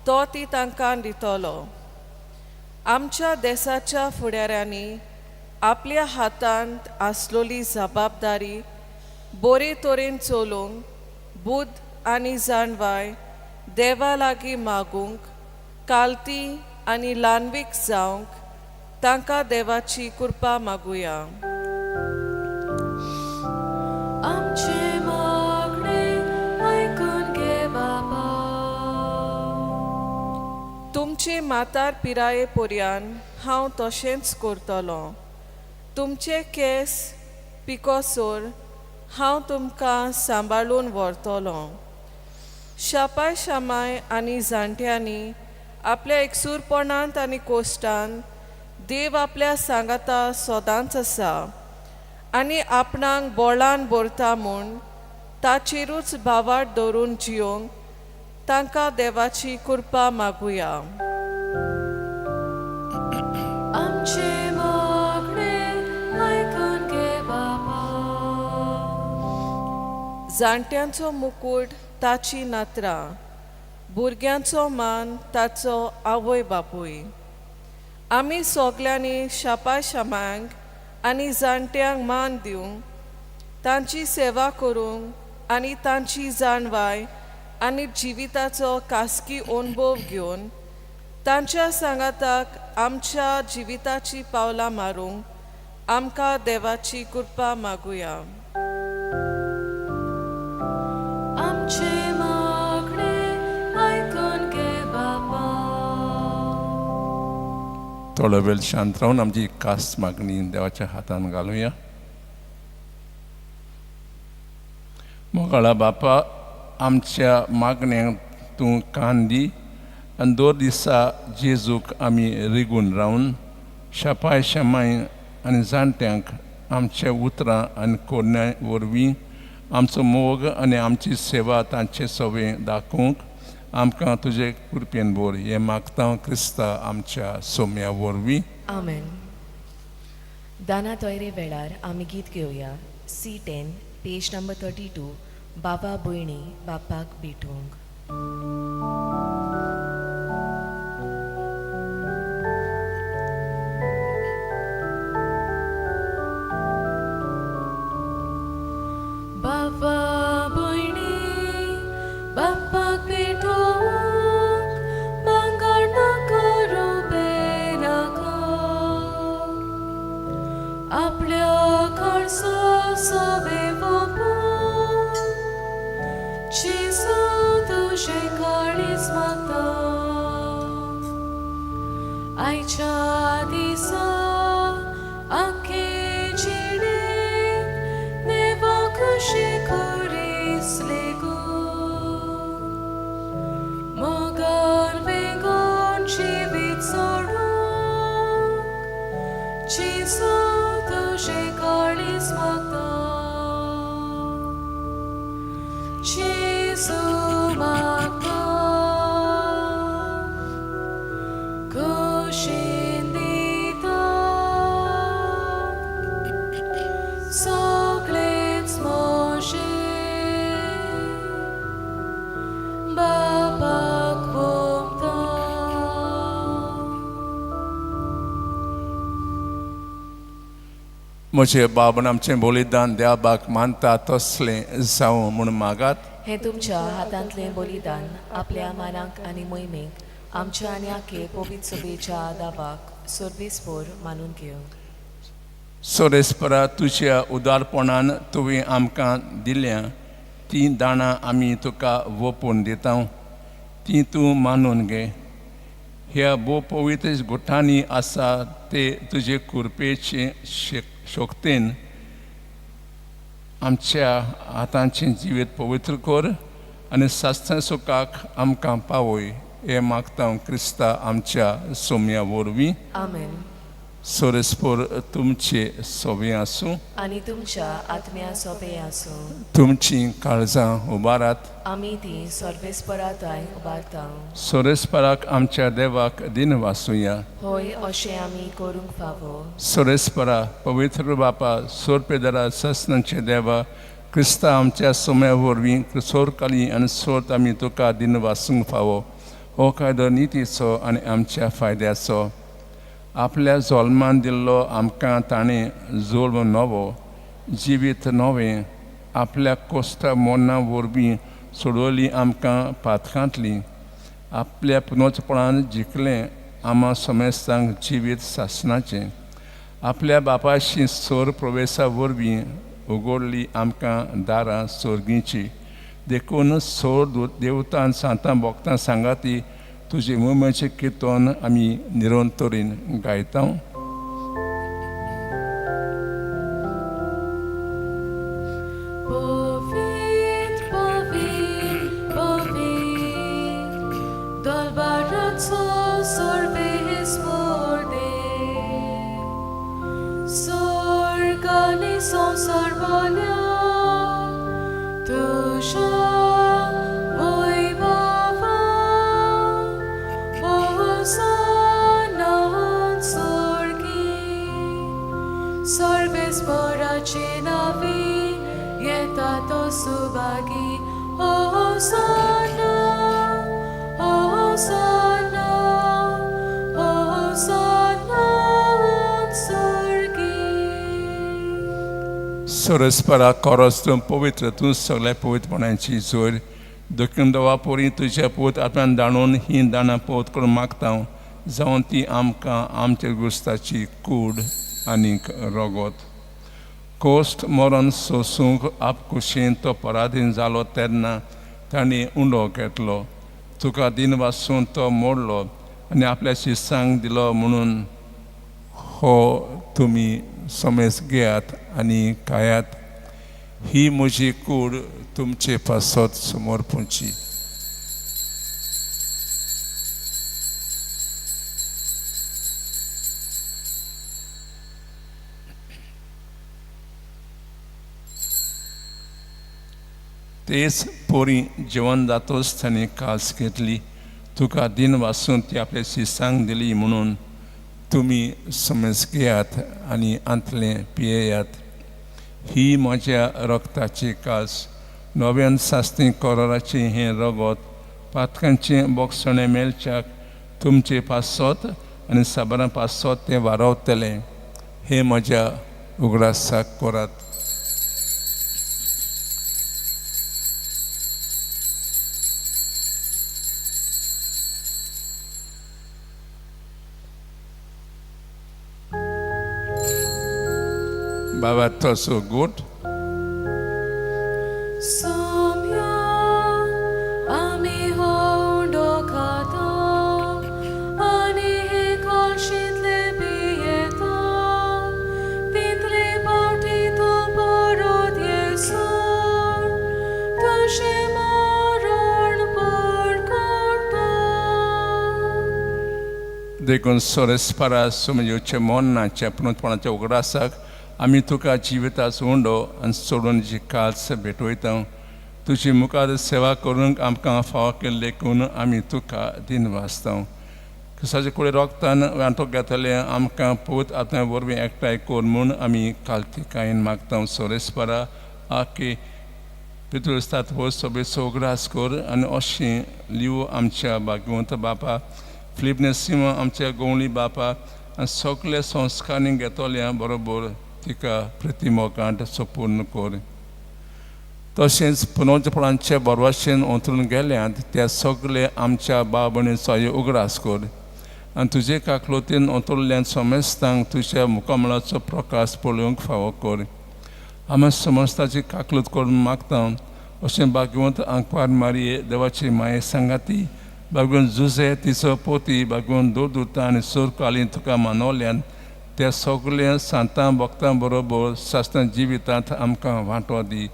तो ती तांकां दितलो. आमच्या देसाच्या फुडाऱ्यांनी आपल्या हातांत आसलोली जबाबदारी बरे तरेन चलोवंक बुद्द आनी जाणवाय देवा लागीं मागूंक, कालती आनी ल्हानवीक जावंक तांकां देवाची कृपा मागुया. आमचे मागणें आयकून घे बाबा. तुमचे म्हातार पिराये पर्यान हांव तशेंच करतलो. तुमचे केंस पिकोसर हांव तुमकां सांबाळून व्हरतलो. शापाय शामाय आनी जाणट्यांनी आपल्या एकसूरपणांत आनी कोश्टान देव आपल्या सांगाता सदांच आसा आनी आपणाक बोळान भरता म्हूण ताचेरूच भावार्थ दवरून जियोंक तांकां देवाची कृपा मागुया. आमचे मागणें आयकून घे बाबा. जाणट्यांचो मुकूट ताची नात्रां, भुरग्यांचो मान ताचो आवय बापूय. आमी सगल्यांनी शापा शामांक आनी जाणट्यांक मान दिवंक, तांची सेवा करूंक आनी तांची जाणवाय आनी जिविताचो खासगी अणभव घेवन तांच्या सांगाताक आमच्या जिविताची पावलां मारूंक आमकां देवाची कृपा मागुया. आमचे मागणें आयकून घे बाबा. थोडो वेळ शांत रावन आमची खास मागणी देवाच्या हातान घालुया. मोगाळा बापा, आमच्या मागण्यांक तूं कान दी आनी दर दिसा जेजूक आमी रिगून रावन शापाय शामाय आनी जाणट्यांक आमच्या उतरां आनी कोरण्या वरवीं आमचो मोग आनी आमची सेवा तांचे सवे दाखोवंक आमकां तुजे कृपेन भर. हें मागता क्रिस्ता आमच्या सोम्या वरवीं. आमेन. दाना तोयरे वेळार आमी गीत घेवया C10 page number 32, बाबा भयणी बापाक भेटूंक. बाबा भयणी बापाक भेटूंक भांगर नाका रुपें नाका, आपल्या खर्चा सवे वोपूंक जेजू तुजें काळीज म्हाका. म्हजे बाबन आमचें बलिदान देवाक मानता तसलें जावं म्हूण मागात. हें तुमच्या हातांतलें बलिदान आपल्या मानाक आनी मोहिमेक आमच्या आनी आखे पवित्र सभेच्या दावाक सर्वेस्पोर मानून घेवं. सोरेस्परा तुज्या उदारपणान तुवें आमकां दिल्या तीं दाणां आमी तुका वोपून दिता, तीं तूं मानून घे. ह्या भोव पवित्र गुठांनी आसा ते तुजे कृपेचे शक्तेन आमच्या हातांचें जिवीत पवित्र कर आनी सास्त्र सुखाक आमकां पावय. हें मागता क्रिस्ता आमच्या सोम्या वरवीं. आमेन. सोरेस्पोर तुमचे सोबे आसूं आनी तुमच्या आत्म्या सोबे आसूं. तुमचीं काळजां उबारात. आमी ती सर्वेस्परा थंय उबारता. सोरेस्पराक आमच्या देवाक दिन वासुया. होय, अशें आमी करूंक फावो. सोरेस्परा पवित्र बापा सोरपेदरा ससनाचे देवा क्रिस्ता आमच्या सोम्या वरवीं सोरकाली आनी सोर्त आमी तुका दिन वासूंक फावो. हो कायदो नितीचो आनी आमच्या फायद्याचो. आपल्या जल्मान दिल्लो आमकां ताणें जोल्म नवो जिवीत नवें आपल्या कोश्टा मोन्ना वरवीं सोडवली आमकां पातकांतली. आपल्या पुनोचपणान जिखलें आमा समेस्तांक जिवीत सासणाचें. आपल्या बापाशी सोर प्रवेशा वरवीं उगडली आमकां दारां सोर्गीची. देखून सोर देवतान सांतां भोगतां सांगाती तुजे मोमेचें किर्तन आमी निरंतरीन गायता. पवित्र पवित्र पवित्र दरबाराचो सर्वेस्पोर देव, स्वर्ग आनी संवसार भरल्या तुज्या वैभवान. होसाना स्वर्गी, सर्वेस्पोराचे नांवी येता तो सुभागी. होसाना होसाना होसाना स्वर्गी. सोरेस्परा कोरस तूं पवित्र, तूं सगळ्या पवित्रपणाची जोर. देखून देवा पोरी तुज्या पूत आत्म्यान दाणून ही दाणां पोत करून मागता जावन ती आमकां आमच्या गुस्ताची कूड आनीक रगत. कोश्ट मरण सोसूंक आपकुशीन तो पराधीन जालो तेन्ना ताणें उंडो घेतलो. तुका दिन वासून तो मोडलो आनी आपल्या शिसांक दिलो म्हणून हो तुमी समेस घेयात आनी खायात. ही म्हजी कूड तुमचे पासत समर्पूची. तेच पोरी जेवण जातोच ताणें कास घेतली. तुका दिन वासून ती आपल्या शिसांक दिली म्हणून तुमी समज घेयात आनी आंतलें पियेयात. ही म्हज्या रक्ताची कास, नव्यान सास्ती कोराचें हें रगत पातकांचें बोगसणें मेळच्याक तुमचे पासत आनी साबारां पासत तें वारवतलें. हें म्हज्या उगडासाक करात. बाबा तो गुड. सोम्या आमी हो उंडो खाता आनी हे कळशींतले पियेता, तितले फावटी तूं परत येसर तुजें मरण परगट्टा. देखून सोरेस्परा समजूचे मोन्नाच्या पुनोत्पणाच्या उगडासाक आमी तुका जिविताचो उंडो आनी सोडून जी काल्स भेटवयता. तुजी मुखार सेवा करूंक आमकां फावो केल्लें देखून आमी तुका दिन वाचता. क्रिस्ताचे कुडी रोगतान वांटो घेतले आमकां पूत आत्म्या वरवीं एकठांय कर म्हूण आमी कालतिकायेन मागता. सोरेस्परा आके पितुळस्तात हो सोबेचो उगडास कर आनी अशें लिव आमच्या भागवंत बापा फिलीप नेसिमा आमच्या गोवणी बापा आनी सगळे संस्कारांनी घेतल्या बरोबर तिका प्रतिमोगांत सपूर्ण कर. तशेंच पुनर्जपणांचे बरवाशेन अंतरून गेल्यांत त्या सगळे आमच्या भाव भयणींचोय उगडास कर आनी तुजे काकलोतीन अंतरल्यान समेस्तांक तुज्या मुखामळाचो प्रकाश पळोवंक फावो कर. आमी समस्ताची काकलूत करून मागता अशें भाग्यवंत आंकवार मारये देवाची माये सांगाती बागून जुजे तिचो पोती बागून दूर आनी सोरकालीन तुका मानवल्यान त्या सगळ्या सांतां भक्तां बरोबर सासणां जिवितांत आमकां वांटो दी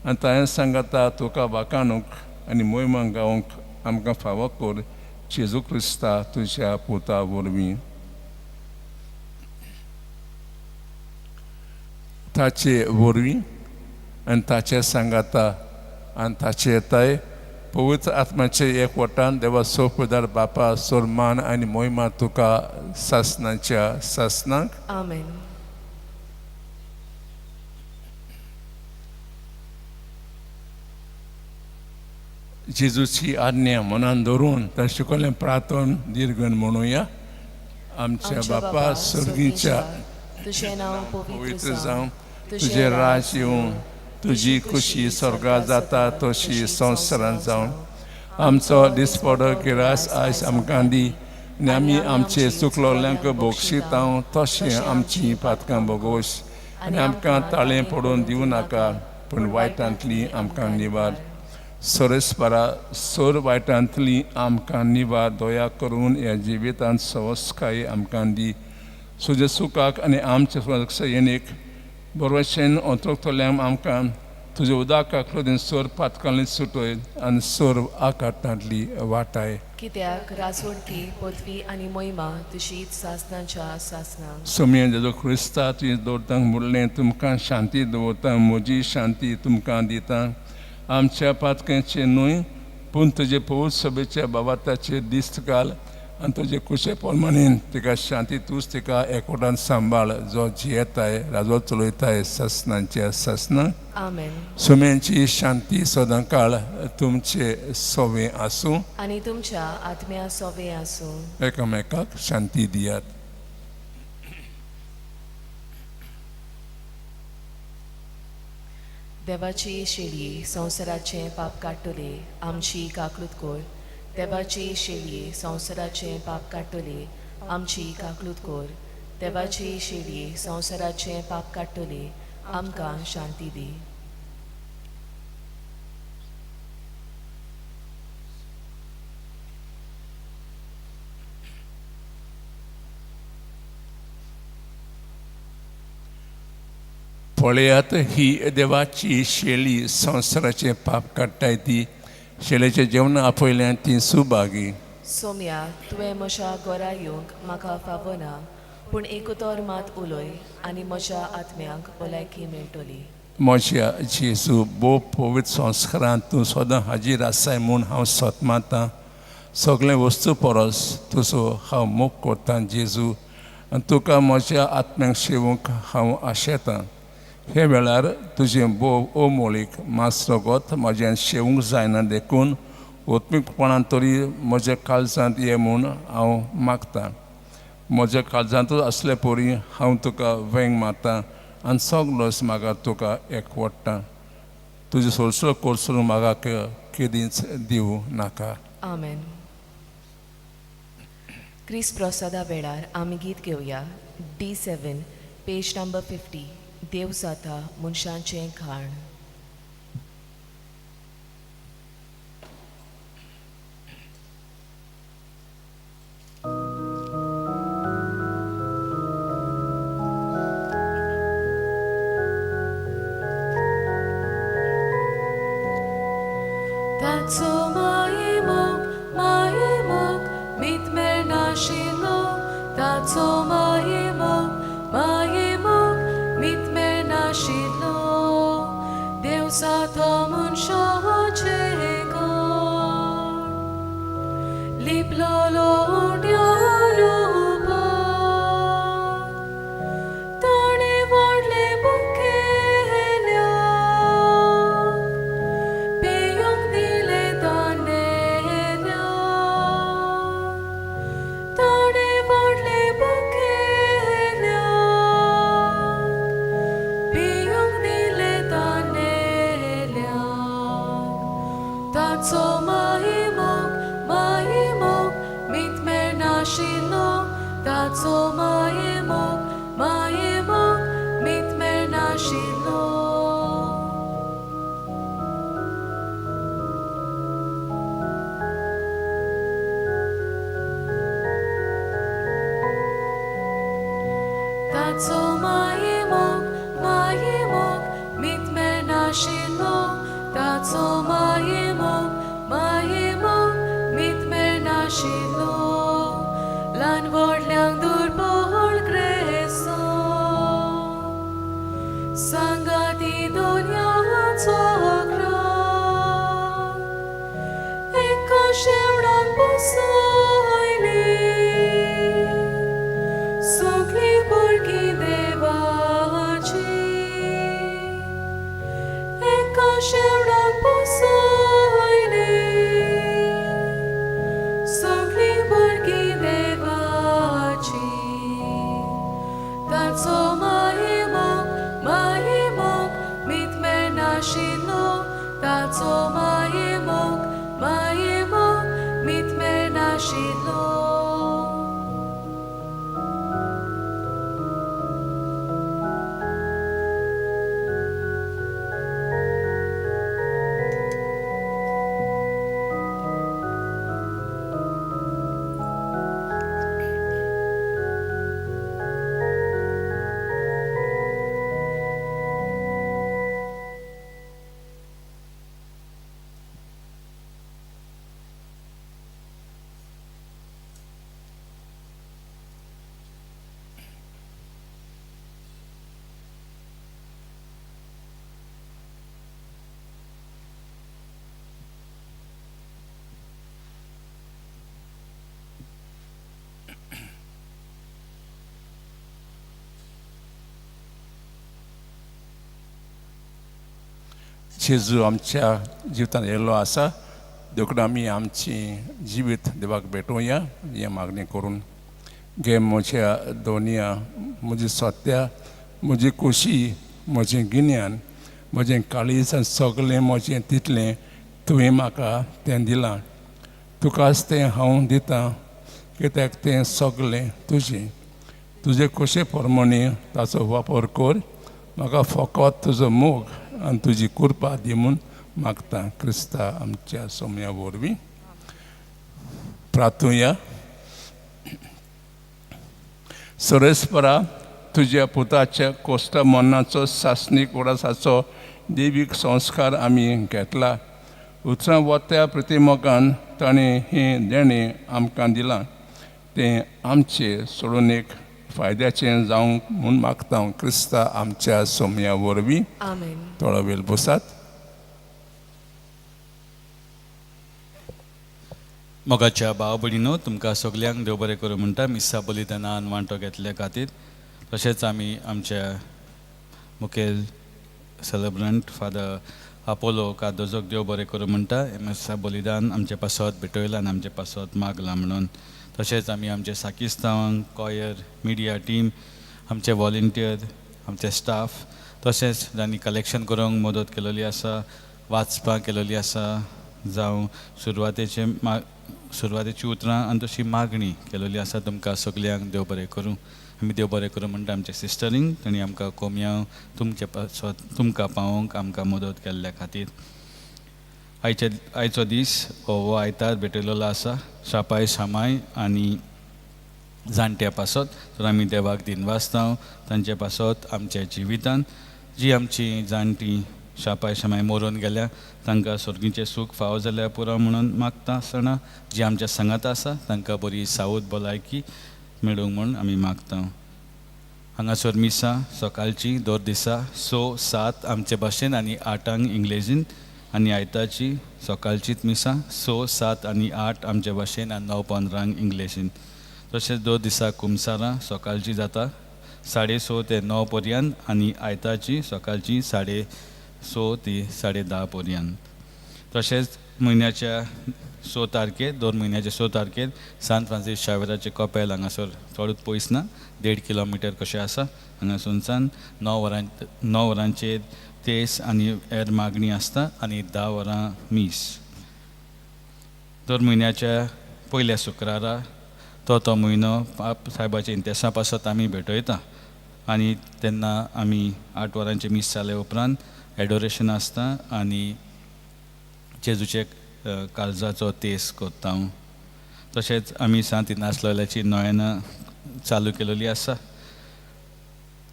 आनी ताणें सांगाता तुका वाकाणूंक आनी मोहिमा गावंक आमकां फावो कर जेजू क्रिस्ता तुज्या पुता वरवीं. ताचे वरवीं आनी ताचे सांगाता आनी ताचे ताय पवित्र आत्म्याचे एकवटान देवा सोपदार बापा सोरमान आनी मोहिमा तुका सासणाच्या सासणाक. आमेन. जेजूची आज्ञा मनान धरून त्या शिकवलें प्रार्थन दीर्घन म्हणुया. आमच्या बापा सर्गीच्या तुझें नांव पवित्र जावं, तुजें राज येवं, तुजी खुशी स्वर्गात जाता तशी संवसारांत जावं. आमचो दिसपडो गिरास आयज आमकां दी आनी आमी आमचे चुकलोल्यांक बक्षिता तशें आमची पातकां भोगोस आनी आमकां ताळें पडून दिवं नाका पूण वायटांतली आमकां निवार. सोरेस्परा सोर वायटांतली आमकां निवार दया करून ह्या जिवितांत सवस्काय आमकां दी. सुजे सुखाक आनी आमचे सयेनीक बरोवशेन अंतरतल्यांक आमकां तुजे उदक काकलोदीन सोर पातकांनी सुटय आनी सोर आकाटांतली वाटाय. कित्याक राजवडकी पदवी आनी मोहिमा तुजीच सासणाच्या सासणाक. सोमये जेजू क्रिस्ता तुजें दवरतांक म्हणलें तुमकां शांती दवरता म्हजी शांती तुमकां दिता. आमच्या पातकांचे न्हय पूण तुजे पवित्र सभेच्या बाबाताचेर दिस्त घाल आनी तुजे कुशे प्रमाणेन तिका शांती तूंच तिका एकवटान सांबाळ जो जियेताय राजो चलयताय सासणाच्या सासणाक. आमेन. सुम्यांची शांती सदां काळ तुमचे सोवे आसूं आनी तुमच्या आत्म्या सोवे आसूं. एकामेकाक शांती दियात. देवाची शेळी संवसाराचें पाप काडटले आमची काकलूत कोर. देवाची शेळी संवसाराचें पाप काडटले आमची काकलूत कोर. देवाची शेळी संवसाराचें पाप काडटले आमकां शांती दी. पळयात ही देवाची शेळी संवसाराचें पाप काडटाय ती शेळेचें जेवण आपयल्यान ती सुभागी. सोम्या तुवें म्हज्या घरा येवंक म्हाका फावना पूण एकुतर मात उलय आनी म्हज्या आत्म्याक भलायकी मेळटली. म्हज्या जेजू भोव पवित्र संस्कारांत तूं सदां हाजीर आसाय म्हूण हांव सत मानतां. सगळें वस्तू परस तुजो हांव मोग करतां जेजू आनी तुका म्हज्या आत्म्याक शेवूंक हांव आशेतां. हे वेळार तुजें भोव अमोळीक मांस रगत म्हज्यान शेवूंक जायना देखून आत्मीकपणान तरी म्हज्या काळजांत ये म्हूण हांव मागतां. म्हज्या काळजांतूच आसले परी हांव तुका वेंग मारता आनी सगलोच म्हाका तुका एकवडटा. तुजें सोरसो कोरसोर म्हाका केदींच दिवं नाका. आमेन. क्रिस प्रसादा वेळार आमी गीत घेवया D7 page number 50. देव जाता मनशांचें घाण. ताचो माई मोग मीत मेळनाशिल्लो. ताचो माई मोग मीत मेळनाशिल्लो. देव जातो मनशाचें घाण लिपलोलो उंड्या रुपान ताणें व्हडलें बुकेल्याक पिवंक दिलें तानेल्याक. ताणें व्हडलें बुकेल्याक ताचो माये मोग माये मोग मीत मेळनाशिल्लो ताचो माये मोग माये मोग मीत मेळनाशिल्लो ल्हान व्हडल्यांक दुर्बळ क्रेस्तो सांगाती दोनयाचो ग्राम एका शेवडाक बसयली सगळीं भुरगीं देवाची एका शेवडाक बसयली सगळीं भुरगीं देवाची ताचो माये मोग मीत मेळनाशिल्लो ताचो माये मोग मीत मेळनाशिल्लो. जेजू आमच्या जिवितांत येयल्लो आसा देखून आमी आमची जिवीत देवाक भेटोवया हें मागणी करून. घे म्हज्या दोनया, म्हजी सत्या, म्हजी खोशी, म्हजें गिन्यान, म्हजें काळीज आनी सगळें म्हजें तितलें तुवें म्हाका तें दिलां. तुकाच तें हांव दितां कित्याक तें सगळें तुजें. तुजे खोशे प्रमाणे ताचो वापर कर. म्हाका फकत तुजो मोग आनी तुजी कृपा दी म्हूण मागता क्रिस्ता आमच्या सोम्या वरवीं. प्रार्थुया. सरेस्परा तुज्या पुताच्या कोश्टा मरणाचो सासणीक उडासाचो देवीक संस्कार आमी घेतला. उतरां वत्या प्रतिमोगान ताणें हें देणें आमकां दिलां तें आमचे सोडून एक फायद्याचें जावंक म्हूण मागता क्रिस्ता आमच्या सोम्या वरवीं. आमेन. थोडो वेळ बसात. मोगाच्या भाव भयणीनो, तुमकां सगल्यांक देव बरें करूं म्हणटा मिसा बलिदानान वांटो घेतल्या खातीर. तशेंच आमी आमच्या मुखेल सेलेब्रंट फादर आपोलो कार्दोजोक देव बरें करूं म्हणटा मिसा बलिदान आमचे पासत भेटयलां आनी आमचे पासत मागलां म्हणून. तशेंच आमी आमचे साकिस्तांवांक, कॉयर, मिडिया टीम, आमचे वॉलंटियर, आमचे स्टाफ, तशेंच जांणी कलेक्शन करूंक मदत केलेली आसा, वाचपाक केलेली आसा, जावं सुरवातेची उतरां आनी तशी मागणी केलेली आसा, तुमकां सगल्यांक देव बरें करूं. आमी देव बरें करूं म्हणटा आमच्या सिस्टरींक, तांणी आमकां कोमयांव तुमचे पासत तुमकां पावोवंक आमकां मदत केल्ल्या खातीर. आयचो दीस हो आयतार भेटयलेलो आसा शापाय शामाय आनी जाणट्या पासत. तर आमी देवाक दिनवासता तांचे पासत आमच्या जिवितान जी आमची जाणटी शापाय शामाय मरून गेल्या तांकां सर्गीचें सूख फावो जाल्यार पुरो म्हणून मागता आसतना जी आमच्या सांगात आसा तांकां बरी सावध भलायकी मेळूंक म्हूण आमी मागता. हांगासर मिसां सकाळची दर दिसा 6, 7 आमचे भाशेन आनी 8 इंग्लेजीन आनी आयताची सकाळचीच मिसां 6, 7 आनी 8 आमचे भाशेन आनी 9, 15 इंग्लिशीन. तशेंच दर दिसा कुमसारां सकाळची जाता 6:30 ते 9 पर्यंत आनी आयताची सकाळची 6:30 ते 10:30 पर्यंत. तशेंच म्हयन्याच्या 6 तारखेर, 2 म्हयन्याच्या 6 तारखेर सान फ्रांसीस शावेराचें कपेल हांगासर चडूच पयस ना, 1.5 किलोमिटर कशें आसा. हांगासरच्यान 9 वरांचेर तेस आनी हेर मागणी आसता आनी 10 वरां मीस. दर म्हयन्याच्या पयल्या शुक्रारा तो म्हयनो पाप सायबाच्या इंतेसा पासत आमी भेटयता आनी तेन्ना आमी 8 वरांचें मीस जाले उपरांत एडोरेशन आसता आनी जेजूचे काळजाचो तेस करता. तशेंच आमी सांत इनास लोयलाची नोयेनां चालू केलेली आसा.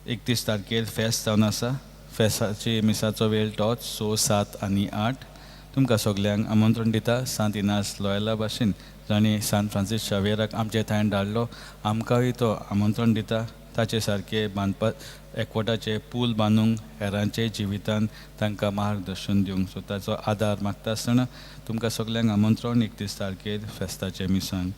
31 तारखेर फेस्त जावन आसा. फेस्ताची मिसाचो वेळ तोच 6, 7 आनी 8. तुमकां सगल्यांक आमंत्रण दिता. सांत इनास लोयला भाशेन जाणें सांत फ्रांसीस शावेराक आमचे थंय धाडलो, आमकांय तो आमंत्रण दिता. ताचे सारके बांदपा एकवटाचे पूल बांदूंक, हेरांचे जिवितान तांकां मार्गदर्शन दिवंक. सो ताचो आदार मागता आसतना तुमकां सगल्यांक आमंत्रण 31 तारखेर फेस्ताचे मिसांक.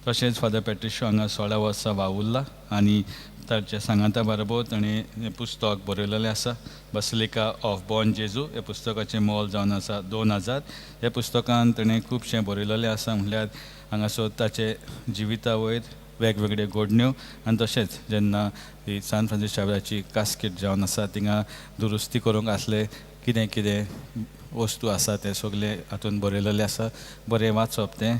तशेंच फादर पेट्रिशो हांगा 16 वर्सां वावुरला आनी ताच्या सांगाता बरोबर ताणें हें पुस्तक बरयलेलें आसा, बसलिका ऑफ बॉर्न जेजू. ह्या पुस्तकाचें मोल जावन आसा 2000. ह्या पुस्तकान ताणें खुबशें बरयलेलें आसा, म्हणल्यार हांगासर ताचे जिविता वयर वेगवेगळे घडण्यो आनी तशेंच जेन्ना ही सांत फ्रांसीस शावेराची कास्केट जावन आसा थिंगा दुरुस्ती करूंक आसले कितें कितें वस्तू आसा तें सगळें हातून बरयलेलें आसा. बरें वाचप तें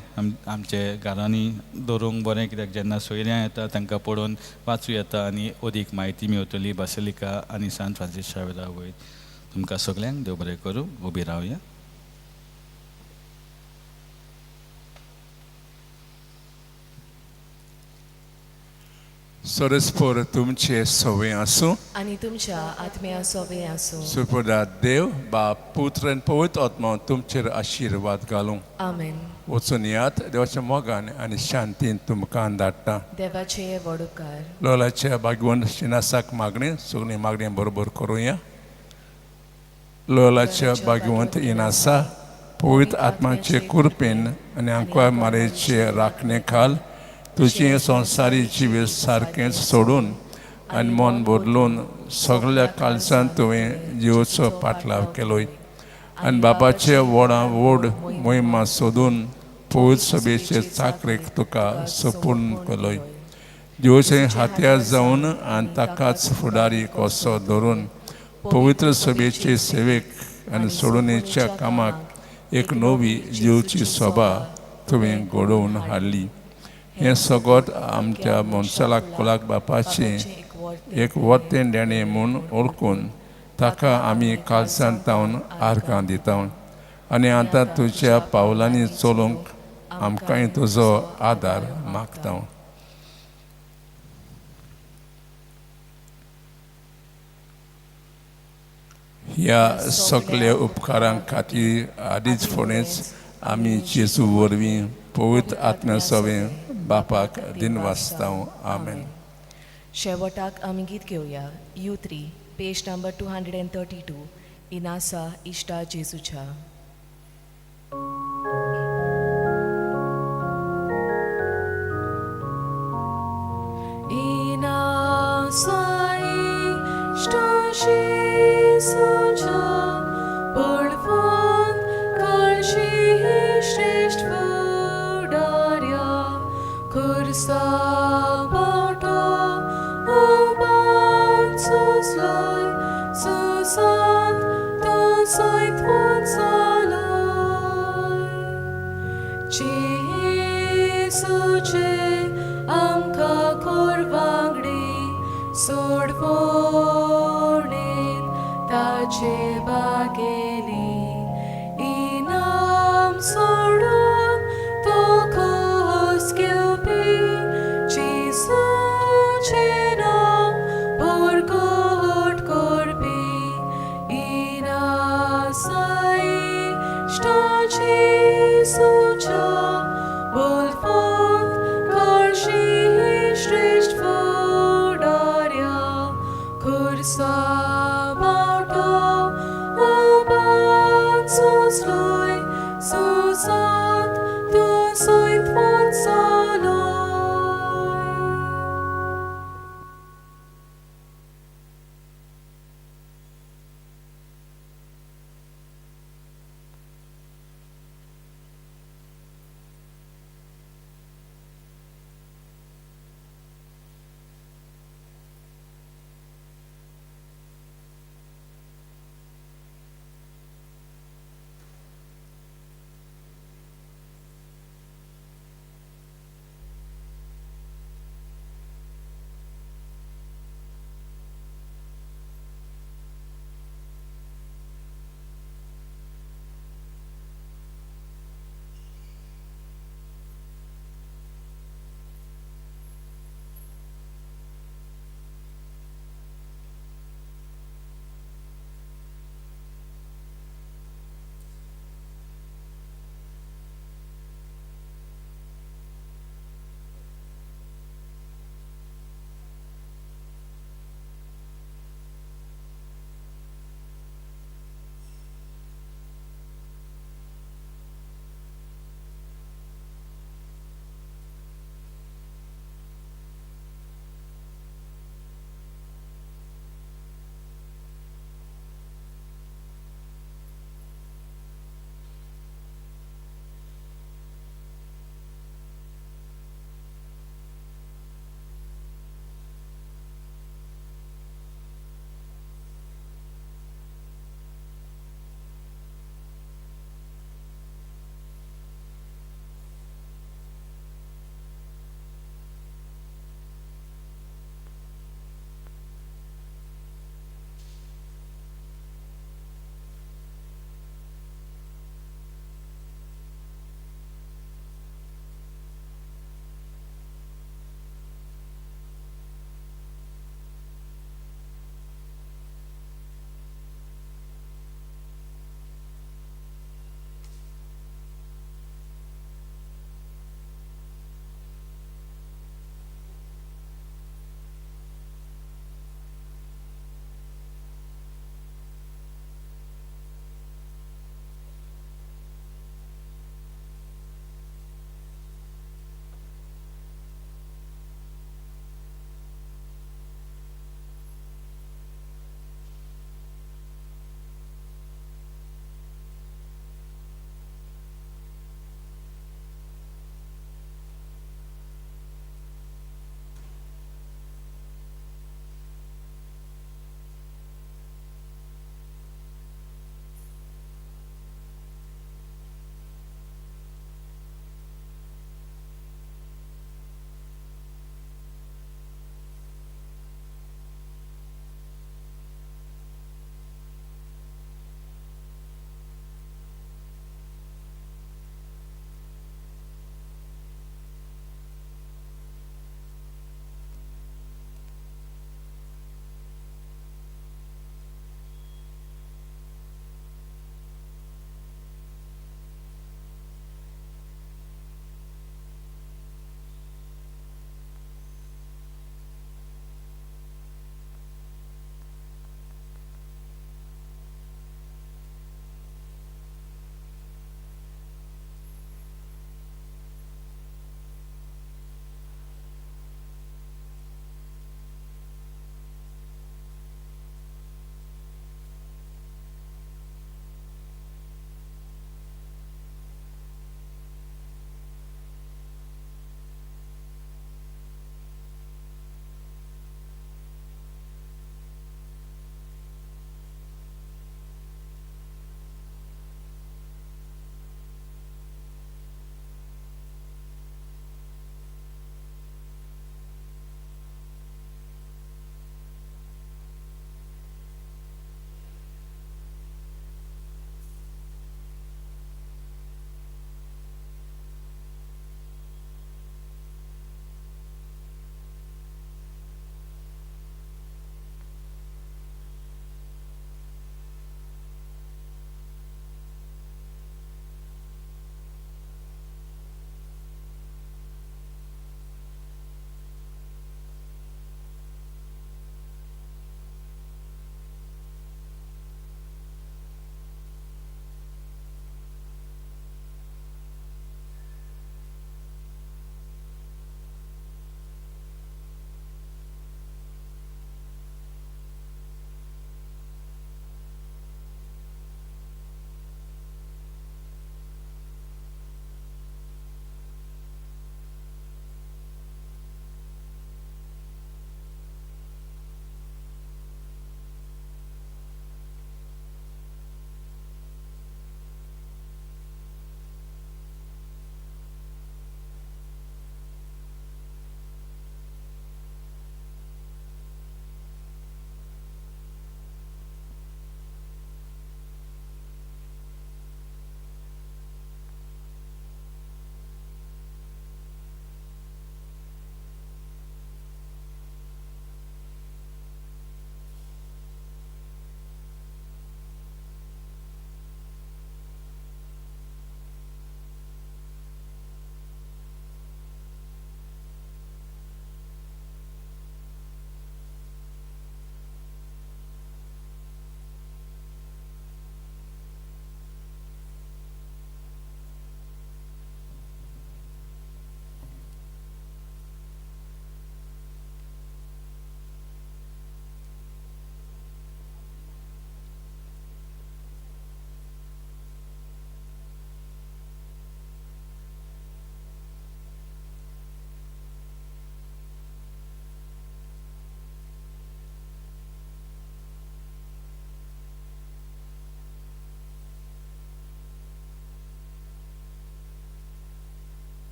आमचे घरांनी दवरूंक बरें, कित्याक जेन्ना सोयऱ्यां येता तांकां पळोवन वाचूं येता आनी अदीक म्हायती मेवतली बासिलिका आनी सांत फ्रांसीस शावेरा वयर. तुमकां सगल्यांक देव बरें करूं. उबी रावया. सरस्पर तुमचे सवे आसूं आनी तुमच्या आत्म्या सोवे आसूं. सुप्रदा देव बाप पुत्र आनी पवित्र आत्मा तुमचेर आशिर्वाद घालूं. आमेन. वचून यात देवाच्या मोगान आनी शांतीन तुमकां धाडटा. देवाचे व्हड उपकार. लोलाच्या भागवंत शिनासाक मागणी सगळीं मागणी बरोबर करुया. लोलाच्या भागवंत इनासा पवित्र आत्माचे कृपेन आनी आंकवार मारेचे राखणे खाल तुजें संवसारी जिवीत सारकेंच सोडून आनी मन बदलून सगल्या काळजान तुवें जिवचो पाटलाव केलोय आनी बापाचे व्हडा व्हड मोहिमा सोदून पवित्र सभेचे चाकरेक तुका सपूर्ण केलोय. जिवचें हातयार जावन आनी ताकाच फुडारी कसो धरून पवित्र सभेचे सेवेक आनी सोडूनेच्या कामाक एक नवी जिवची सभा तुवें घडोवन हाडली. हें सगळें आमच्या मनशाक कुलाक बापाचें एक वर्तें देणें म्हूण वळखून ताका आमी काळजांत तावन आर्गां दिता आनी आतां तुज्या पावलांनी चलूंक आमकांय तुजो आदार मागता. ह्या सगल्या उपकारां खातीर आदींच फुडेंच आमी जेजू वरवीं पवित्र आत्म्या सवें बापाक दिनवासता. आमेन. शेवटाक आमी गीत घेवया U3 page number 232 इनासा इश्टा जेजूच्या. इनासा इश्टा जेजूच्या बळवंत काळजी श्रेश्ठ फुडाऱ्या खुर्सा बाटो उबान सुसलोय सुसांत तो सैतवान जालोय. जेजूचे आमकां कोरवांगडी सोडवणेंत ताचे बागेली इनाम सोडून तो खोस घेवपी जेजूचें नांव परगट करपी इनासा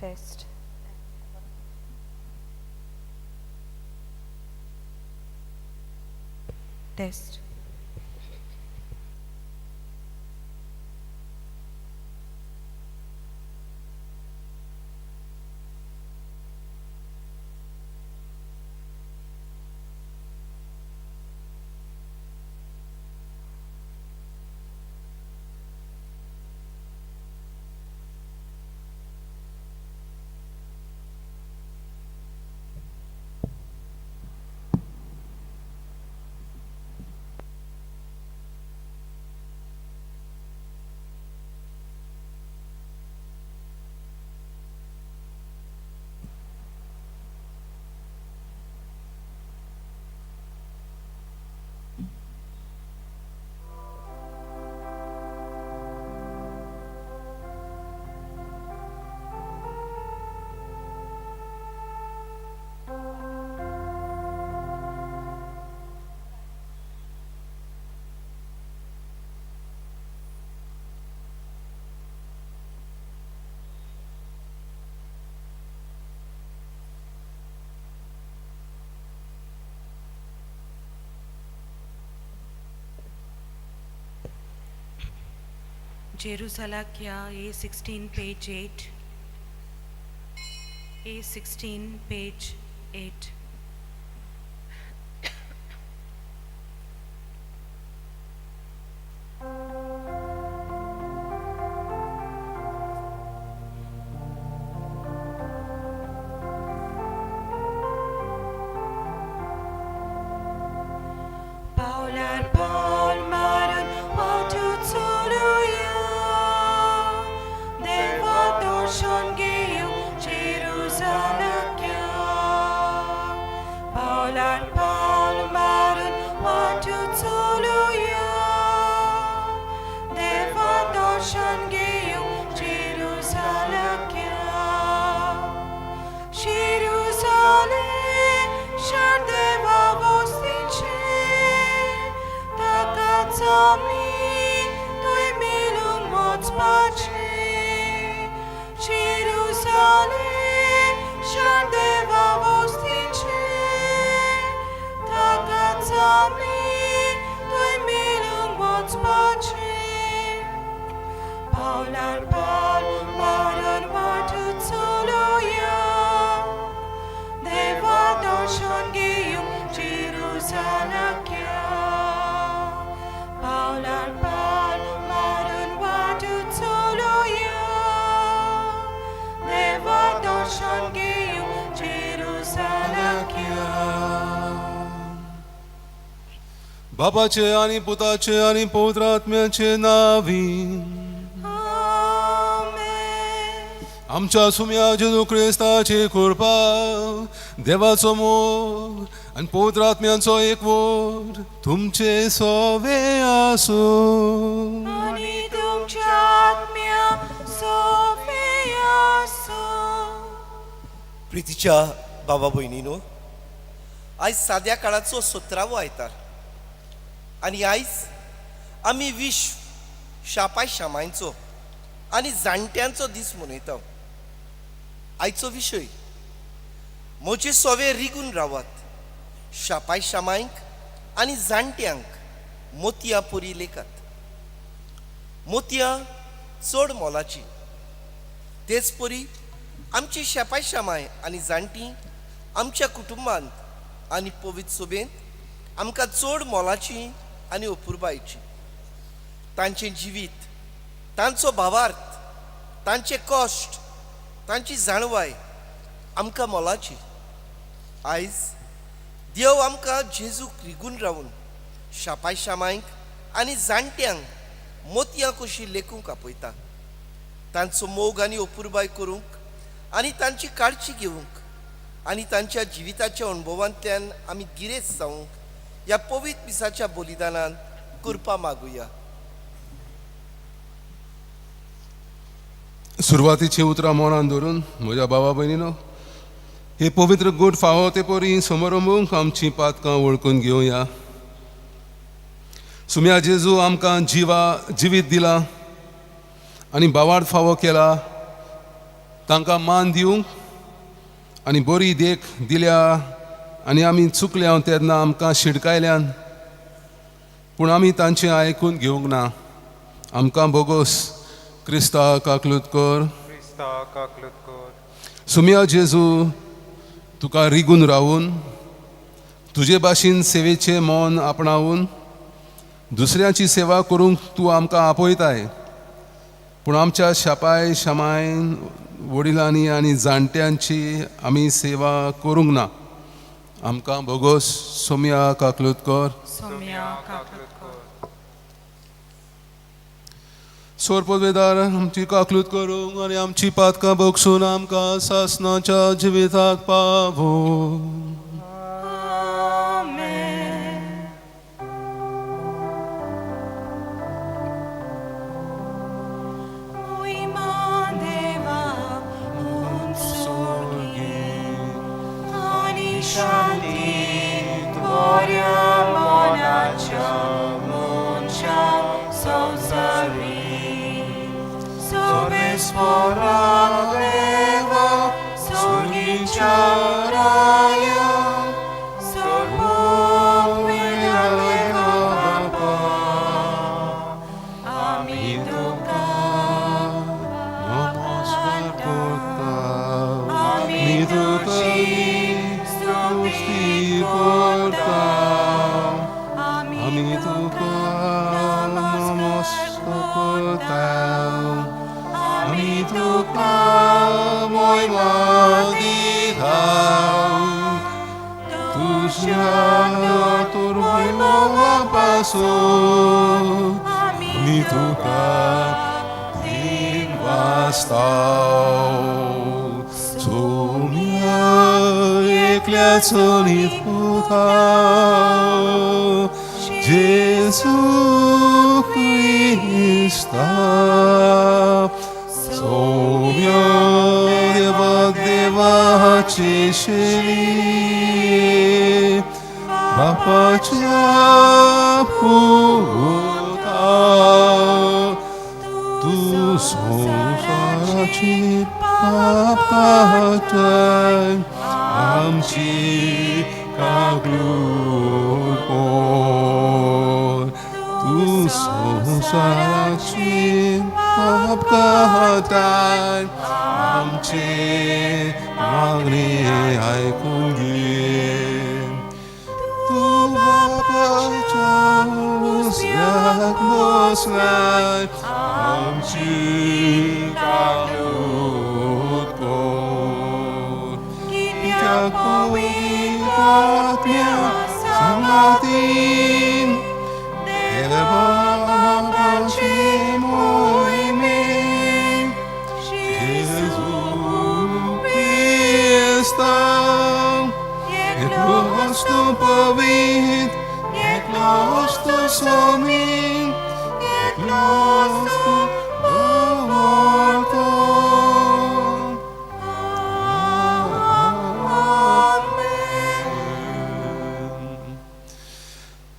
Test. Test. Jerusalem, A16, page 8. A16, page 8. पावलार पावल मारून वाटू चलुया देवा दर्शन घेवंक जेरुजलक्या पावलार पावल मारून वाटू चलुया देवा दर्शन घेवंक जेरुजलक्या जेरुजलेम शार देवा वस्तीचें ताकाच आमी थंय मेळूंक वचपाचें जेरुजलेम शार देवा वस्तीचें ताकाच आमी थंय मेळूंक वचपाचें पावलार पावल मारून वाटू चलुया देवा दर्शन घेवंक जेरुजलक्या पावलार पावल मारून वाटू चलुया देवा दर्शन घेवंक जेरुजलक्या. बापाचे आनी पुताचे आनी पवित्र आत्म्याचे नावी. आमेन. आमच्या सुम्या जेजू क्रिस्ताची कृपा, देवाचो मोग आनी पवित्र आत्म्याचो एकवट तुमचे सोवे आसूं. आनी तुमच्या आत्म्या सोवे आसूं. प्रितीच्या बाबा भयणीनो, आयज साद्या काळाचो सतरावो आयतार आनी आयज आमी विश्व शापाय शामांचो आनी जाणट्यांचो दीस मनयता. आयचो विशय, म्हजे सोवे रिगून रावात, शापाय शामांक आनी जाणट्यांक मोतयां परी लेखात. मोतयां चड मोलाची, तेच परी आमची शेपाय शामाय आनी जाणटी आमच्या कुटुंबांत आनी पवित्र सभेंत आमकां चड मोलाची आनी अपुरबायची. तांचें जिवीत, तांचो भावार्थ, तांचे कश्ट, तांची जाणवाय आमकां मोलाची. आयज देव आमकां जेजूक रिगून रावून शापाय शामांक आनी जाणट्यांक मोतयां कशी लेखूंक आपयता. तांचो मोग आनी अपुरबाय करूंक आनी तांची काळजी घेवंक आनी तांच्या जिविताच्या अणभवांतल्यान आमी गिरेस्त जावंक ह्या पवित्र मिसाच्या बलिदानान कृपा मागुया. सुरवातीची उतरां मनान धरून म्हज्या बाबा भयणीनो, हे पवित्र गूट फावो ते परी समारंभूंक आमची पातकां वळखून घेवया. सुम्या जेजू आमकां जिवा जिवीत दिला आनी बावार्थ फावो केला. तांकां मान दिवंक आनी बरी देख दिल्या आनी आमी चुकल्या तेन्ना आमकां शिडकायल्यान, पूण आमी तांचें आयकून घेवंक ना. आमकां बोगोस. क्रिस्ता काकलूत कर. सुमिया जेजू, तुका रिगून रावून तुजे भाशेन सेवेचें मन आपणावून दुसऱ्यांची सेवा करूंक तूं आमकां आपयताय, पूण आमच्या शापाय शमायन वडिलांनी आनी जाणट्यांची आमी सेवा करूंक ना. आमकां बोगोस. सोम्या काकलूत कर. सोरपदवेदार आमची काकलूत करूंक आनी आमची पातकां बगसून आमकां सासणाच्या जिविताक पावूं.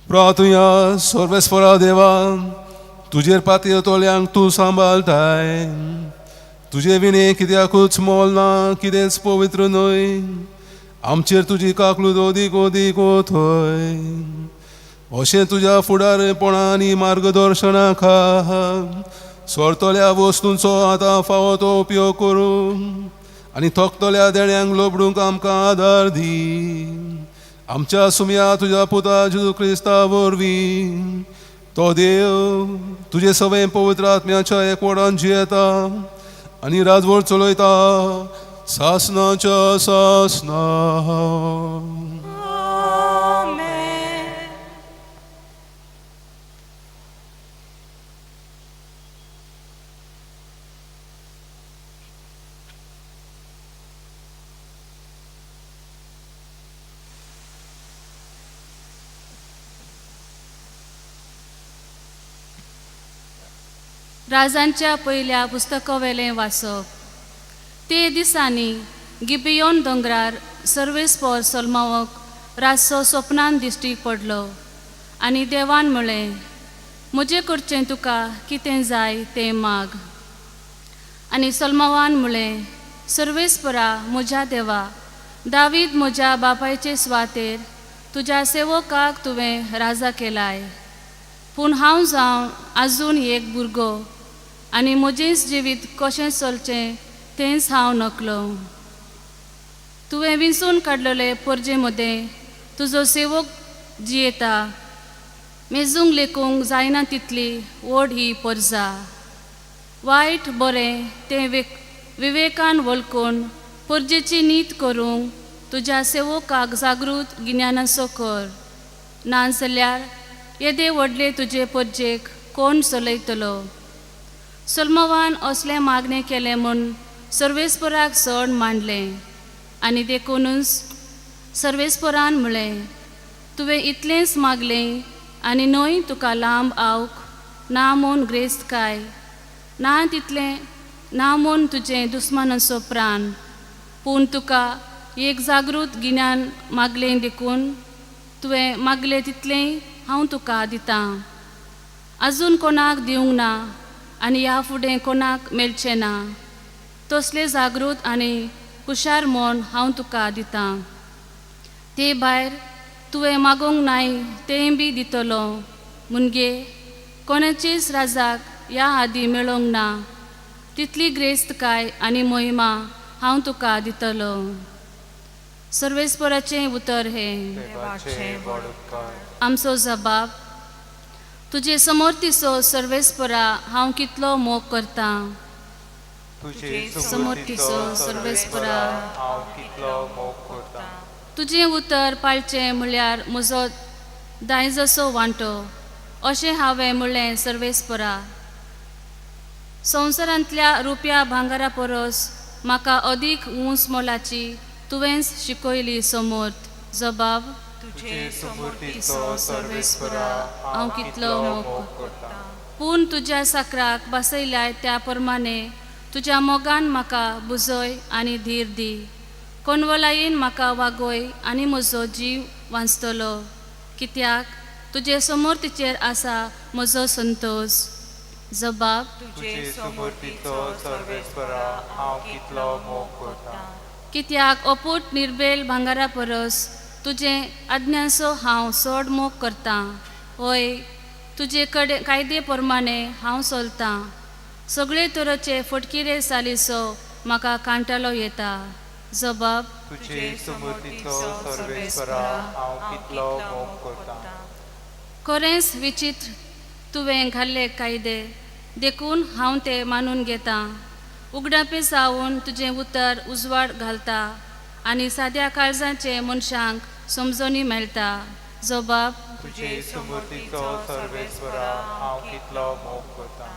प्रातुया सर्वेस्परा देवा, तुजेर पातयेतल्यांक तूं सांबाळटाय. तुजे विणे कित्याकूच मोल ना, कितेंच पवित्र न्हय. आमचेर तुजी काकलूत ओदीक ओदीक ओथय. अशें तुज्या फुडारपणा आनी मार्गदर्शना खाल सोरतल्या वस्तूंचो आतां फावो तो उपयोग करूं आनी थकतल्या देण्यांक लोबडूंक आमकां आदार दी. आमच्या सुमया तुज्या पुता जेजू क्रिस्ता वरवीं तो देव तुजे सवय पवित्र आत्म्याच्या एकवटान जियेता आनी राजवट चलयता सासनाच्या सासना. राजांच्या पयल्या पुस्तकावेलें वाचप. ते दिसांनी गिबियोन दोंगरार सर्वेस्पोर सोलमावक रातचो सोपनान दिश्टी पडलो आनी देवान म्हळें, म्हजे कडचें तुका कितें जाय तें माग. आनी सोलमावान म्हळें, सर्वेस्परा म्हज्या देवा, दावीद म्हज्या बापायचे सुवातेर तुज्या सेवकाक तुवें राजा केलाय. पूण हांव जावन आजून एक भुरगो आनी म्हजेंच जिवीत कशें चलचें तेंच हांव नकलो. तुवें विंचून काडलेले परजे मदें तुजो सेवक जियेता. मेजूंक लेखूंक जायना तितली व्हड ही परजा. वायट बरें तें विवेकान वळखून परजेची नीत करूंक तुज्या सेवकाक जागृत गिन्यानाचो कर. नाजाल्यार येदे व्हडले तुजे परजेक कोण चलयतलो? सोलमवान असलें मागणें केलें म्हूण सर्वेस्पराक चड मांडलें आनी देखूनच सर्वेस्परान म्हळें, तुवें इतलेंच मागलें आनी न्हय तुका लांब आवक ना म्हूण ग्रेस्तकाय ना तितलें ना म्हूण तुजें दुस्मानाचो प्राण, पूण तुका एक जागृत गिन्यान मागलें देखून तुवें मागलें तितलें हांव तुका दितां. आजून कोणाक दिवंक ना आनी ह्या फुडें कोणाक मेळचें ना तसलें जागृत आनी हुशार म्हूण हांव तुका दितां. ते भायर तुवें मागूंक नाय तेंय बी दितलो. मुनगे कोणाचेच राजाक ह्या आदीं मेळोंक ना तितली ग्रेस्तकाय आनी मोहिमा हांव तुका दितलो. सर्वेस्पराचें उतर हें. आमचो जबाब. तुजे समर्थिचो सर्वेस्परा हांव कितलो मोग करतां. समर्थिचो सर्वेस्परा हांव कितलो मोग करतां. तुजें उतर पाळचें म्हळ्यार म्हजो दायजसो वांटो अशें हांवें म्हणलें सर्वेस्परा. संवसारांतल्या रुपया भांगरा परस म्हाका अदीक ऊंच मोलाची तुवेंच शिकयली समर्थ. जबाब. तुजे समर्थिचो सर्वेस्परा हांव कितलो मोग करतां. पूण तुज्या साकराक बसयल्याय त्या प्रमाणे तुज्या मोगान म्हाका बुजय आनी धीर दी. कोनवलायेन म्हाका वागय आनी म्हजो जीव वांचतलो, कित्याक तुजे समर्थीचेर आसा म्हजो संतोश. जबाब. तुजे समर्थीचो सर्वेस्परा हांव कितलो मोग करतां. कित्याक अपूट निर्बेल भांगरा परस तुजें आज्ञांचो हांव चड मोग करतां. हय, तुजे कडेन कायदे प्रमाणे हांव चलतां. सगळे तरेचे फटकिरे चालीचो म्हाका कांटालो येता. जबाब. तुजे समर्थीचो सर्वेस्परा हांव कितलो मोग करतां. खरेंच विचित्र तुवें घाल्ले कायदे, देखून हांव ते मानून घेतां. उगडापे जावन तुजें उतर उजवाड घालता आनी साद्या काळजाचे मनशांक समजणी मेळटा. जबाब. तुजे समर्थीचो सर्वेस्परा हांव कितलो मोग करतां.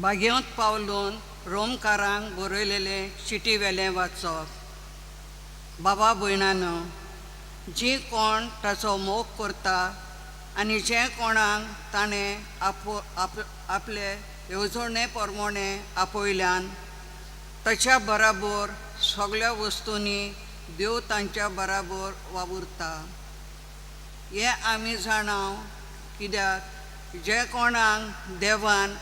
बागेंत पावलून रोमकारांक बरयलेलें चिटी वेलें वाचप. बाबा भयणानो, जी कोण ताचो मोग करता आनी जे कोणाक ताणें आपले येवजणे प्रमाणे आपयल्यान ताच्या बराबर सगळ्या वस्तूंनी देव तांच्या बराबर वावुरता. हें आमी जाणाव कित्याक जे कोणाक देवान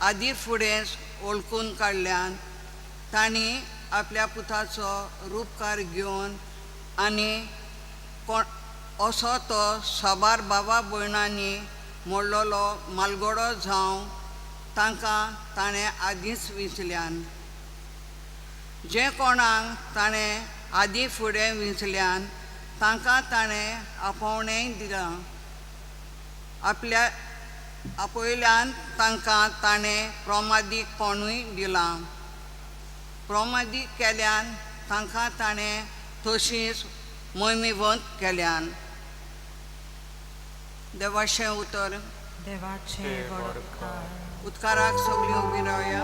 आदी फुडेंच वळखून काडल्यान तांणी आपल्या पुताचो रुपकार घेवन आनी कोण असो तो साबार बाबा भयणांनी मोडलेलो मालगडो जावं तांकां ताणें आदींच विंचल्यान. जे कोणाक ताणें आदीं फुडें विंचल्यान तांकां ताणें आपोवणेंय दिलां. आपल्या आपयल्यान तांकां ताणें प्रमादीकपणूय दिलां. प्रमादीक केल्यान तांकां ताणें तशींच मोहिमेवंत केल्यान. देवाचें उतर. देवाचे व्हड उपकार. उदकाराक सगळीं उबी रावया.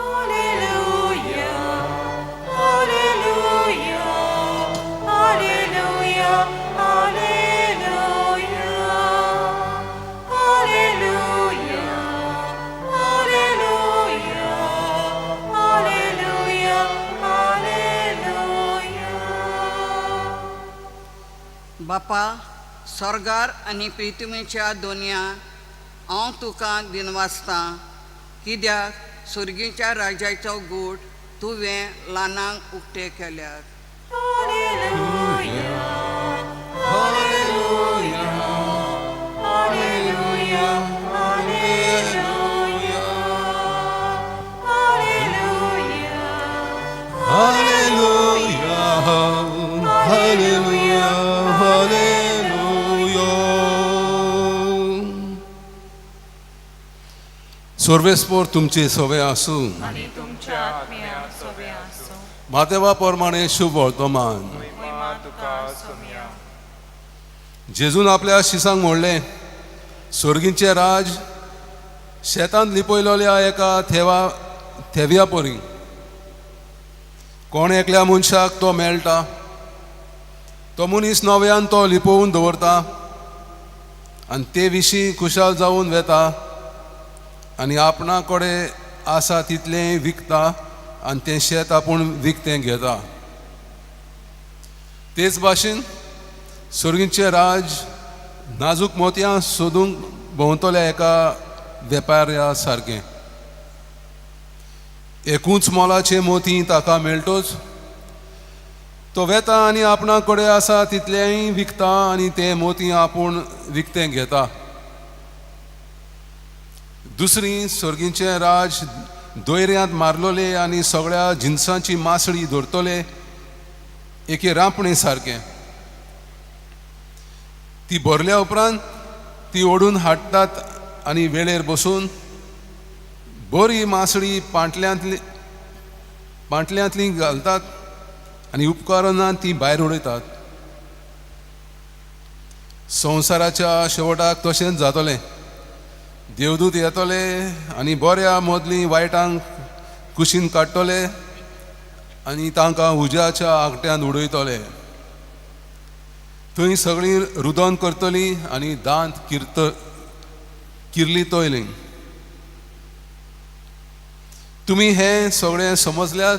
Alleluia, Alleluia, Alleluia, Alleluia, Alleluia, Alleluia, Alleluia, Alleluia. बापा स्वर्गार आनी प्रितुमेच्या दोनया, हांव तुका दिनवासतां कित्याक सुर्गीच्या राजाचो गूट तुवें ल्हानांक उक्ते केल्यात. Alleluia, Alleluia, Alleluia, Alleluia, Alleluia, Hallelujah, Hallelujah, Hallelujah. सर्वेस्पोर तुमचे सवे आसूं. आनी तुमच्या आत्म्या सोबे आसूं. मातेवा प्रमाणे शुभ वर्तमान. महिमा तुका सोम्या. जेजून आपल्या शिसांक म्हणलें, सोर्गींचें राज शेतांत लिपयलेल्या एका थेव्या परी. कोण एकल्या मनशाक तो मेळटा, तो मनीस नव्यान तो लिपोवन दवरता आनी ते विशीं खुशाल जावन वेता आनी आपणा कडेन आसा तितलें विकता आनी तें शेत आपूण विकतें घेता. तेच भाशेन सोर्गीचें राज नाजूक मोतयां सोदूंक भोंवतल्या एका वेपाऱ्या सारकें. एकूच मोलाचें मोती ताका मेळटोच तो वेता आनी आपणा कडेन आसा तितलेंय विकता आनी तें मोती आपूण विकतें घेता. दुसरी सोर्गीचें राज दोयऱ्यांत मारलोले आनी सगळ्या जिनसांची मासळी धरतले एके रांपणे सारकें. ती भरल्या उपरांत ती ओडून हाडटात आनी वेळेर बसून बरी मासळी पांटल्यांतली घालतात आनी उपकरणां ती भायर उडयतात. संवसाराच्या शेवटाक तशेंच जातलें. देवदूत येतले आनी बऱ्या मदलीं वायटांक कुशीन काडटले आनी तांकां उज्याच्या आगट्यान उडयतले. थंय सगळीं रुदन करतलीं आनी दांत किर्लितोयलीं. तुमी हें सगळें समजल्यात?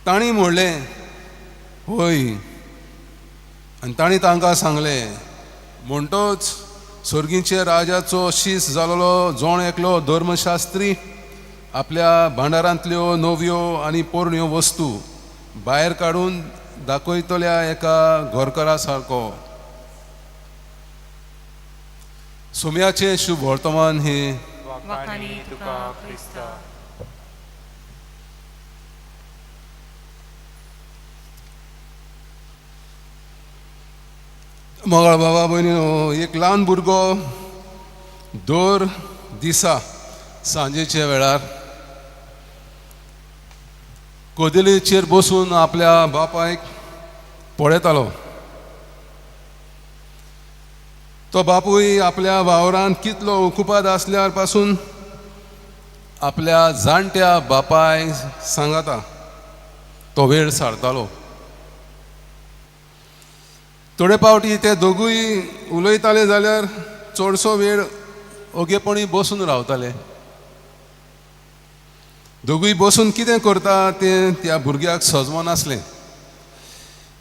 तांणी म्हणलें, हय. आनी तांणी तांकां सांगलें, म्हणटोच सोर्गीचे राजाचो शीस जालोलो जोण एकलो धर्मशास्त्री आपल्या भांडारांतल्यो नव्यो आनी पोरण्यो वस्तू भायर काडून दाखयतल्या एका घरकारा सारको. सोम्याचें शुभ वर्तमान हें. वाखाणी तुका क्रिस्ता. मोगाळ बाबा भयणीनो, एक ल्हान भुरगो दर दिसा सांजेच्या वेळार कदेलीचेर बसून आपल्या बापायक पळयतालो. तो बापूय आपल्या वावरांत कितलो उकुपाद आसल्यार पासून आपल्या जाणट्या बापाय सांगाता तो वेळ सारतालो. थोडे पावटी ते दोगूय उलयताले जाल्यार चडसो वेळ ओगेपणी बसून रावताले. दोगूय बसून कितें करता तें त्या भुरग्याक सजमनासलें.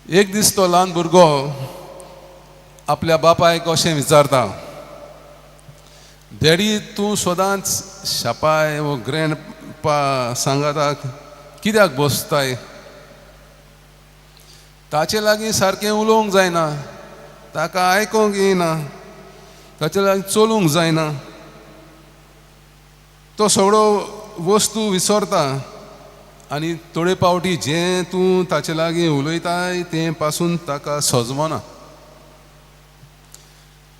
एक दीस तो ल्हान भुरगो आपल्या बापायक अशें विचारता, डॅडी तूं सदांच शापाय वो ग्रँड पा सांगाता कित्याक बसताय? ताचे लागीं सारकें उलोवंक जायना, ताका आयकोंक येना, ताचे लागीं चलूंक जायना, तो सगळो वस्तू विसरता आनी थोडे पावटी जें तूं ताचे लागीं उलयताय तें पासून ताका सजमना.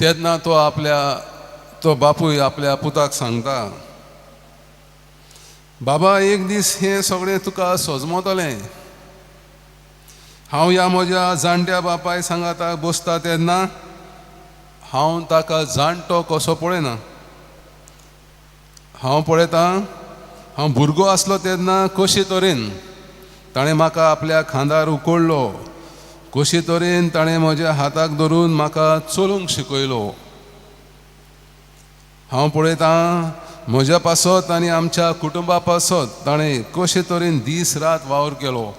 तेन्ना तो आपल्या तो बापूय आपल्या पुताक सांगता, बाबा एक दीस हें सगळें तुका सजमतलें. हांव ह्या म्हज्या जाणट्या बापाय सांगाता बसता तेन्ना हांव ताका जाणटो कसो पळयना. हांव पळयतां हांव भुरगो आसलो तेन्ना कशे तरेन ताणें म्हाका आपल्या खांदार उखल्लो, कशे तरेन ताणें म्हज्या हाताक धरून म्हाका चलूंक शिकयलो. हांव पळयतां म्हज्या पासत आनी आमच्या कुटुंबा पासत ताणें कशे तरेन दीस रात वावर केलो.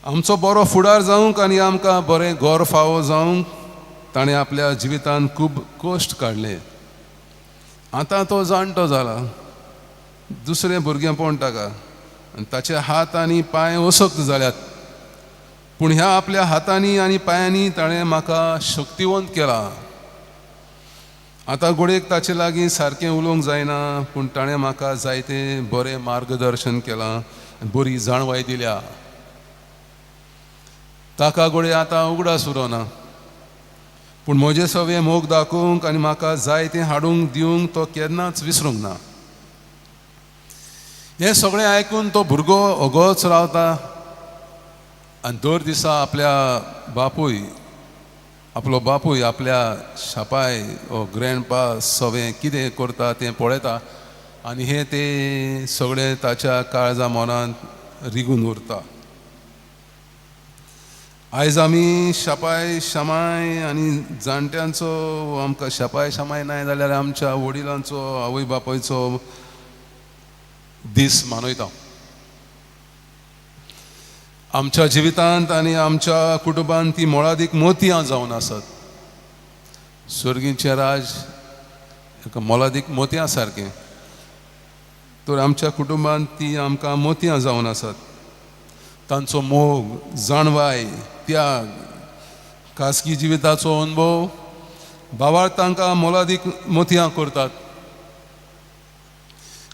आमचो बरो फुडार जावंक आनी आमकां बरें घर फावो जावंक ताणें आपल्या जिवितांत खूब कश्ट काडले. आतां तो जाणटो जाला, दुसरें भुरगेंपण ताका आनी ताचे हात आनी पांय असक्त जाल्यात, पूण ह्या आपल्या हातांनी आनी पांयांनी ताणें म्हाका शक्तिवंत केला. आतां घडयेक ताचे लागीं सारकें उलोवंक जायना, पूण ताणें म्हाका जायते बरें मार्गदर्शन केलां, बरी जाणवाय दिल्या. ताका घडये आतां उगडास उरोना, पूण म्हजें सगळें मोग दाखोवंक आनी म्हाका जाय तें हाडूंक दिवंक तो केन्नाच विसरूंक ना. हें सगळें आयकून तो भुरगो ओगोच रावता आनी दर दिसा आपल्या बापूय आपलो बापूय आपल्या शापाय ओ ग्रँडपा सवें कितें करता तें पळयता आनी हें तें सगळें ताच्या काळजा मनांत रिगून उरता. आयज आमी शापाय शामाय आनी जाणट्यांचो, आमकां शापाय शामाय नाय जाल्यार आमच्या वडिलांचो आवय बापायचो दीस मनयता. आमच्या जिवितांत आनी आमच्या कुटुंबांत ती मोळादीक मोतयां जावन आसात. सर्गीचें राज एका मोलादीक मोतयां सारकें, तर आमच्या कुटुंबांत ती आमकां मोतयां जावन आसात. तांचो मोग, जाणवाय, त्याग, खासगी जिविताचो अनुभव भावाळ तांकां मोलादीक मोतयां करतात.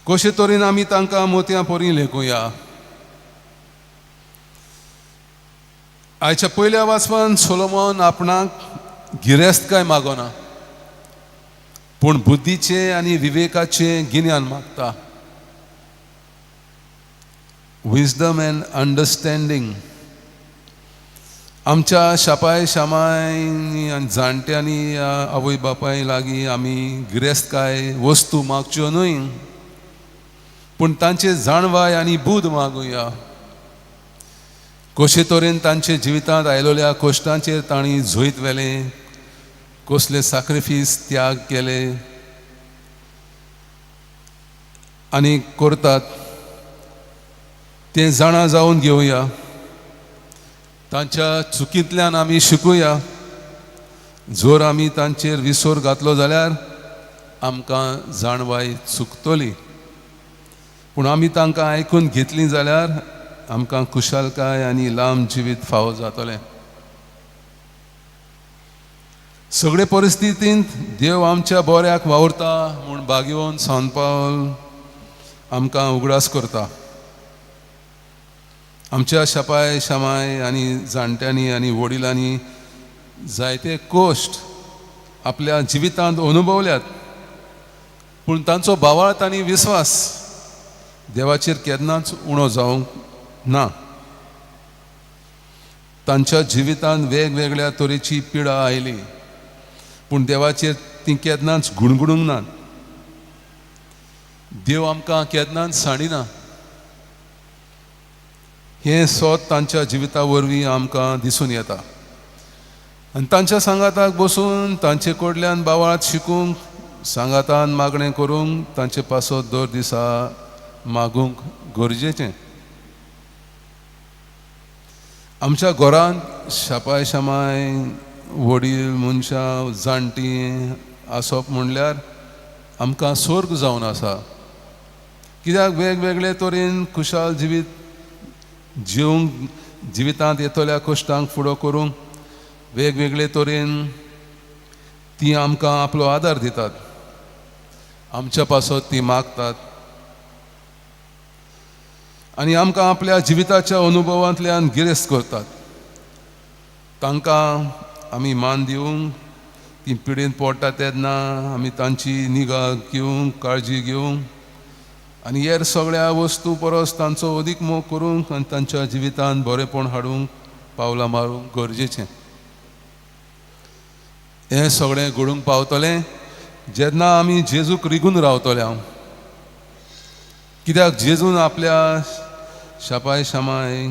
कशे तरेन आमी तांकां मोतयां परी लेखुया. आयच्या पयल्या वाचपान सोलोमन आपणाक गिरेस्तकाय मागना, पूण बुद्धीचें आनी विवेकाचें गिन्यान मागता. Wisdom and understanding. आमच्या शापाय शामाय आनी जाणट्यांनी आवय बापाय लागीं आमी गिरेस्तकाय वस्तू मागच्यो न्हय, पूण तांचे जाणवाय आनी बूद मागुया. कशे तरेन तांचे जिवितांत आयलोल्या कश्टांचेर तांणी जैत व्हेलें, कसले साक्रिफीस त्याग केले आनी करतात तें जाणा जावन घेवया. तांच्या चुकींतल्यान आमी शिकुया. जर आमी तांचेर विसर घातलो जाल्यार आमकां जाणवाय चुकतली, पूण आमी तांकां आयकून घेतली जाल्यार आमकां खुशालकाय आनी लांब जिवीत फावो जातलें. सगळे परिस्थितींत देव आमच्या बऱ्याक वावुरता म्हूण भाग्यवंत सांत पावल आमकां उगडास करता. आमच्या शापाय शामाय आनी जाणट्यांनी आनी वडिलांनी जायते कश्ट आपल्या जिवितांत अनुभवल्यात, पूण तांचो भावार्थ आनी विस्वास देवाचेर केन्नाच उणो जावंक ना. तांच्या जिवितांत वेगवेगळ्या तरेची पिडा आयली, पूण देवाचेर ती केन्नाच गुणगुणूंक नात. देव आमकां केन्नाच सांडिना हें सोद तांच्या जिविता वरवीं आमकां दिसून येता. आनी तांच्या सांगाताक बसून तांचे कडल्यान बावाळात शिकूंक, सांगातान मागणें करूंक, तांचे पासत दर दिसा मागूंक गरजेचें. आमच्या घरांत शापाय शामाय वडील मनशां जाणटीं आसप म्हणल्यार आमकां स्वर्ग जावन आसा. कित्याक वेगवेगळे तरेन खुशाल जिवीत जिवंक जिवितांत येतल्या कश्टांक फुडो करूंक वेगवेगळे तरेन ती आमकां आपलो आदार दितात, आमच्या पासत ती मागतात आनी आमकां आपल्या जिविताच्या अनुभवांतल्यान गिरेस्त करतात. तांकां आमी मान दिवंक, ती पिडेन पडटा तेन्ना आमी तांची निगा घेवंक, काळजी घेवंक आनी हेर सगळ्या वस्तू परस तांचो अदीक मोग करूंक आनी तांच्या जिवितांत बरेंपण हाडूंक पावलां मारूंक गरजेचें. हें सगळें घडूंक पावतलें जेन्ना आमी जेजूक रिगून रावतले हांव, कित्याक जेजून आपल्या शापाय शामाय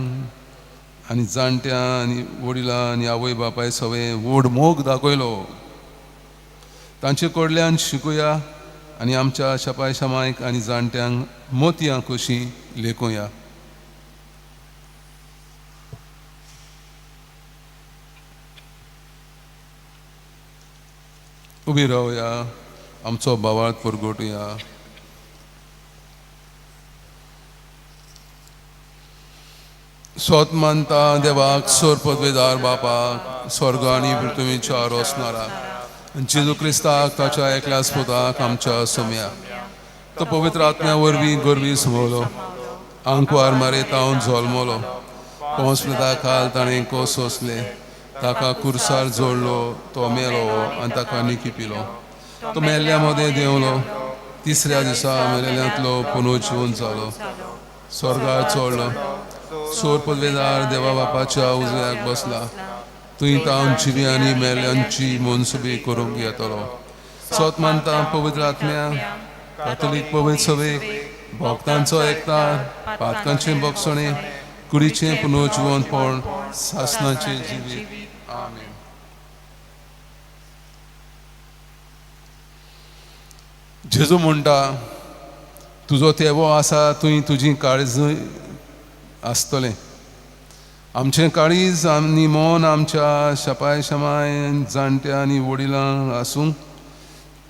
आनी जाणट्यां आनी वडिलां आनी आवय बापाय सगळें व्हड मोग दाखयलो. तांचे कडल्यान शिकुया आनी आमच्या शापाय शामायक आनी जाणट्यांक मोतयां कशीं लेखुया. उबी रावया, आमचो भावार्थ परगटुया. स्वत मानता देवाक सोर पदवेदार बापाक स्वर्ग आनी पृथ्वीच्या रोसणाराक जेजू क्रिस्ताक ताच्या एकल्याच पुताक आमच्या सोम्या तो पवित्र आत्म्या वरवीं गर्वी सुमवलो, आंकवार मारेतावन जल्मलो, पोंसप्लता खाल ताणें कोस सोंसले, ताका कुर्सार जोडलो, तो मेलो आनी ताका निकी पिलो, तो मेल्ल्या मदें देंवलो, तिसऱ्या दिसा मेलेल्यांतलो पुनर्जीवन जालो, स्वर्गार चडलो, सोर पदवेदार देवा बापाच्या उजव्याक बसला, थंय तावन जिवी आनी मेल्यांची मनसुबी करूंक येतलो. स्वत मानता पवित्र आत्म्या कातोलीक पवित्र सभेक भक्तांचो एकतार पातकांचें बक्षणें कुडीचें पुनर्जिवनपण सासनाचें जिवीत. आमेन. जेजू म्हणटा तुजो तेवो आसा थंय तुजी काळजूय आसतलें. आमचें काळीज आनी मन आमच्या शापाय शमाय जाणट्या आनी वडिलांक आसूंक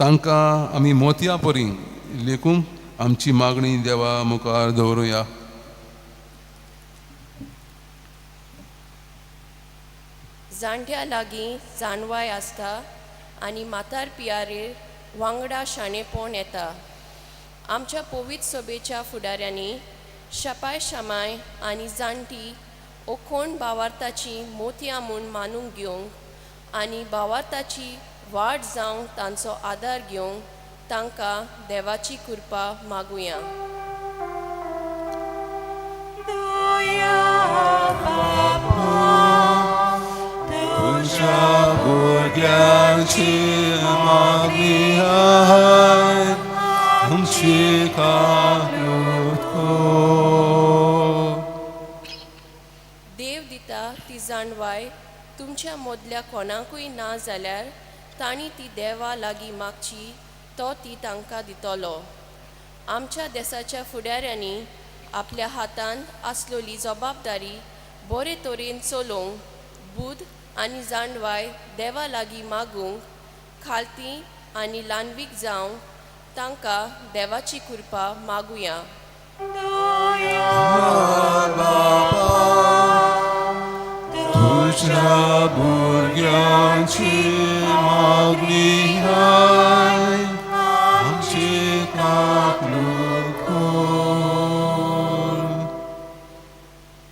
तांकां आमी मोतयां परी लेखूंक आमची मागणी देवा मुखार दवरुया. जाणट्या लागीं जाणवाय आसता आनी म्हातार पियारेर वांगडा शाणेपण येता. आमच्या पवित्र सभेच्या फुडाऱ्यांनी शापाय शामाय आनी जाणटी ओखोण भावार्थाची मोतयां म्हूण मानूंक घेवंक आनी भावार्थाची वाड जावंक तांचो आदार घेवंक तांकां देवाची कृपा मागुया. तुज्या भुरग्यांची मागणी आहाय आमची काकूत कर. देव दिता ती जाणवाय तुमच्या मदल्या कोणाकूय ना जाल्यार तांणी ती देवा लागीं मागची, तो ती तांकां दितलो. आमच्या देसाच्या फुडाऱ्यांनी आपल्या हातांत आसलेली जबाबदारी बरे तरेन चलोवंक बुद्ध आनी जाणवाय देवा लागीं मागूंक खालती आनी ल्हानवीक जावंक तांकां देवाची कृपा मागुया. तुज्या भुरग्यांची मागणी आय आमची काकूत कर.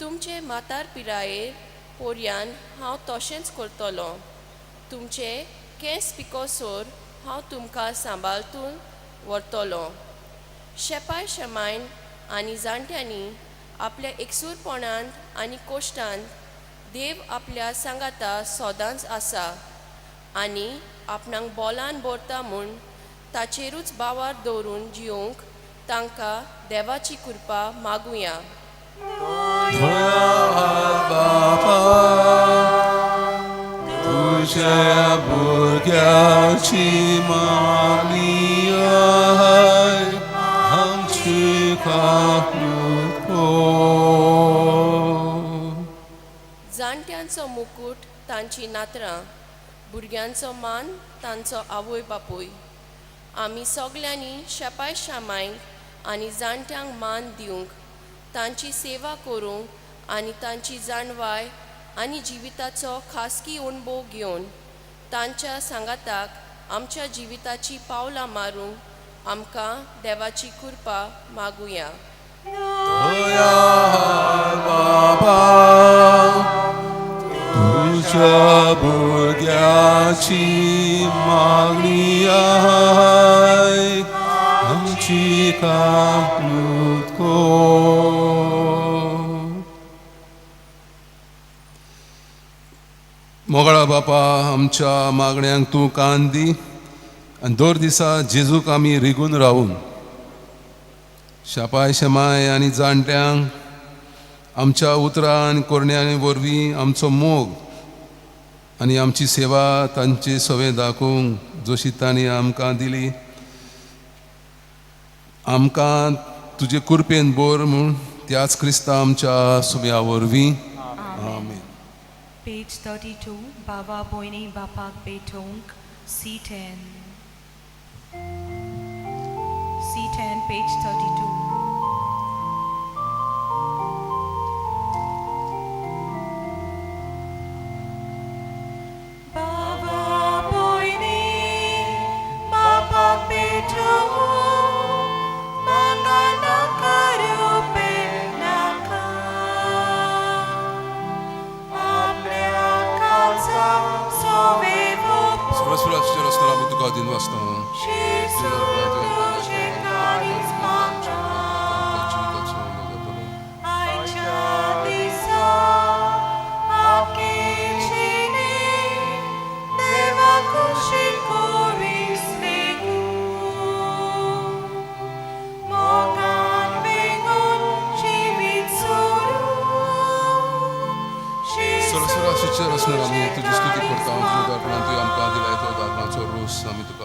तुमचे म्हातार पिरायेर पोरयान हांव तशेंच करतलो. तुमचे केंस पिकोसोर हांव तुमकां सांबाळतून व्हरतलो. शेपाय शेमायन आनी जाणट्यांनी आपल्या एकसूरपणांत आनी कोश्टांत देव आपल्या सांगाता सदांच आसा आनी आपणाक बोलान भरता म्हूण ताचेरूच बावार दवरून जियोवंक तांकां देवाची कृपा मागुया. बापा तुज्या भुरग्यांची मागणी आहाय आमची काकूत कर. जाणट्यांचो मुकूट तांची नातरां, भुरग्यांचो मान तांचो आवय बापूय. आमी सगल्यांनी शेपाय शामायंक आनी जाणट्यांक मान दिवंक, तांची सेवा करूंक आनी तांची जाणवाय आनी जिविताचो खासगी अणभव घेवन तांच्या सांगाताक आमच्या जिविताची पावलां मारूंक आमकां देवाची कृपा मागुया. बाबा तुज्या भुरग्याची मागणी आहाय आमची काकूत. कर. मोगळा बापा, आमच्या मागण्यांक तूं कान दी आनी दर दिसा जेजूक आमी रिगून रावून शापाय शेमाय आनी जाणट्यांक आमच्या उतरां आनी कोरण्यांनी वरवीं आमचो मोग आनी आमची सेवा तांचे सवें दाखोवंक जशी तांणी आमकां दिली, आमकां तुजे कृपेन बोर म्हूण त्याच क्रिस्ता आमच्या सुम्या वरवीं. आमेन. Page 32, Baba Boini Bapak Betung, C10. C10, page 32. Baba Boini Bapak Betung, Mangala Karupe Naka. सर्वस्वराच्या रस्त्यार आमी तुका अधीन वाचता. सर्वस्वराच्या रस्त्यार आमी तुजी स्तुती करता. तुज्या दर्पणान तुवें आमकां दिलाय तो दाखणाचो रोस आमी तुका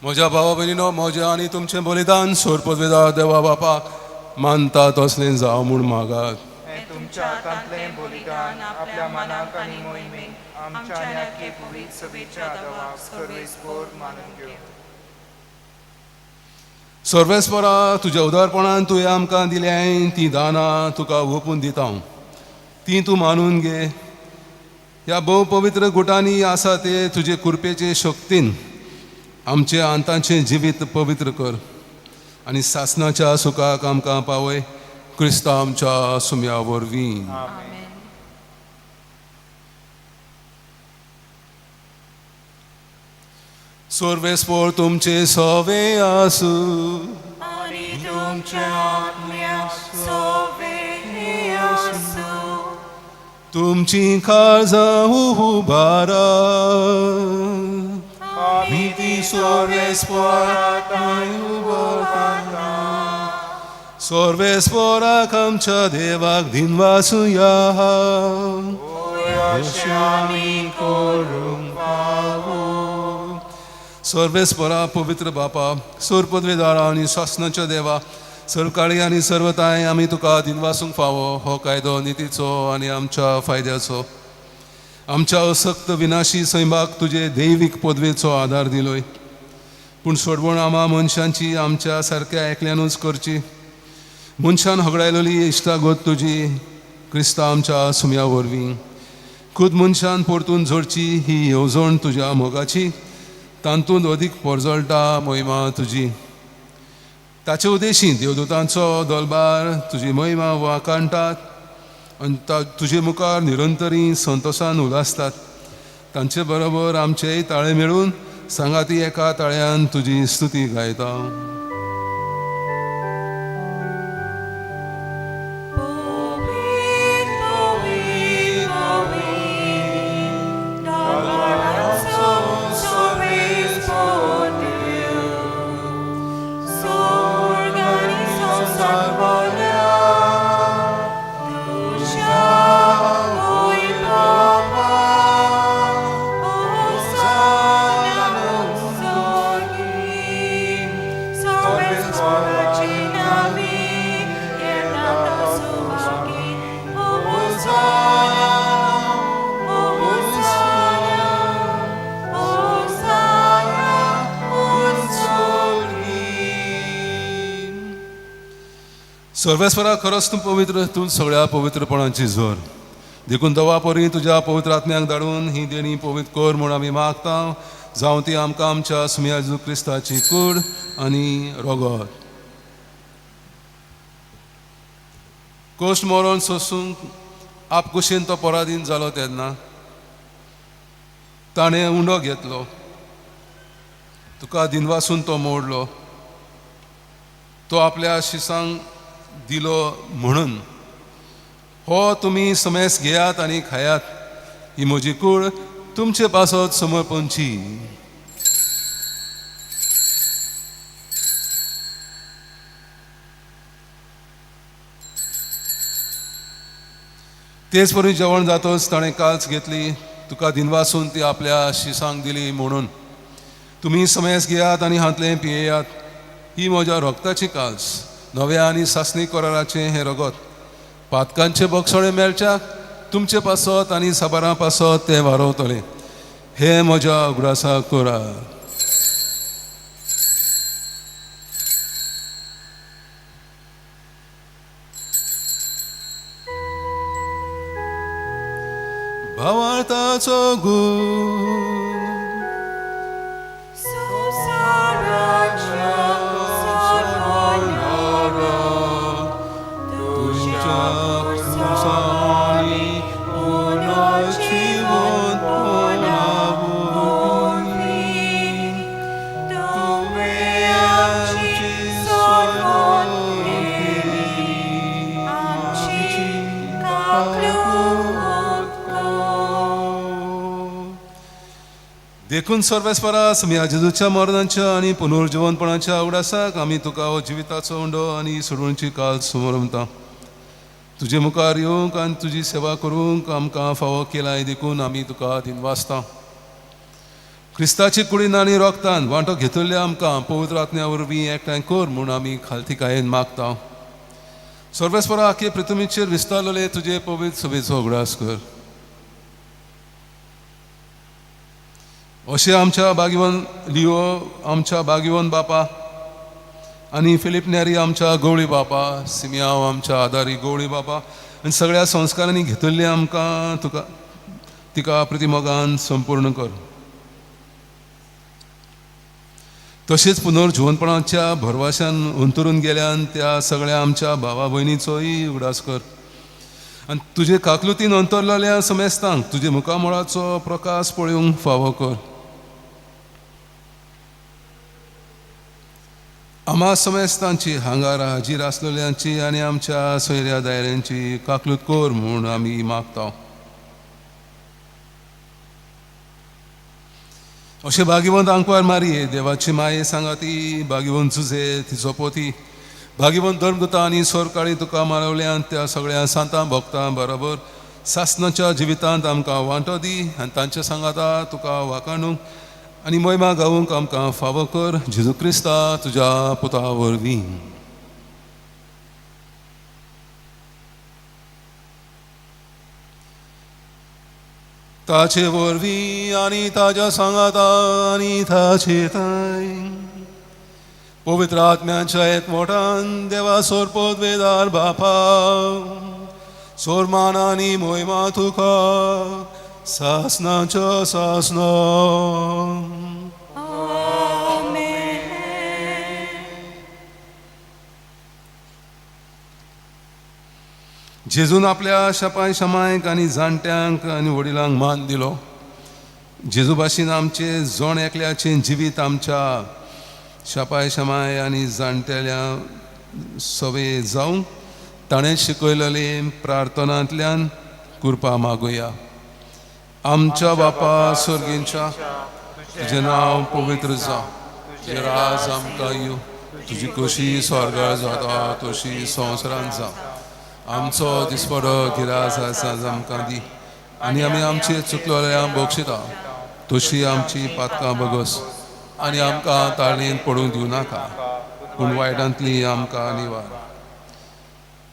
म्हज्या भावा भयणीनो, म्हजें आनी तुमचें बलिदान सोरपदवेदा देवा बापाक मानता तसलें जावं म्हूण मागात. हें तुमच्या हातांतलें बलिदान आपल्या मनाक आनी मोहिमेक आमच्या आनी आख्खे पुरीत सभेच्या देवाक सर्वेस्पोर मानून घेवं. सर्वेस्परा, तुज्या उदारपणान तुवें आमकां दिल्याय तीं दानां तुका ओंपून दिता हांव, तीं तूं मानून घे. ह्या भोव पवित्र गुटांनी आसा ते तुजे कृपेचे शक्तीन आमचे आंतांचें जिवीत पवित्र कर आनी सासणाच्या सुखाक आमकां पावय, क्रिस्ता आमच्या सुम्या वरवीं. सर्वेस्पोर तुमचे सवे आसूं. आनी तुमच्या आत्म्या सवे आसूं. तुमची काळजां उबारा, आमी ती सर्वेस्पोराक उबारता. सर्वेस्पोराक आमच्या देवाक दिनवासुया. आमी करूंक फावो. सर्वेस्परा पवित्र बापा, सोरपदवेदारा आनी सासणाच्या देवा, सर्वकाळी आनी सर्वताय आमी तुका दिनवासूंक फावो हो कायदो नितीचो आनी आमच्या फायद्याचो. आमच्या असक्त विनाशी सैमाक तुजे दैवीक पदवेचो आदार दिलोय, पूण सोडवण आमा मनशांची आमच्या सारक्या एकल्यानूच करची. मनशान होगडायलोली इश्टागत तुजी क्रिस्ता आमच्या सुम्या वरवीं खुद मनशान परतून जोडची ही येवजण तुज्या मोगाची, तातूंत अदीक परजळटा मोहिमा तुजी. ताचे उदेशी देवदूतांचो दलबार तुजी मोहिमा वाखाणटात आनी तुजे मुखार निरंतरी संतोशान उल्हासतात. तांचे बरोबर आमचेय ताळे मेळून सांगाती एका ताळ्यान तुजी स्तुती गायता. सर्वेस्परा, खरोच तूं पवित्र, तूं सगळ्या पवित्रपणाची जोर. देखून दवा परी तुज्या पवित्र आत्म्याक धाडून ही देणी पवित्र कर म्हूण आमी मागता, जावं ती आमकां आमच्या सुम्या जेजू क्रिस्ताची कूड आनी रोगत. कोश्ट मरण सोसूंक आपकुशीन तो पराधीन जालो तेन्ना ताणें उंडो घेतलो, तुका दिनवासून तो मोडलो, तो आपल्या शिसांक दिलो म्हणून हो तुमी समेस घेयात आनी खायात, ही म्हजी कूड तुमचे पासत समर्पणची. तेच परी जेवण जातच ताणें काल्च घेतली, तुका दिनवासून ती आपल्या शिसांक दिली म्हणून तुमी समेस घेयात आनी हांतलें पियेयात, ही म्हज्या रोगताची काल्च, नव्या आनी सासणी कराराचें हें रगत, पातकांचे बक्षणे मेळच्याक तुमचे पासत आनी साबारां पासत तें वारवतलें. हें म्हज्या उगडासाक करात. भावार्थाचो गूण देखून सर्वेस्परा ह्या जेजूच्या मरणाच्या आनी पुनर्जिवनपणाच्या उगडासाक आमी तुका हो जिविताचो उंडो आनी सोडवणची काल समरमता. तुजे मुखार येवंक आनी तुजी सेवा करूंक आमकां फावो केलाय देखून आमी तुका दिनवासता. क्रिस्ताची कुडीन आनी रोगतान वांटो घेतल्या आमकां पवित्र आत्म्या वरवीं एकठांय कर म्हूण आमी खालतीकायेन मागता. सर्वेस्परा आखे पृथ्वीचेर विस्तारलेले तुजे पवित्र सभेचो उगडास कर. अशें आमच्या बागिवन लिओ आमच्या बागिवन बापा आनी फिलीप नेरी आमच्या गवळी बापा, सिमियांव आमच्या आदारी गवळी बापा आनी सगळ्या संस्कारांनी घेतिल्ले आमकां तुका तिका प्रतिमोगान संपूर्ण कर. तशेंच पुनर्जिवनपणाच्या भरवाशान अंतरून गेल्यान त्या सगळ्या आमच्या भावा भयणीचोय उगडास कर आनी तुजे काकलुतीन अंतरलेल्या समेस्तांक तुजे मुखामळाचो प्रकाश पळोवंक फावो कर. आमा समेस्तांची हांगार हाजीर आसलेल्यांची आनी आमच्या सोयऱ्या दायऱ्यांची काकलूत कर म्हूण आमी मागता. अशें भाग्यवंत आंकवार मारये देवाची माये सांगाती, भाग्यवंत जुझे तिचो पोती, भाग्यवंत धर्मदूता आनी सोरकाळी तुका मारवल्यान त्या सगळ्या सांतां भक्तां बरोबर सासनाच्या जिवितांत आमकां वांटो दी आनी तांच्या सांगाता तुका वाखाणूंक आनी मोहिमा गावूंक आमकां फावो कर, जेजू क्रिस्ता तुज्या पुता वरवीं. ताचे वरवीं आनी ताज्या सांगाता आनी ताचे ताय पवित्र आत्म्याच्या एकमोठान देवा सोरपोत वेदार बापा सोरमान आनी मोहिमा तुका सासनाच्या सासना. जेजून आपल्या शपाय शमायक आनी जाणट्यांक आनी वडिलांक मान दिलो. जेजू भाशेन आमचे जण एकल्याचें जिवीत आमच्या शपाय शमाय आनी जाणटेल्या सवे जावंक ताणें शिकयलेले प्रार्थनांतल्यान कृपा मागुया. आमच्या बापा स्वर्गींच्या, तुजें नांव पवित्र जावं, तुजें राज आमकां येवं, तुजी खोशी स्वर्गार जाता तशी संवसारांत जावं. आमचो दिसपडो गिरास आसा आमकां दी आनी आमी आमचे चुकलोल्या बक्षिता तशी आमची पातकां बगस आनी आमकां ताळणेन पडूंक दिवं नाका, पूण वायटांतली आमकां निवार.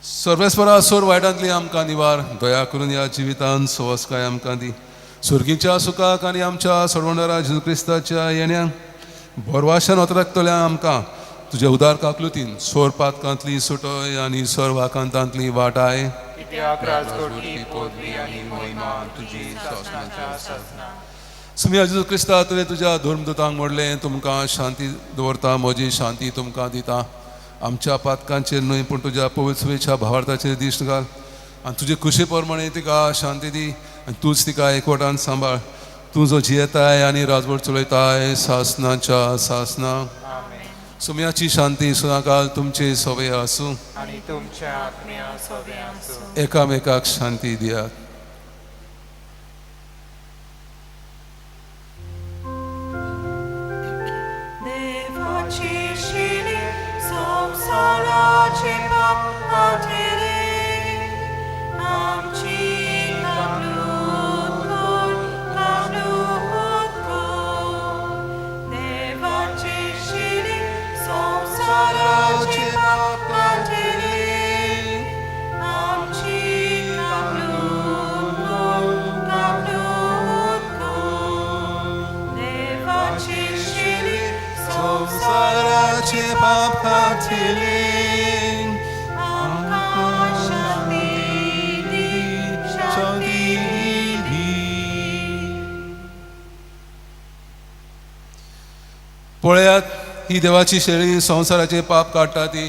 सर्वेस्परा सोर वायटांतली आमकां निवार, दया करून ह्या जिवितान सवसकाय आमकां दी. सुर्गीच्या सुखाक आनी आमच्या सोडवणदारा जेजू क्रिस्ताच्या येण्याक भरवाशान ओतरकतल्या आमकां तुजे उदार काकलुतीन सोर पातकांतली सुटय आनी सोर वाकांतांतली वाटाय. कित्याक राजवटी पदवी आनी महिमा तुजी सासणाच्या सासणा. सुमिया जेजू क्रिस्ता, तुवें तुज्या धर्मदूतांक म्हणलें, तुमकां शांती दवरता, म्हजी शांती तुमकां दिता. आमच्या पातकांचेर न्हय पूण तुज्या पवित्र भावार्थाचेर दिश्ट घाल आनी तुजे खुशी प्रमाणे तिका शांती दी आनी तूंच तिका एकवटान सांबाळ. तूं जो जियेताय आनी राजवट चलयताय सासनाच्या सासना. सुम्याची शांती सदांकाल तुमचे सवे आसूं आनी तुमच्या आत्म्या सवे आसूं. एकामेकाक शांती दियात. देवाची शिली संवसाराचे पाप काडटली, आमची काकूत कर, काकूत कर. देवाची शिली संवसाराचे पाप काडटली, आमची काकूत कर, काकूत कर. देवाची शिली संवसाराचे पाप काडटली, आमकां शांती दी, शांती दी. पळयात, ही देवाची शेळी संवसाराचे पाप काडटा. ती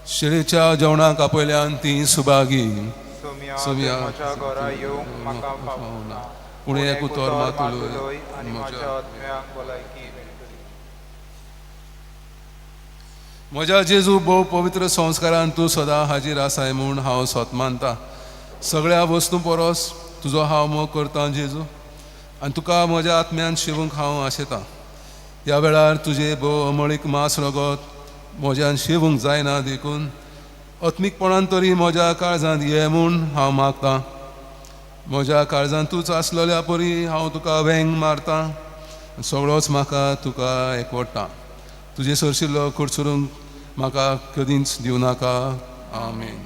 शेळीच्या जेवणाक आपयल्यान ती सुभागी. सोम्या, सोम्या, म्हज्या घरा येवंक म्हाका फावना, पूण एक उतर मात उलय आनी म्हज्या आत्म्याक भलायकी मेळटली. म्हज्या जेजू, भोव पवित्र संस्कारान तूं सदां हाजीर आसाय म्हूण हांव सोत मानता. सगळ्या वस्तूं परस तुजो हांव मोग करतां जेजू, आनी तुका म्हज्या आत्म्यान शिवूंक हांव आशेतां. ह्या वेळार तुजें भोव अमळीक मांस रगत म्हज्यान शिवूंक जायना, देखून आत्मीकपणान तरी म्हज्या काळजांत ये म्हूण हांव मागतां. म्हज्या काळजांत तूंच आसलेल्या परी हांव तुका वेंग मारतां. सगळोच म्हाका तुका एकवडटा. तुजें सरशिल्लो कुरसुरूंक म्हाका कदींच दिवं नाका. आमेन.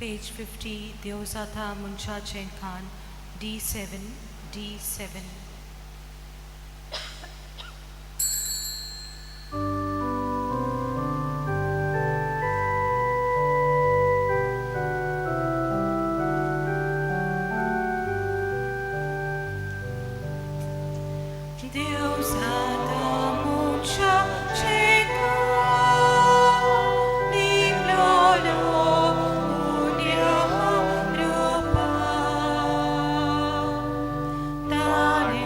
पेज 50, देव जाता मनशाचें खाण, D7, D7. Deus जाता मनशाचें खाण, निमलोलो उण्या रुपान, ताणें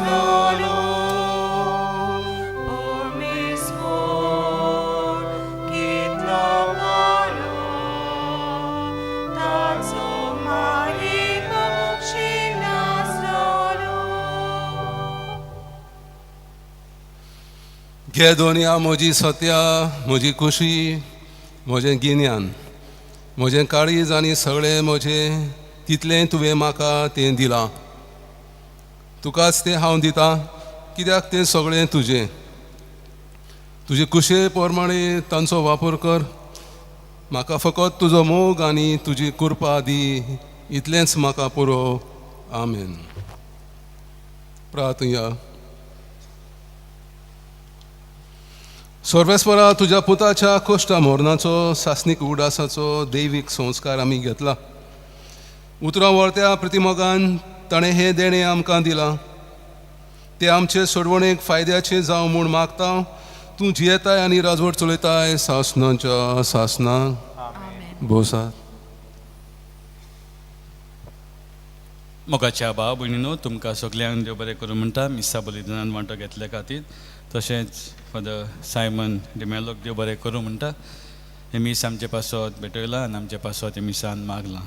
नासलोलो. परमेश्वर कितलो बरो, ताचो महिमो शिनासलोलो. घे दोनया म्हजी सत्या, म्हजी खुशी, म्हजें गिन्यान, म्हजें काळीज आनी सगळें म्हजें तितलें तुवें म्हाका तें दिलां. तुकाच तें हांव दितां, कित्याक तें सगळें तुजें. तुजे कुशे प्रमाणे तांचो वापर कर. म्हाका फकत तुजो मोग आनी तुजी कृपा दी, इतलेंच म्हाका पुरो. आमेन. प्रार्थया. सर्वेस्परा, तुज्या पुताच्या कोश्टा मरणाचो सासणीक उडासाचो दैवीक संस्कार आमी घेतला. उतरां वळत्या प्रतिमोगान ताणें हें देणें आमकां दिलां. तें आमचे सोडवणेक फायद्याचें जावं म्हूण मागता. तूं जियेताय आनी राजवट चलयताय सासणाच्या सासणा. भोवसात. मोगाच्या भाव भयणीनो, तुमकां सगल्यांक देव बरें करूं म्हणटा मिसा बलिदानान वांटो घेतल्या खातीर. तशेंच फादर सायमन डिमेलोक देव बरें करूं म्हणटा. हें मीस आमचे पासत भेटयलां आनी आमचे पासत हें मिसान मागलां.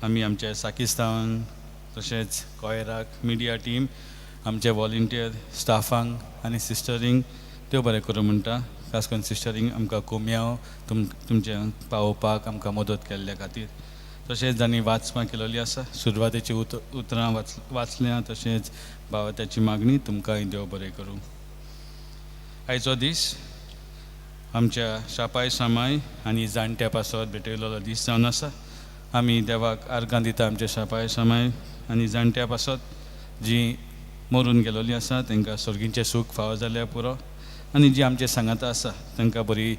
आमी आमच्या साकिस्तान तशेंच कॉयराक मिडिया टीम, आमचे वॉलंटियर स्टाफांक आनी सिस्टरींक देव बरें करूं म्हणटा. खास करून सिस्टरींक आमकां कोमयाव तुमच्या पावोवपाक आमकां मदत केल्ल्या खातीर. तशेंच जांणी वाचपां केलेली आसा, सुरवातेची उतरां वाचल्यां, तशेंच भावात्याची मागणी, तुमकांय देव बरें करूं. आयचो दीस आमच्या शापाय सामाय आनी जाणट्या पासत भेटयलेलो दीस जावन आसा. आमी देवाक आर्गां दिता आमच्या शापाय सामाय आनी जाणट्या पासत जीं मरून गेलोलीं आसा तांकां सर्गीचें सूख फावो जाल्यार पुरो, आनी जी आमचे सांगाता आसा तांकां बरी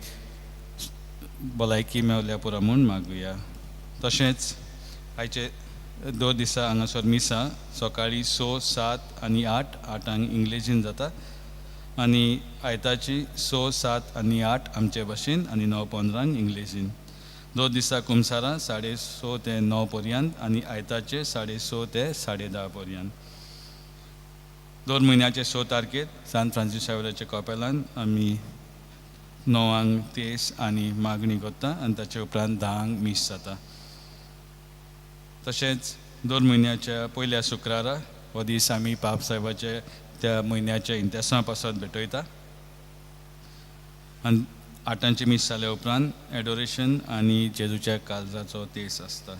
भलायकी मेवल्या पुरो म्हूण मागुया. तशेंच आयचे 2 दिसा हांगासर मिसां सकाळीं 6, 7 आनी 8, 8 इंग्लेजीन जाता आनी आयताची 6, 7 आनी 8 आमचे भाशेन आनी 9:15 इंग्लेजीन. 2 दिसा कुमसारां 6:30 ते 9 पर्यंत आनी आयताचे 6:30 ते 10:30 पर्यंत. 2 म्हयन्याचे 6 तारखेर सान फ्रांसीस शावेराच्या कपेलान आमी 9 तेस आनी मागणी करता आनी ताचे उपरांत 10 मीस जाता. तशेंच 2 म्हयन्याच्या पयल्या शुक्रारा हो दीस आमी पाप साहेबाचे त्या म्हयन्याच्या इंतेसां पासत भेटयता आनी 8 मीस जाल्या उपरांत एडोरेशन आनी जेजूच्या काळजाचो तेस आसता.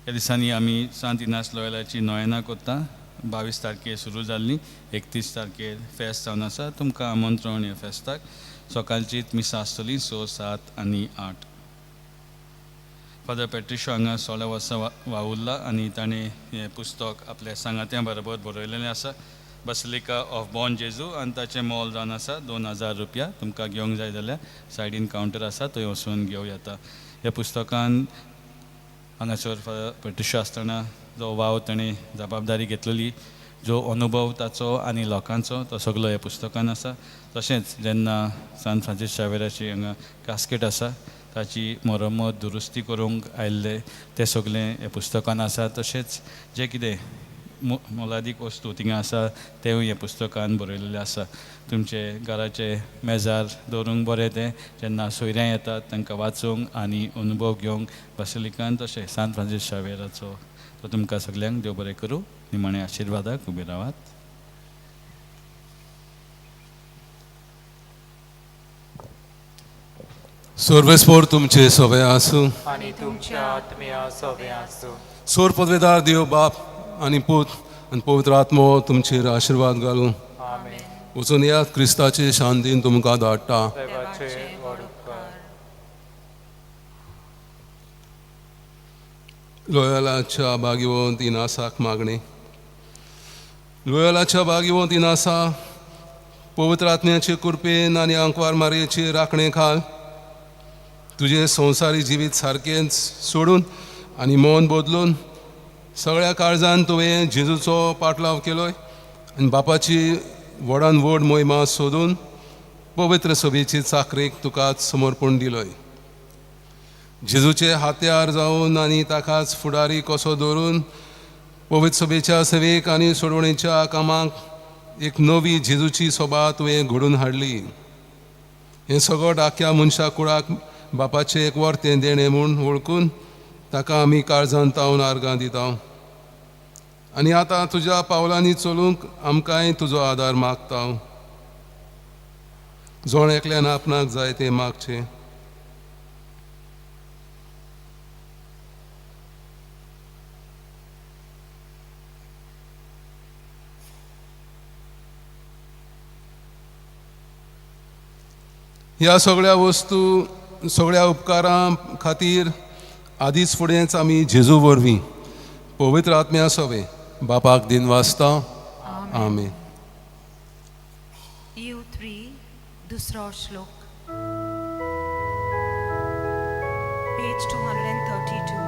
ह्या दिसांनी आमी सांत इनास लोयलाची नोयेना करता. 22 तारखेर सुरू जाल्ली, 31 तारखेर फेस्त जावन आसा. तुमकां आमंत्रण ह्या फेस्ताक. सकाळचीच मिसां आसतली 6, 7 आनी 8. फादर पेट्रिशो हांगा 16 वर्सां वावुरला आनी ताणें हें पुस्तक आपल्या सांगात्यां बरोबर बरयलेलें आसा, बसलिका ऑफ बॉन जेजू, आनी ताचें मोल जावन आसा 2000 रुपया. तुमकां घेवंक जाय जाल्यार सायडीन कावंटर आसा, थंय वचून घेवं येता. ह्या पुस्तकान हांगासर फादर पेट्रिशो आसतना जो वाव ताणें जबाबदारी घेतलेली, जो अनुभव ताचो आनी लोकांचो, तो सगलो ह्या पुस्तकान आसा. तशेंच जेन्ना सान फ्रांसीस शावेराची हांगा कास्केट आसा ताची मरम्मत दुरुस्ती करूंक आयिल्ले ते सगलें ह्या पुस्तकान आसा. तशेंच जें कितें मोलादीक वस्तू थिंगा आसा तेवूय ह्या पुस्तकान बरयलेलें आसा. तुमचे घराचे मेजार दवरूंक बरें तें, जेन्ना सोयऱ्यां येतात तांकां वाचूंक आनी अनुभव घेवंक बासिलिकान तशें सान फ्रांसीस शावेराचो तो तुमकां सगल्यांक देव बरें करूं. निमाणे आशिर्वादाक उबे रावात. सर्वेस्पोर तुमचे सवे आसूं आनी तुमच्या आत्म्या सवे आसूं. सोर पदवेदार देव बाप आनी पूत आनी पवित्र आत्मो तुमचेर आशिर्वाद घालूं. आमेन. वचून येयात, क्रिस्ताचे शांतीन तुमकां धाडटा. देवाचे व्हड उपकार. लोयालाच्या भाग्यवंत इनासाक मागणी. लोयालाच्या भाग्यवंत इनासा, पवित्र आत्म्याचे कृपेन आनी आंकवार मारयेचे राखणे खाल तुजें संवसारी जिवीत सारकेंच सोडून आनी मन बदलून सगळ्या काळजान तुवें जेजूचो पाटलाव केलोय आनी बापाची व्हडान व्हड मोहिमा सोदून पवित्र सभेची चाकरेक तुकाच समर्पण दिलोय. जेजूचे हात्यार जावन आनी ताकाच फुडारी कसो दवरून पवित्र सभेच्या सेवेक आनी सोडवणेच्या कामाक एक नवी जेजूची सोबा तुवें घडोवन हाडली. हें सगळें आख्या मनशा कुळाक बापाचें एक वर्तें देणें म्हूण वळखून ताका आमी काळजान तावन आर्गां दिता. आनी आतां तुज्या पावलांनी चलूंक आमकांय तुजो आदार मागता. जोण एकल्यान आपणाक जाय तें मागचें. ह्या सगळ्या वस्तू सगळ्या उपकारां खातीर आदींच फुडेंच आमी जेजू वरवीं पवित्र आत्म्या सवे बापाक दिन वाचता. आमेन. U3 दुसरो श्लोक, पेज 232.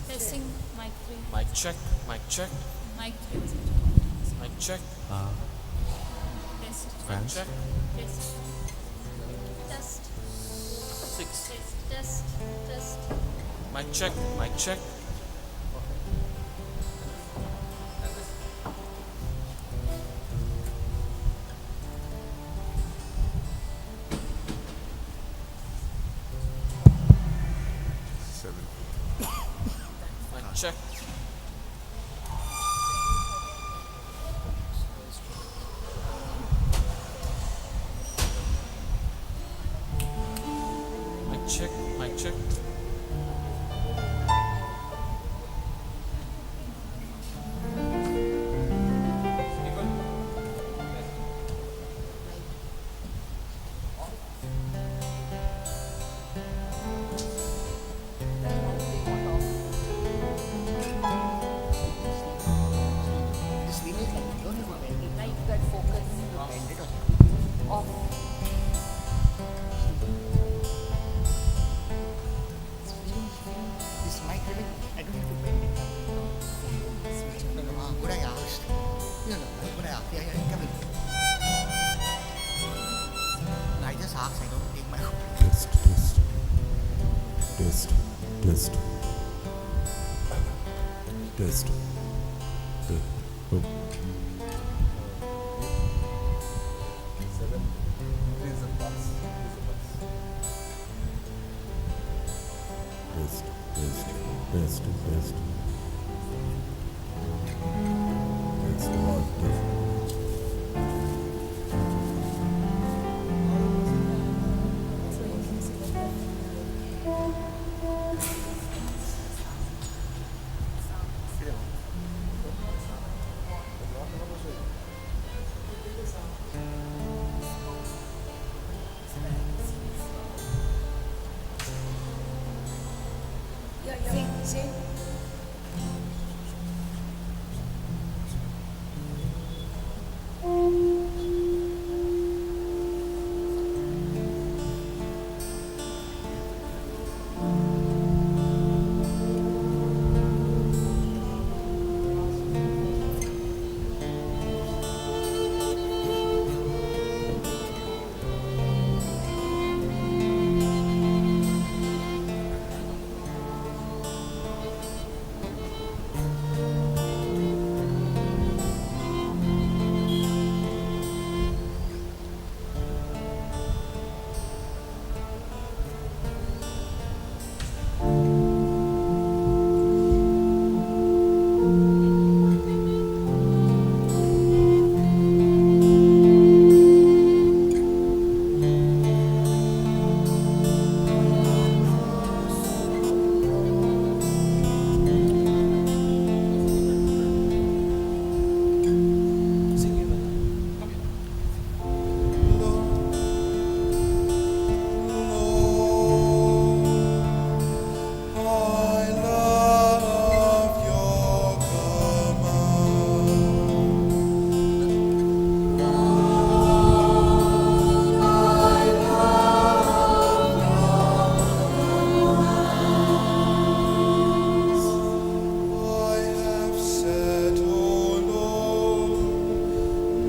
Testing mic 3. Mic check, mic check, Mic 3. Mic check, Test. Mic check. Test. Test. 6. Test. Test. Test. Mic check, mic check. Seven. Mic check. Mic check, mic check. Just leave it like that. Don't have to bend it. Now you've got focus. Bend it or something. Off. This mic, really, I don't have to bend it. No, good I asked. No, good I asked. Yeah, come in. No, I just asked. I don't take my. Test, test. Test, test. Test. Oh. 7. Increase the bass. Increase the bass. Test, test, test, test. Test, 1, 2. So you can see that. See, see? I love your command. I love your commands. I have said, O Lord,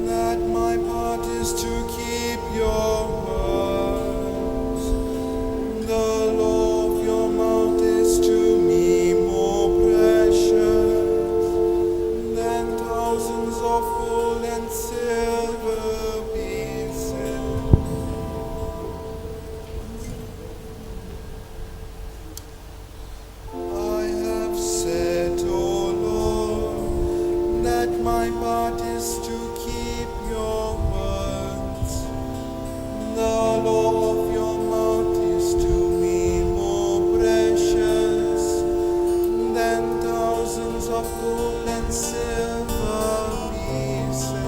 that my part is to keep your words. The law of your mouth is to me more precious than thousands of gold and silver pieces. I have said, O Lord, that my part is to keep your words. The law of your mouth is to me more precious than thousands of gold and silver pieces.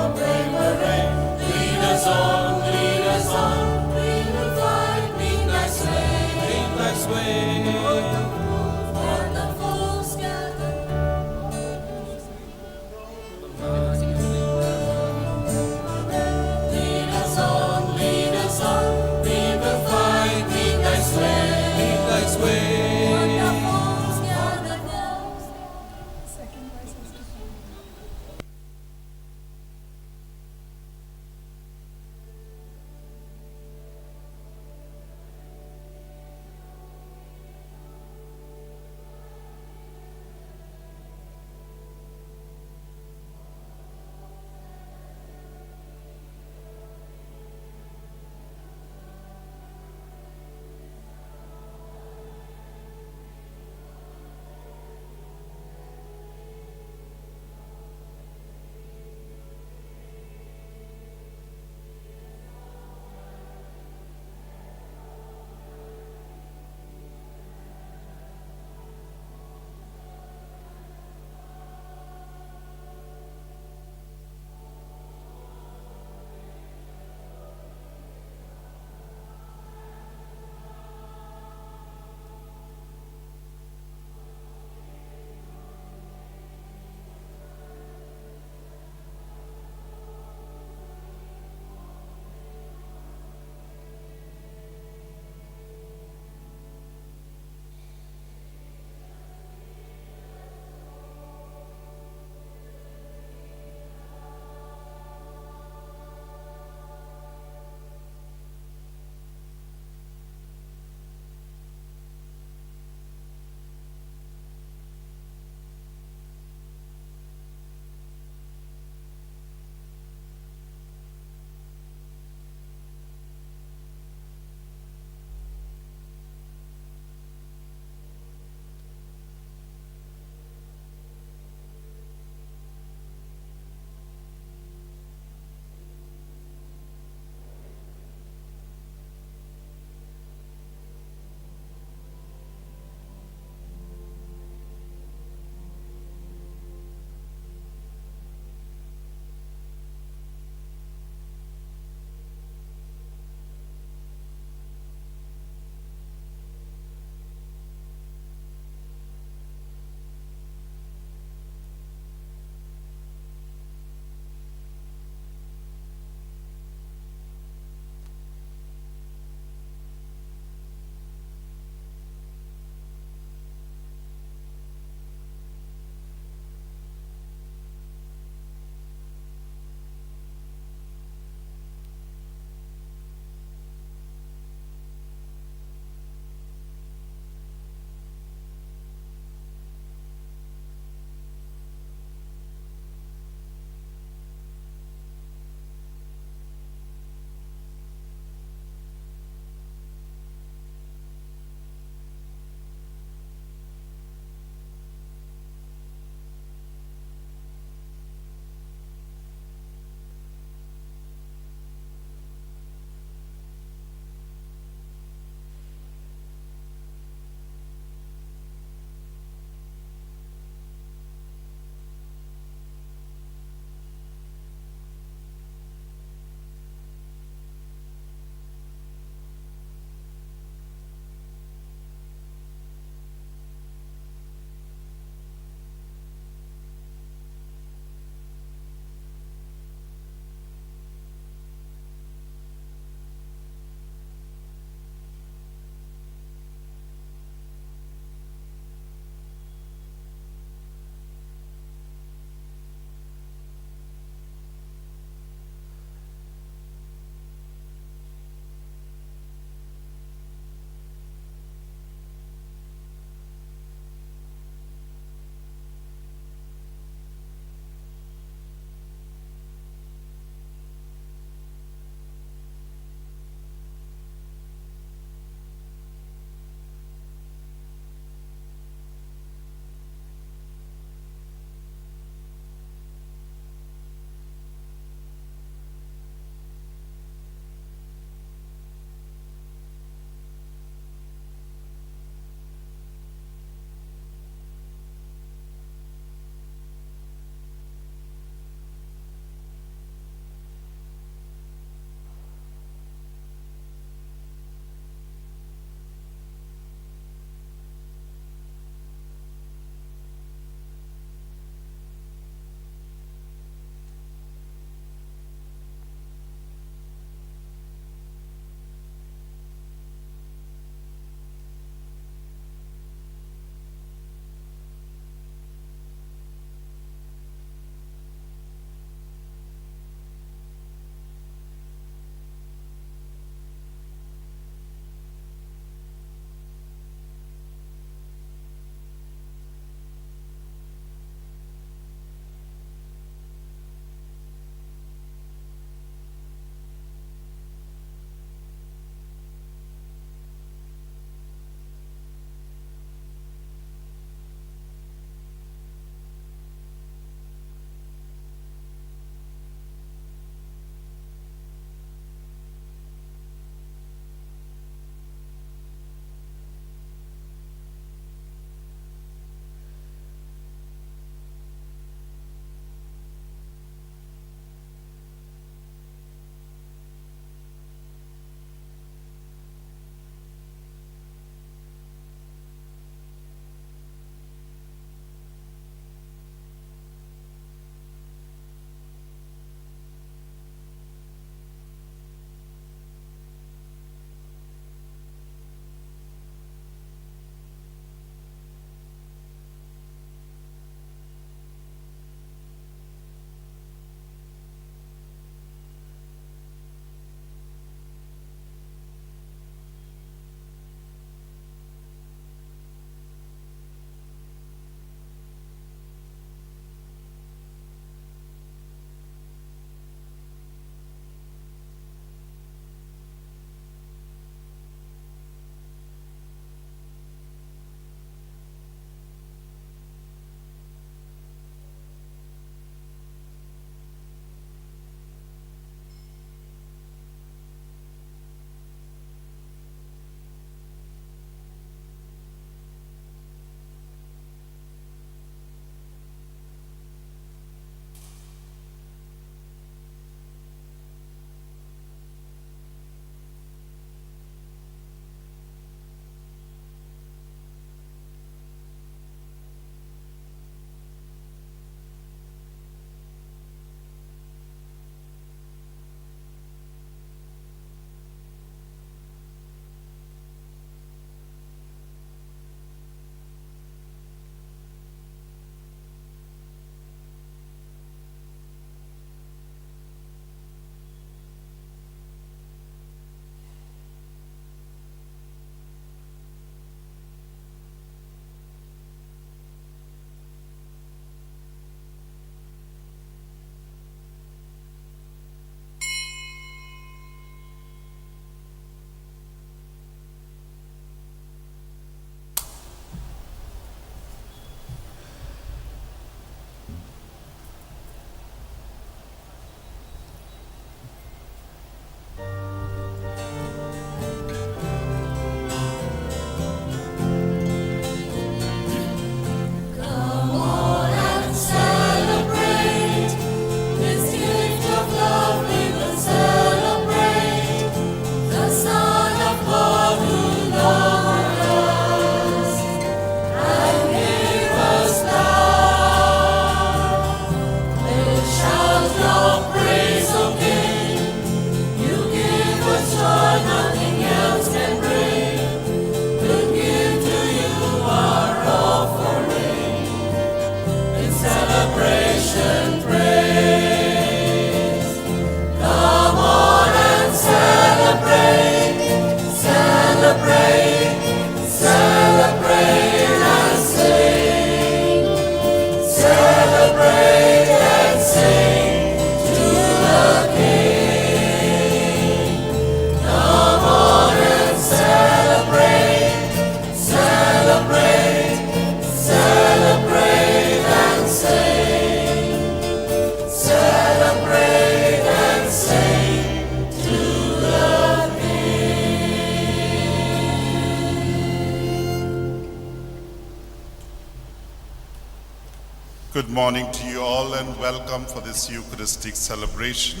Good morning to you all and welcome for this Eucharistic celebration.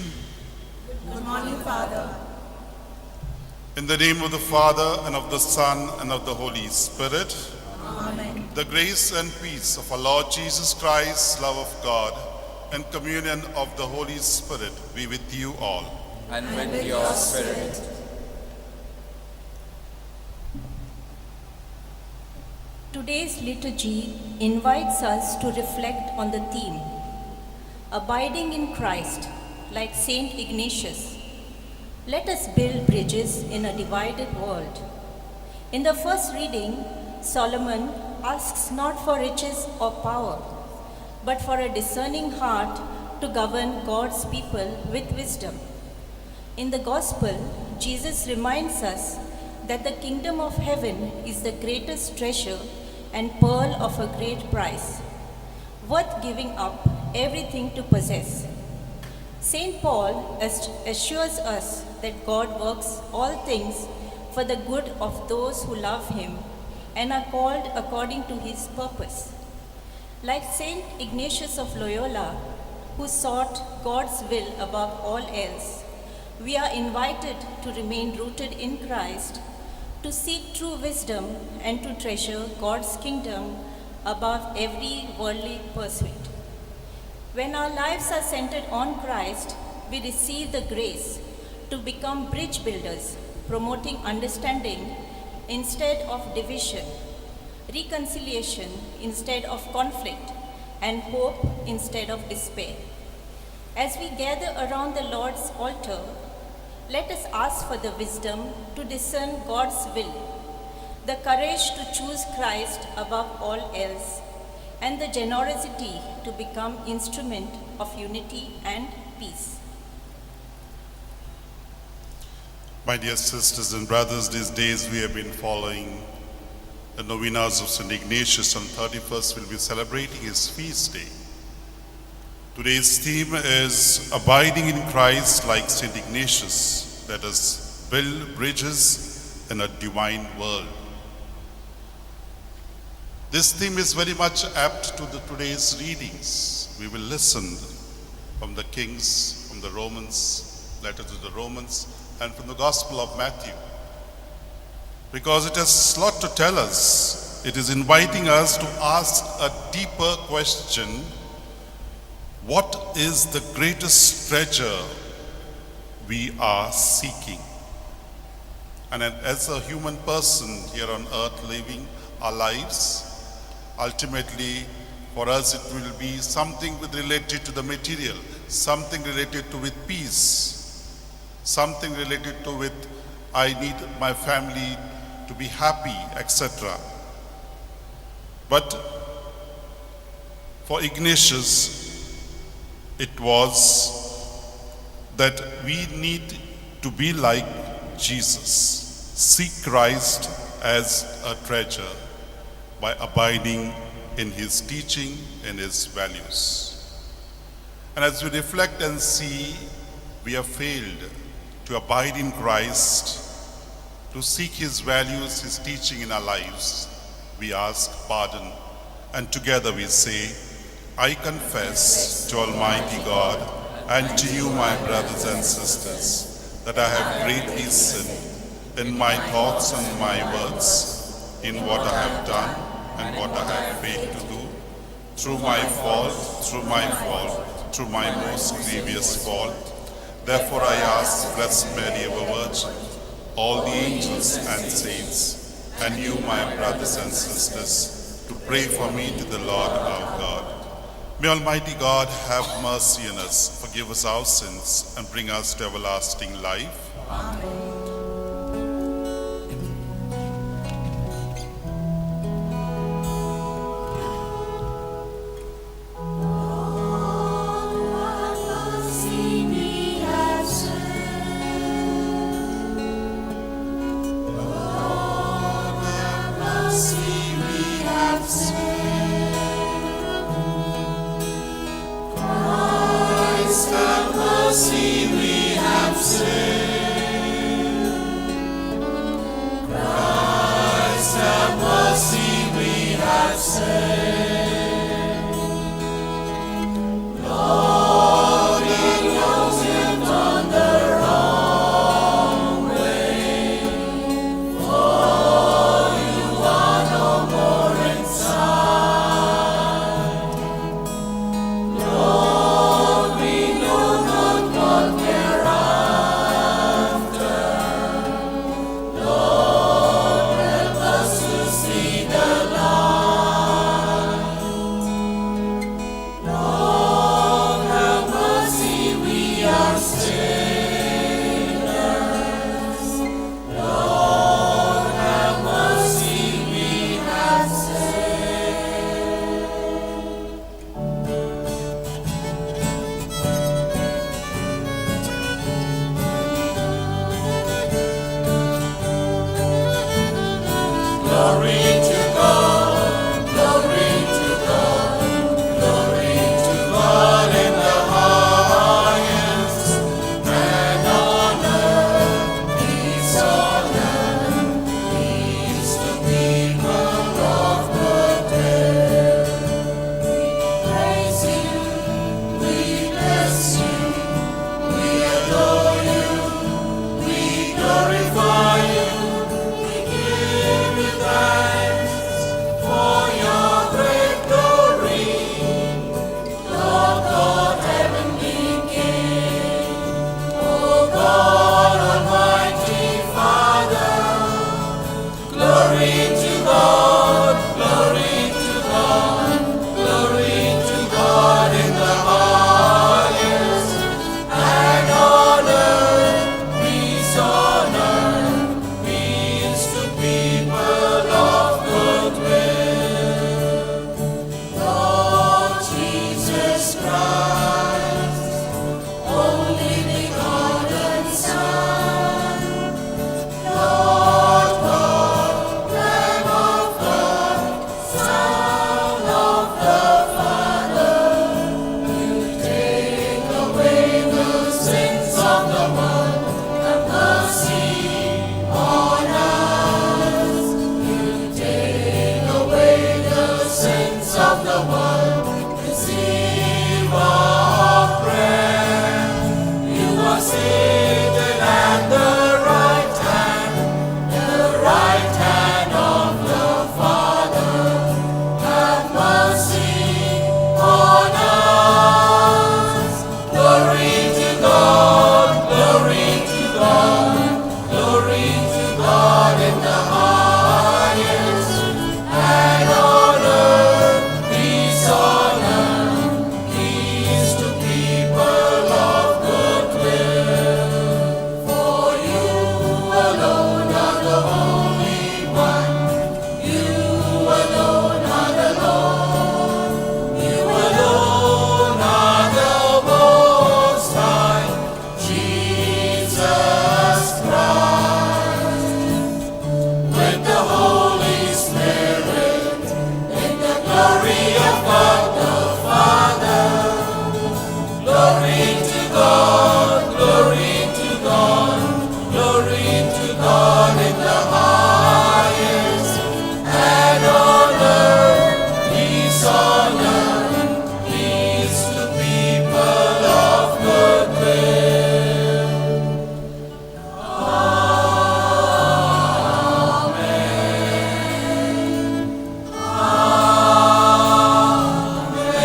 Good morning, Father. In the name of the Father, and of the Son, and of the Holy Spirit, Amen. The grace and peace of our Lord Jesus Christ, love of God, and communion of the Holy Spirit be with you all. And with your spirit. Today's liturgy invites us to reflect on the theme, Abiding in Christ, like Saint Ignatius. Let us build bridges in a divided world. In the first reading, Solomon asks not for riches or power, but for a discerning heart to govern God's people with wisdom. In the Gospel, Jesus reminds us that the kingdom of heaven is the greatest treasure and pearl of a great price, worth giving up everything to possess. St. Paul assures us that God works all things for the good of those who love him and are called according to his purpose. Like St. Ignatius of Loyola, who sought God's will above all else, we are invited to remain rooted in Christ, to seek true wisdom and to treasure God's kingdom above every worldly pursuit. When our lives are centered on Christ, we receive the grace to become bridge builders, promoting understanding instead of division, reconciliation instead of conflict, and hope instead of despair. As we gather around the Lord's altar, let us ask for the wisdom to discern God's will, the courage to choose Christ above all else, and the generosity to become instrument of unity and peace. My dear sisters and brothers, these days we have been following the novenas of St. Ignatius. On 31st, we'll be celebrating his feast day. Today's theme is abiding in Christ like St. Ignatius. Let us build bridges in a divine world. This theme is very much apt to the today's readings. We will listen from the Kings, from the Romans, letter to the Romans, and from the Gospel of Matthew. Because it has a lot to tell us. It is inviting us to ask a deeper question. What is the greatest treasure we are seeking? And as a human person here on earth living our lives, ultimately for us it will be something with related to the material, something related to with peace, something related to with I need my family to be happy, etc. But for Ignatius, it was that we need to be like Jesus, seek Christ as a treasure by abiding in his teaching and his values. And as we reflect and see, we have failed to abide in Christ, to seek his values, his teaching in our lives. We ask pardon, and together we say, I confess to Almighty God and to you, my brothers and sisters, that I have greatly sinned in my thoughts and my words, in what I have done and what I have failed to do, through my fault, through my fault, through my most grievous fault. Therefore I ask Blessed Mary, ever Virgin, all the angels and saints, and you, my brothers and sisters, to pray for me to the Lord our God. May Almighty God have mercy on us, forgive us our sins, and bring us to everlasting life. Amen. Christ have mercy, we have sinned. Glory to God, glory to God, glory to God in the highest, and on earth, peace on earth, peace to people of good will. We praise you, we bless you, we adore you, we glorify you, we give you thanks for your great glory, Lord God, heavenly King, O God, almighty Father. Glory to God, glory to God, glory to God in the highest, and on earth, peace on earth, peace to people of good will. Lord Jesus Christ, only begotten Son, Lord God, Lamb of God, Son of the Father, you take away the sins of the world, have mercy on us. You take away the sins of the world, receive our prayer. You are seated at the right hand of the Father. Have mercy on us. Glory to God, glory to God, glory to God in the highest, and on earth, peace on earth, peace to people of good will. For you alone are the Holy One, you alone are the Lord, you alone are the Most High, Jesus Christ. With the Holy Spirit, in the glory of God the Father. Glory to God, glory to God, glory to God in the highest, and on earth, peace on earth, peace to people of good will. Amen. Amen.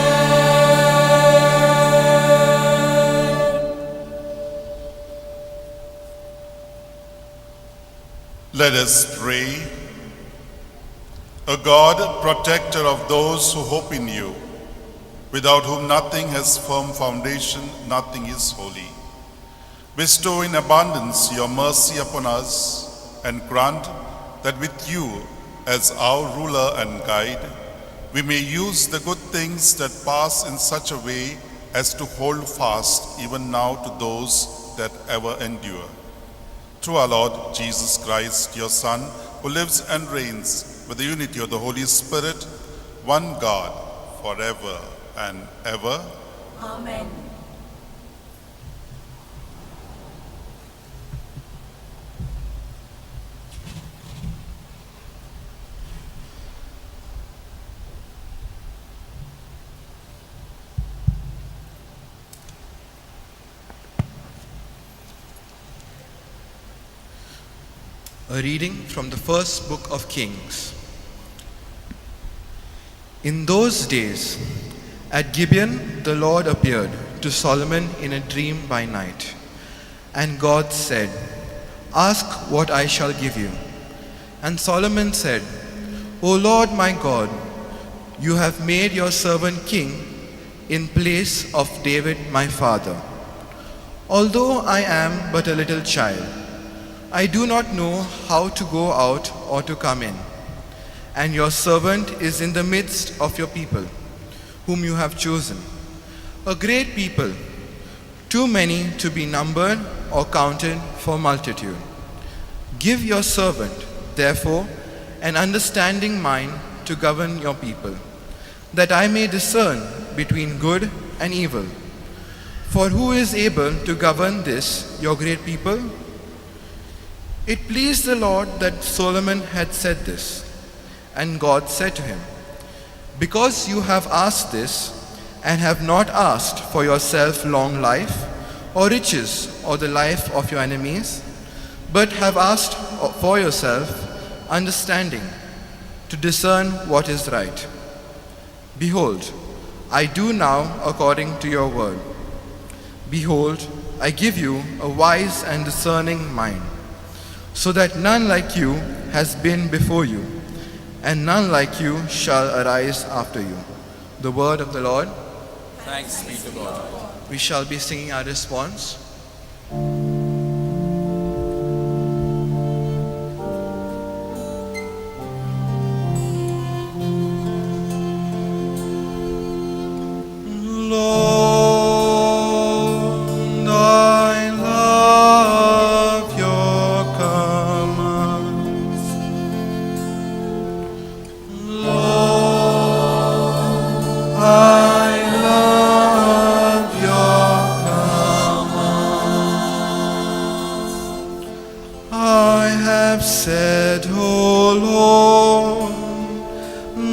Let us pray. O God, protector of those who hope in you, without whom nothing has firm foundation, nothing is holy. Bestow in abundance your mercy upon us and grant that with you as our ruler and guide, we may use the good things that pass in such a way as to hold fast even now to those that ever endure. Through our Lord Jesus Christ, your Son, who lives and reigns with the unity of the Holy Spirit, one God, forever and ever. Amen. A reading from the first book of Kings. In those days, at Gibeon, the Lord appeared to Solomon in a dream by night. And God said, "Ask what I shall give you." And Solomon said, "O Lord my God, you have made your servant king in place of David my father. Although I am but a little child, I do not know how to go out or to come in. And your servant is in the midst of your people, whom you have chosen, a great people, too many to be numbered or counted for multitude. Give your servant, therefore, an understanding mind to govern your people, that I may discern between good and evil. For who is able to govern this, your great people? It pleased the Lord that Solomon had said this. And God said to him, Because you have asked this, and have not asked for yourself long life, or riches, or the life of your enemies, but have asked for yourself understanding, to discern what is right. Behold, I do now according to your word. Behold, I give you a wise and discerning mind, so that none like you has been before you, and none like you shall arise after you. The word of the Lord. Thanks be to God. We shall be singing our response. Lord, I love your commands. Lord, I love your commands. I have said, O Lord,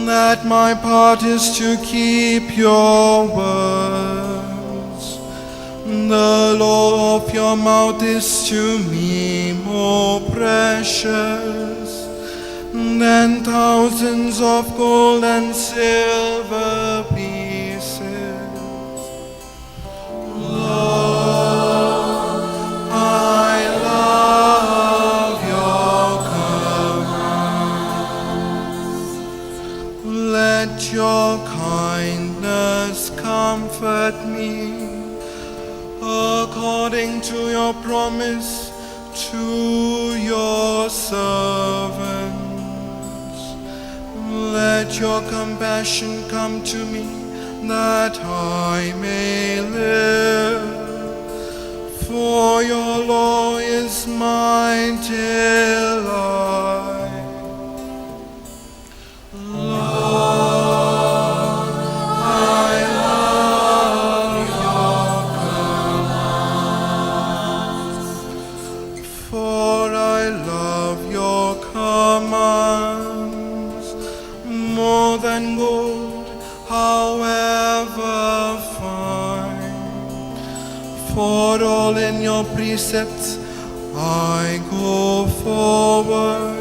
that my part is to keep your words. The law of your mouth is to me more precious than thousands of gold and silver pieces. Lord, I love your commands. Let your kindness comfort me, according to your promise to your servants. Let your compassion come to me, that I may live. For your law is my delight. Lord, I love your commands. For I love your commands more than gold, however fine. For all in your precepts I go forward.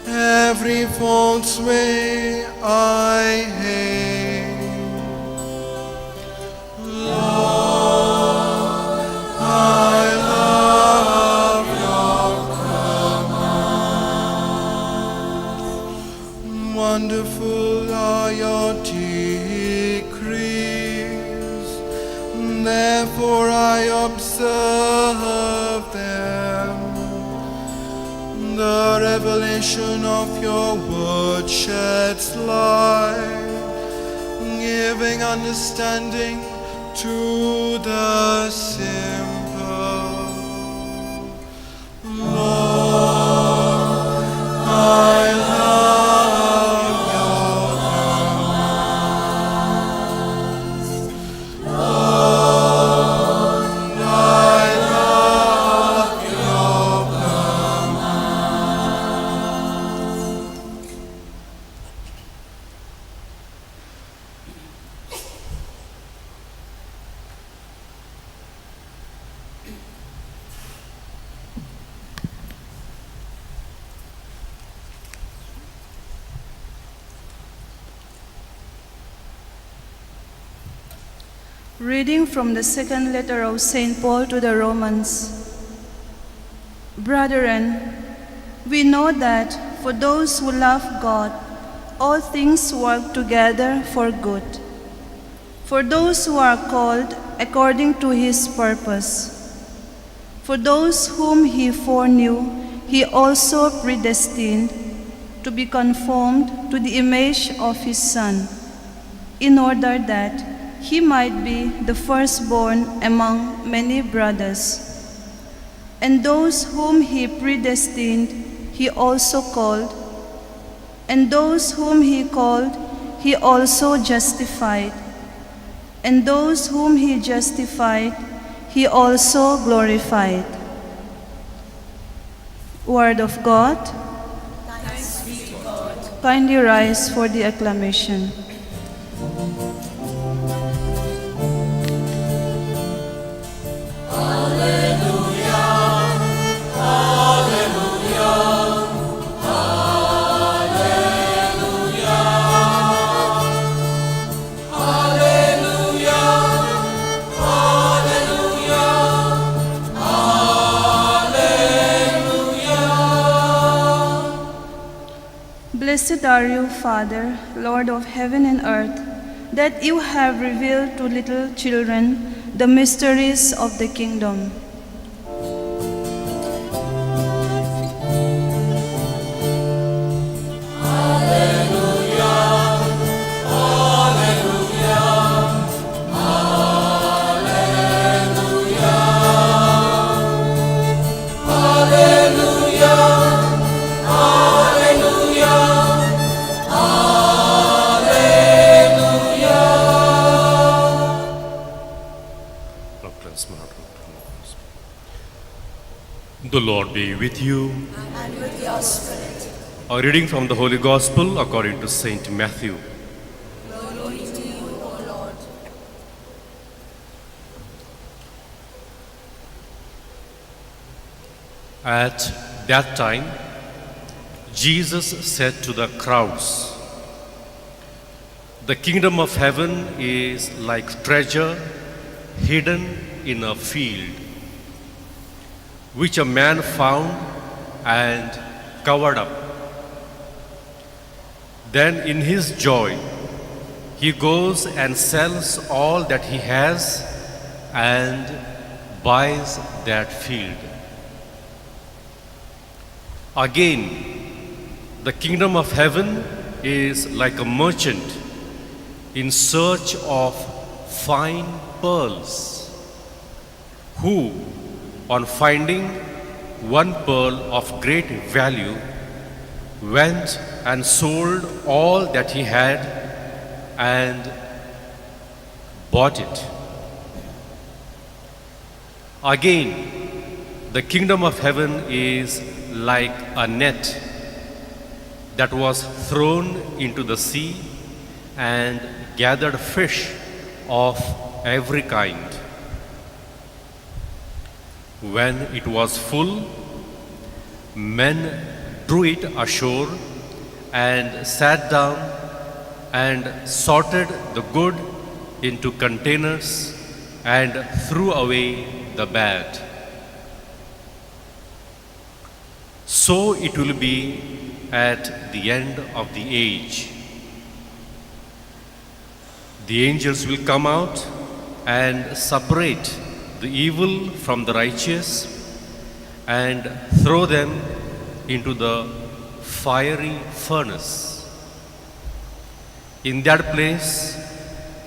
Every false way I hate. Lord, I love your commands. Wonderful are your decrees, therefore I observe them. The revelation of your word sheds light, giving understanding to the simple. Lord, I love your commands. Lord, I love your commands. Reading from the second letter of St. Paul to the Romans. Brethren, we know that for those who love God, all things work together for good, for those who are called according to his purpose. For those whom he foreknew, he also predestined to be conformed to the image of his Son, in order that he might be the firstborn among many brothers. And those whom he predestined, he also called, And those whom he called, he also justified. And those whom he justified, he also glorified. Word of God. Thanks be to God. Kindly rise for the acclamation. Alleluia, Alleluia, Alleluia, Alleluia, Alleluia, Alleluia. Blessed are you, Father, Lord of heaven and earth, that you have revealed to little children the mysteries of the kingdom. Alleluia, Alleluia, Alleluia, Alleluia, Alleluia, Alleluia. The Lord be with you. And with your spirit. A reading from the Holy Gospel according to Saint Matthew. Glory to you, O Lord. At that time, Jesus said to the crowds, "The kingdom of heaven is like treasure hidden in a field, which a man found and covered up. Then in his joy, he goes and sells all that he has and buys that field. Again, the kingdom of heaven is like a merchant in search of fine pearls, who, on finding one pearl of great value, went and sold all that he had and bought it. Again, the kingdom of heaven is like a net that was thrown into the sea and gathered fish of every kind. When it was full, men drew it ashore and sat down and sorted the good into containers and threw away the bad. So it will be at the end of the age. The angels will come out and separate the evil from the righteous and throw them into the fiery furnace. In that place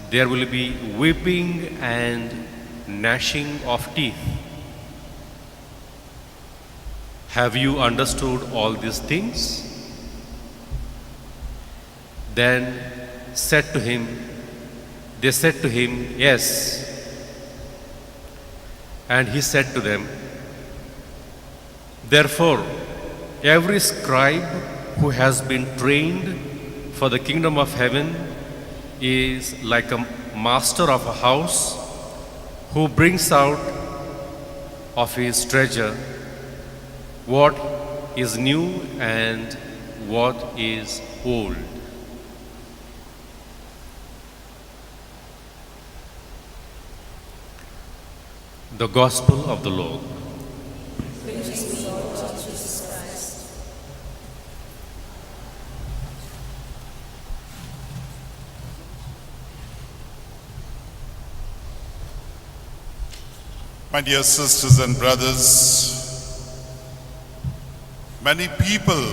there will be weeping and gnashing of teeth. Have you understood all these things?" Then they said to him, "Yes." And he said to them, "Therefore, every scribe who has been trained for the kingdom of heaven is like a master of a house who brings out of his treasure what is new and what is old." The Gospel of the Lord. Praise to you, Lord Jesus Christ. My dear sisters and brothers, many people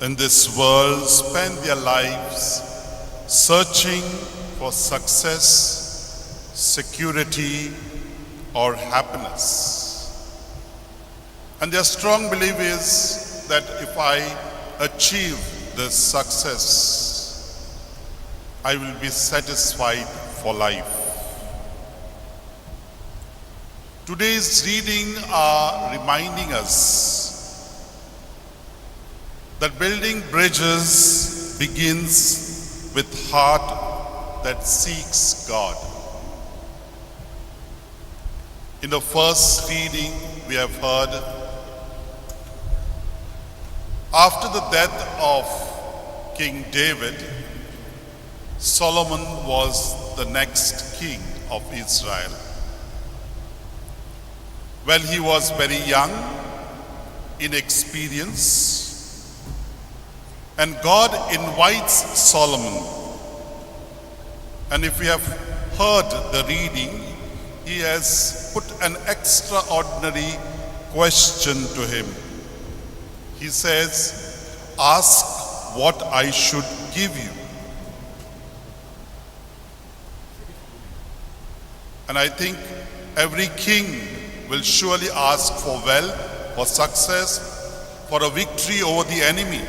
in this world spend their lives searching for success, security, or happiness. And their strong belief is that if I achieve this success, I will be satisfied for life. Today's reading are reminding us that building bridges begins with heart that seeks God. In the first reading we have heard, after the death of King David, Solomon was the next king of Israel. Well, he was very young, inexperienced, and God invites Solomon. And if we have heard the reading, he has put an extraordinary question to him. He says, "Ask what I should give you." And I think every king will surely ask for wealth, for success, for a victory over the enemy.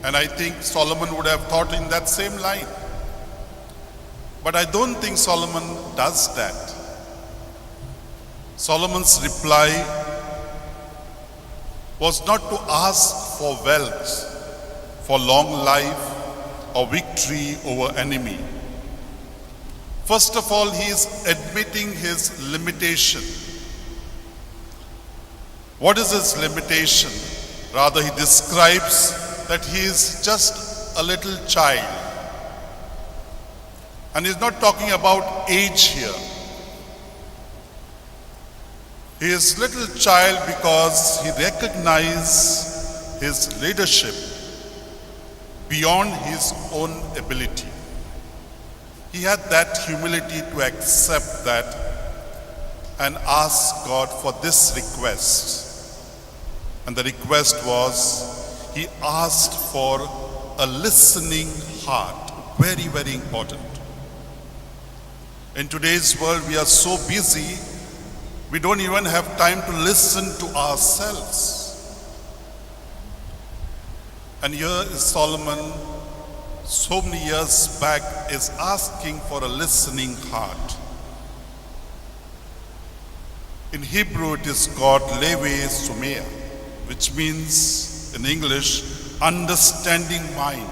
And I think Solomon would have thought in that same line. But I don't think Solomon does that. Solomon's reply was not to ask for wealth, for long life, or victory over enemy. First of all, he is admitting his limitation. What is his limitation? Rather, he describes that he is just a little child. And he's not talking about age here. He is little child because he recognizes his leadership beyond his own ability. He had that humility to accept that and ask God for this request. And the request was, he asked for a listening heart. Very, very important. In today's world, we are so busy, we don't even have time to listen to ourselves. And here is Solomon, so many years back, is asking for a listening heart. In Hebrew, it is called Leve Sumea, which means in English, understanding mind.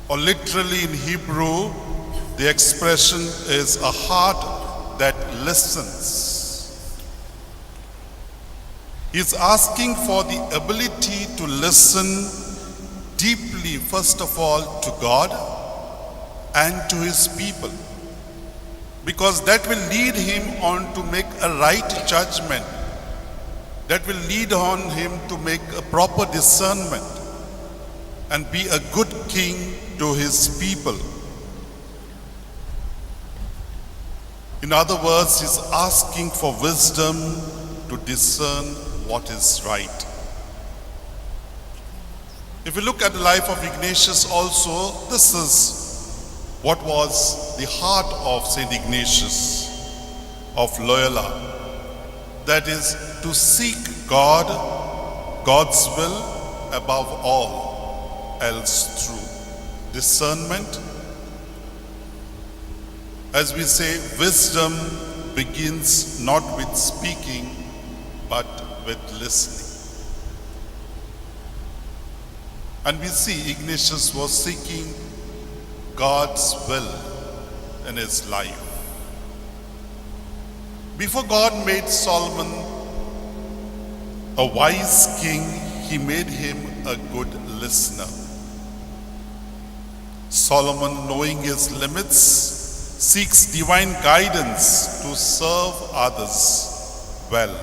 Or literally in Hebrew, the expression is a heart that listens. He's asking for the ability to listen deeply, first of all, to God and to his people, because that will lead him on to make a right judgment. That will lead on him to make a proper discernment and be a good king to his people. In other words, he's asking for wisdom to discern what is right. If you look at the life of Ignatius also, this is what was the heart of Saint Ignatius of Loyola. That is to seek God, God's will above all else through discernment. As we say, wisdom begins not with speaking, but with listening. And we see Ignatius was seeking God's will in his life. Before God made Solomon a wise king, he made him a good listener. Solomon, knowing his limits, seeks divine guidance to serve others well.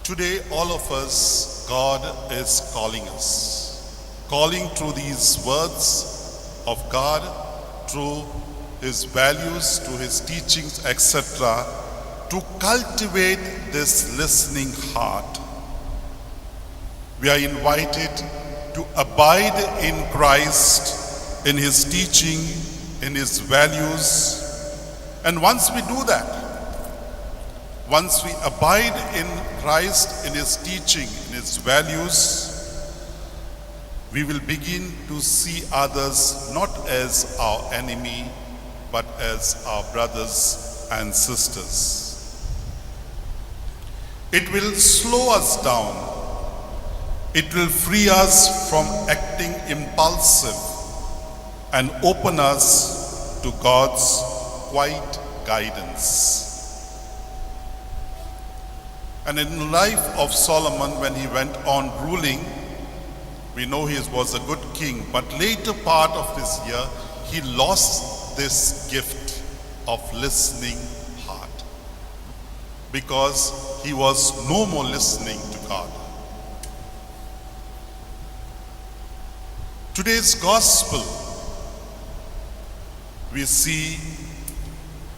Today, all of us, God is calling us. Calling through these words of God, through his values, through his teachings, etc., to cultivate this listening heart. We are invited to abide in Christ, in his teaching, in his values. And once we do that, Once we abide in Christ, in His teaching, in His values, we will begin to see others not as our enemy, but as our brothers and sisters. It will slow us down. It will free us from acting impulsive and open us to God's quiet guidance. And in the life of Solomon, when he went on ruling, we know he was a good king, but later part of his year, he lost this gift of listening heart because he was no more listening to God. Today's gospel, we see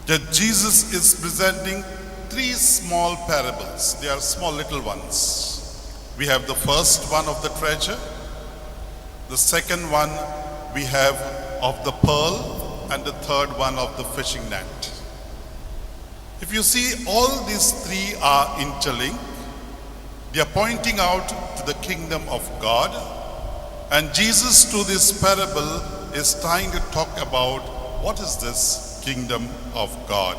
that Jesus is presenting three small parables. They are small little ones. We have the first one of the treasure, the second one we have of the pearl, and the third one of the fishing net. If you see, all these three are interlinked. They are pointing out to the kingdom of God. And Jesus, through this parable, is trying to talk about what is this kingdom of God.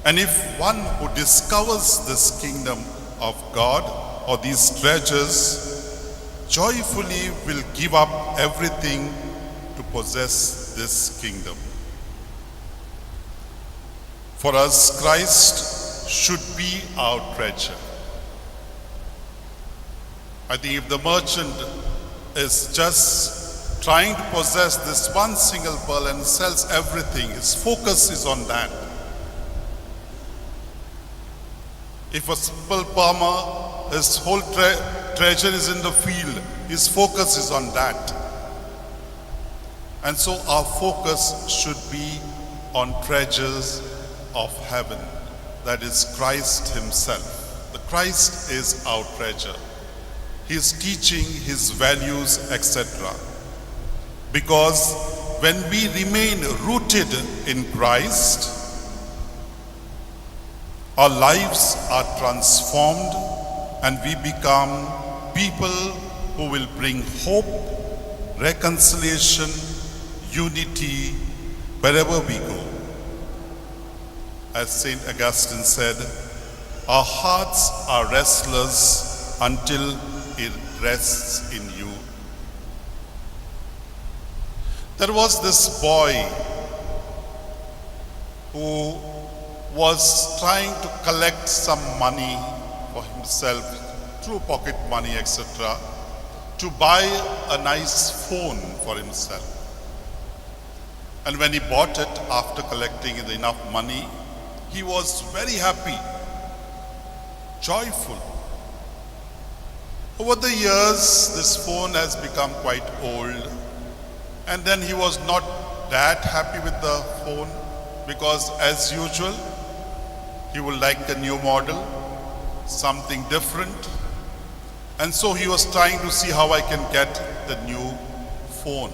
And if one who discovers this kingdom of God or these treasures, joyfully will give up everything to possess this kingdom. For us, Christ should be our treasure. I think if the merchant is just trying to possess this one single pearl and sells everything, his focus is on that. If a simple farmer, his whole treasure is in the field, his focus is on that. And so our focus should be on treasures of heaven, that is Christ himself. The Christ is our treasure. His teaching, his values, etc. Because when we remain rooted in Christ, our lives are transformed and we become people who will bring hope, reconciliation, unity wherever we go. As St. Augustine said, our hearts are restless until it rests in you. There was this boy who was trying to collect some money for himself through pocket money, etc., to buy a nice phone for himself. And when he bought it after collecting enough money, he was very happy, joyful. Over the years, this phone has become quite old, and then he was not that happy with the phone because, as usual, he would like a new model, something different. And so he was trying to see how I can get the new phone.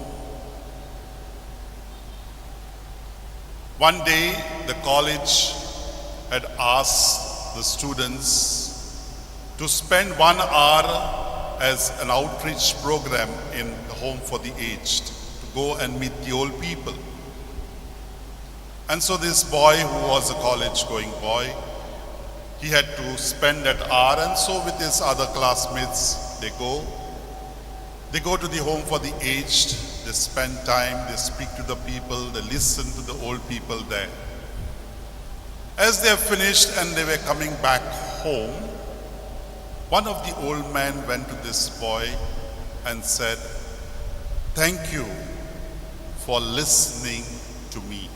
One day, the college had asked the students to spend 1 hour as an outreach program in the home for the aged, to go and meet the old people. And so this boy, who was a college-going boy, he had to spend that hour, and so with his other classmates, they go. They go to the home for the aged, they spend time, they speak to the people, they listen to the old people there. As they finished and they were coming back home, one of the old men went to this boy and said, "Thank you for listening to me."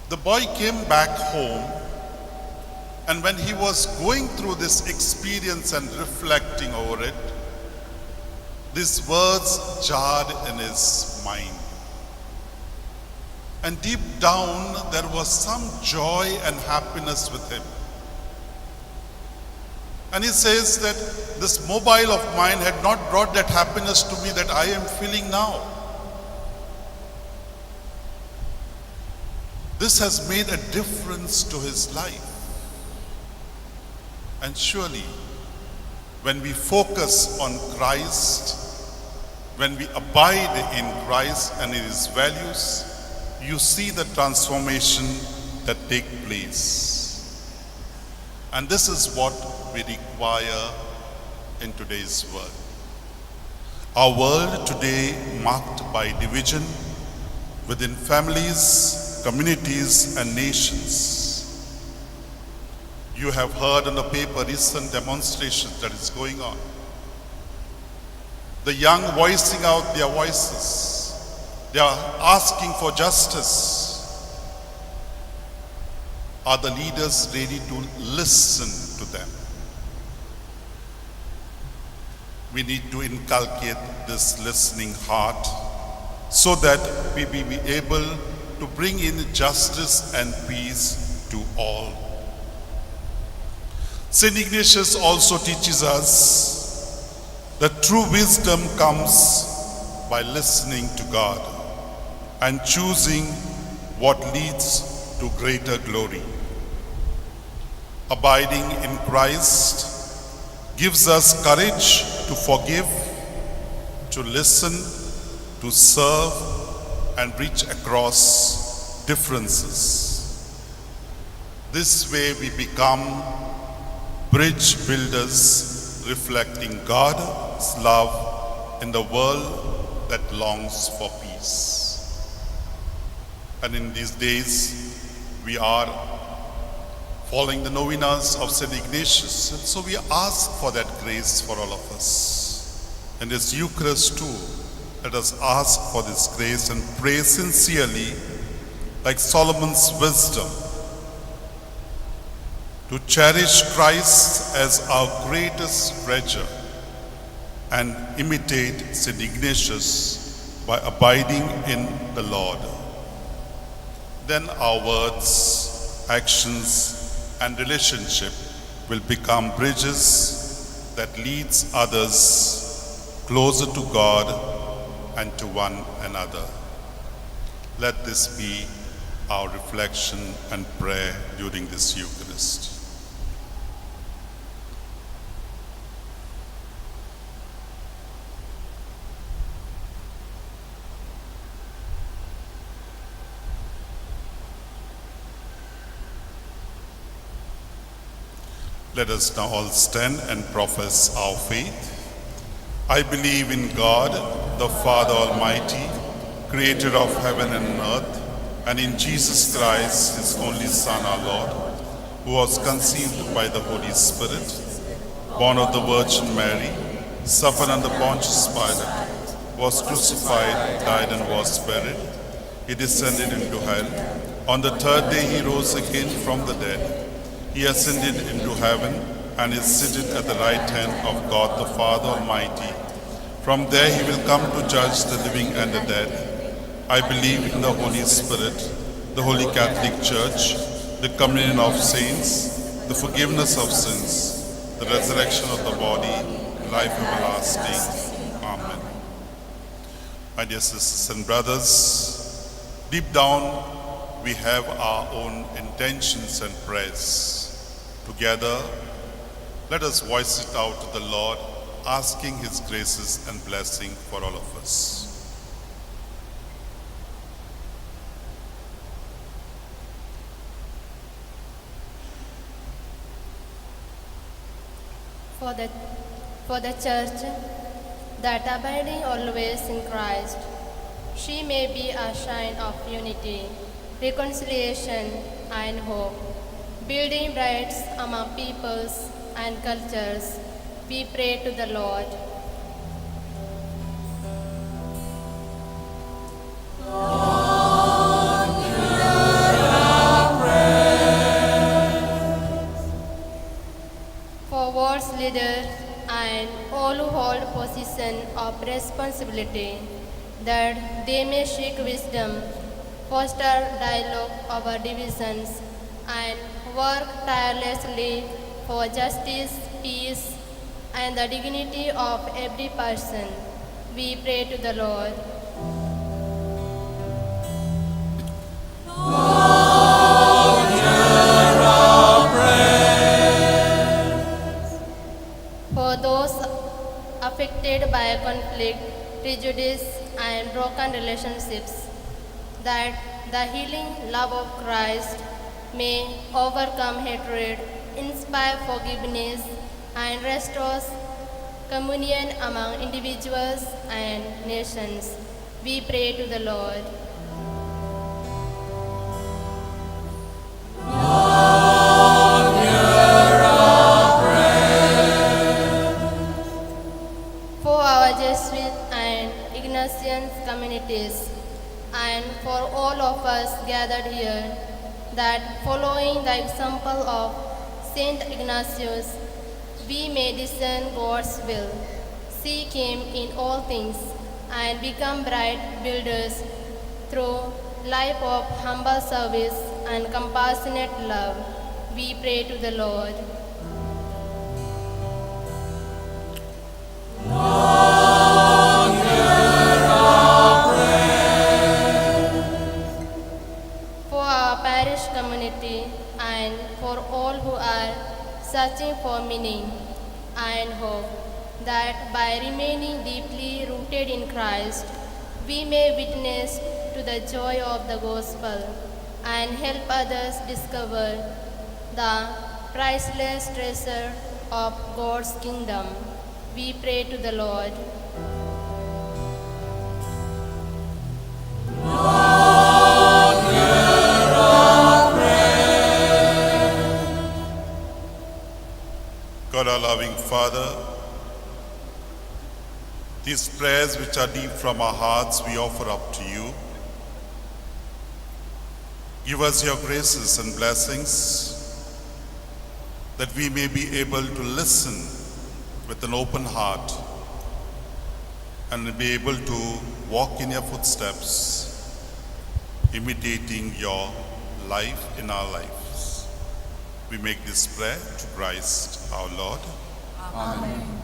The boy came back home, and when he was going through this experience and reflecting over it, these words jarred in his mind. And deep down, there was some joy and happiness with him. And he says that this mobile of mine had not brought that happiness to me that I am feeling now. This has made a difference to his life. And surely, when we focus on Christ, when we abide in Christ and in his values, you see the transformation that take place. And this is what we require in today's world. Our world today marked by division within families, communities, and nations. You have heard in the paper recent demonstrations that is going on. The young voicing out their voices. They are asking for justice. Are the leaders ready to listen to them? We need to inculcate this listening heart so that we may be able to bring in justice and peace to all. St. Ignatius also teaches us that true wisdom comes by listening to God and choosing what leads to greater glory. Abiding in Christ gives us courage to forgive, to listen, to serve, and reach across differences. This way we become bridge builders, reflecting God's love in the world that longs for peace. And in these days, we are following the novenas of St. Ignatius, and so we ask for that grace for all of us. And this Eucharist too, let us ask for this grace and pray sincerely, like Solomon's wisdom, to cherish Christ as our greatest treasure and imitate St. Ignatius by abiding in the Lord. Then our words, actions, and relationship will become bridges that leads others closer to God and to one another. Let this be our reflection and prayer during this Eucharist. Let us now all stand and profess our faith. I believe in God, the Father Almighty, creator of heaven and earth, and in Jesus Christ, his only Son, our Lord, who was conceived by the Holy Spirit, born of the Virgin Mary, suffered under Pontius Pilate, was crucified, died, and was buried. He descended into hell. On the third day he rose again from the dead. He ascended into heaven and is seated at the right hand of God the Father Almighty. From there he will come to judge the living and the dead. I believe in the Holy Spirit, the Holy Catholic Church, the communion of saints, the forgiveness of sins, the resurrection of the body, life everlasting. Amen. My dear sisters and brothers, deep down we have our own intentions and prayers. Together, let us voice it out to the Lord, asking his graces and blessing for all of us. For the church, that abiding always in Christ, she may be a sign of unity, reconciliation, and hope, building rights among peoples and cultures, we pray to the Lord. Lord, hear our prayer. For world's leaders and all who hold position of responsibility, that they may seek wisdom, foster dialogue over divisions, and work tirelessly for justice, peace, and the dignity of every person. We pray to the Lord. Lord, broken relationships, that the healing love of Christ may overcome hatred, inspire forgiveness, and restore communion among individuals and nations. We pray to the Lord. Lord, hear our prayer. For our Jesuit and Ignatian communities, and for all of us gathered here, that following the example of Saint Ignatius, we may discern God's will, seek Him in all things, and become bright builders through life of humble service and compassionate love. We pray to the Lord. Lord, hear our prayer. For our parish community and for all who are searching for meaning and hope, that by remaining deeply rooted in Christ, we may witness to the joy of the gospel and help others discover the priceless treasure of God's kingdom. We pray to the Lord. Lord, hear our prayer. God, our loving Father, these prayers which are deep from our hearts we offer up to you. Give us your graces and blessings that we may be able to listen with an open heart and be able to walk in your footsteps, imitating your life in our lives. We make this prayer to Christ our Lord. Amen.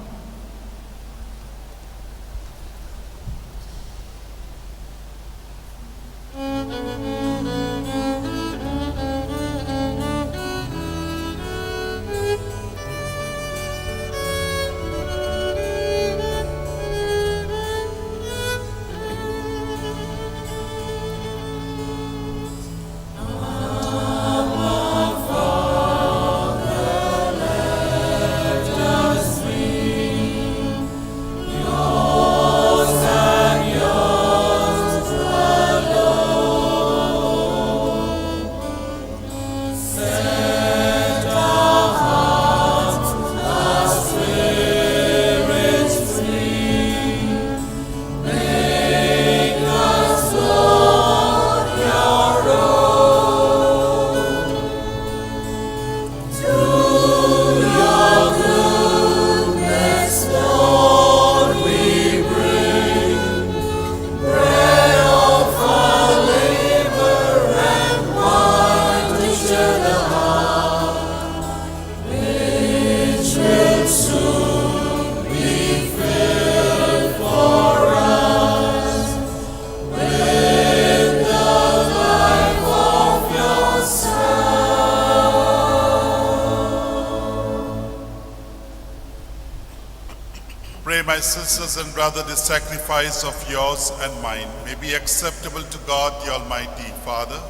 My sisters and brothers, this sacrifice of yours and mine may be acceptable to God, the Almighty Father.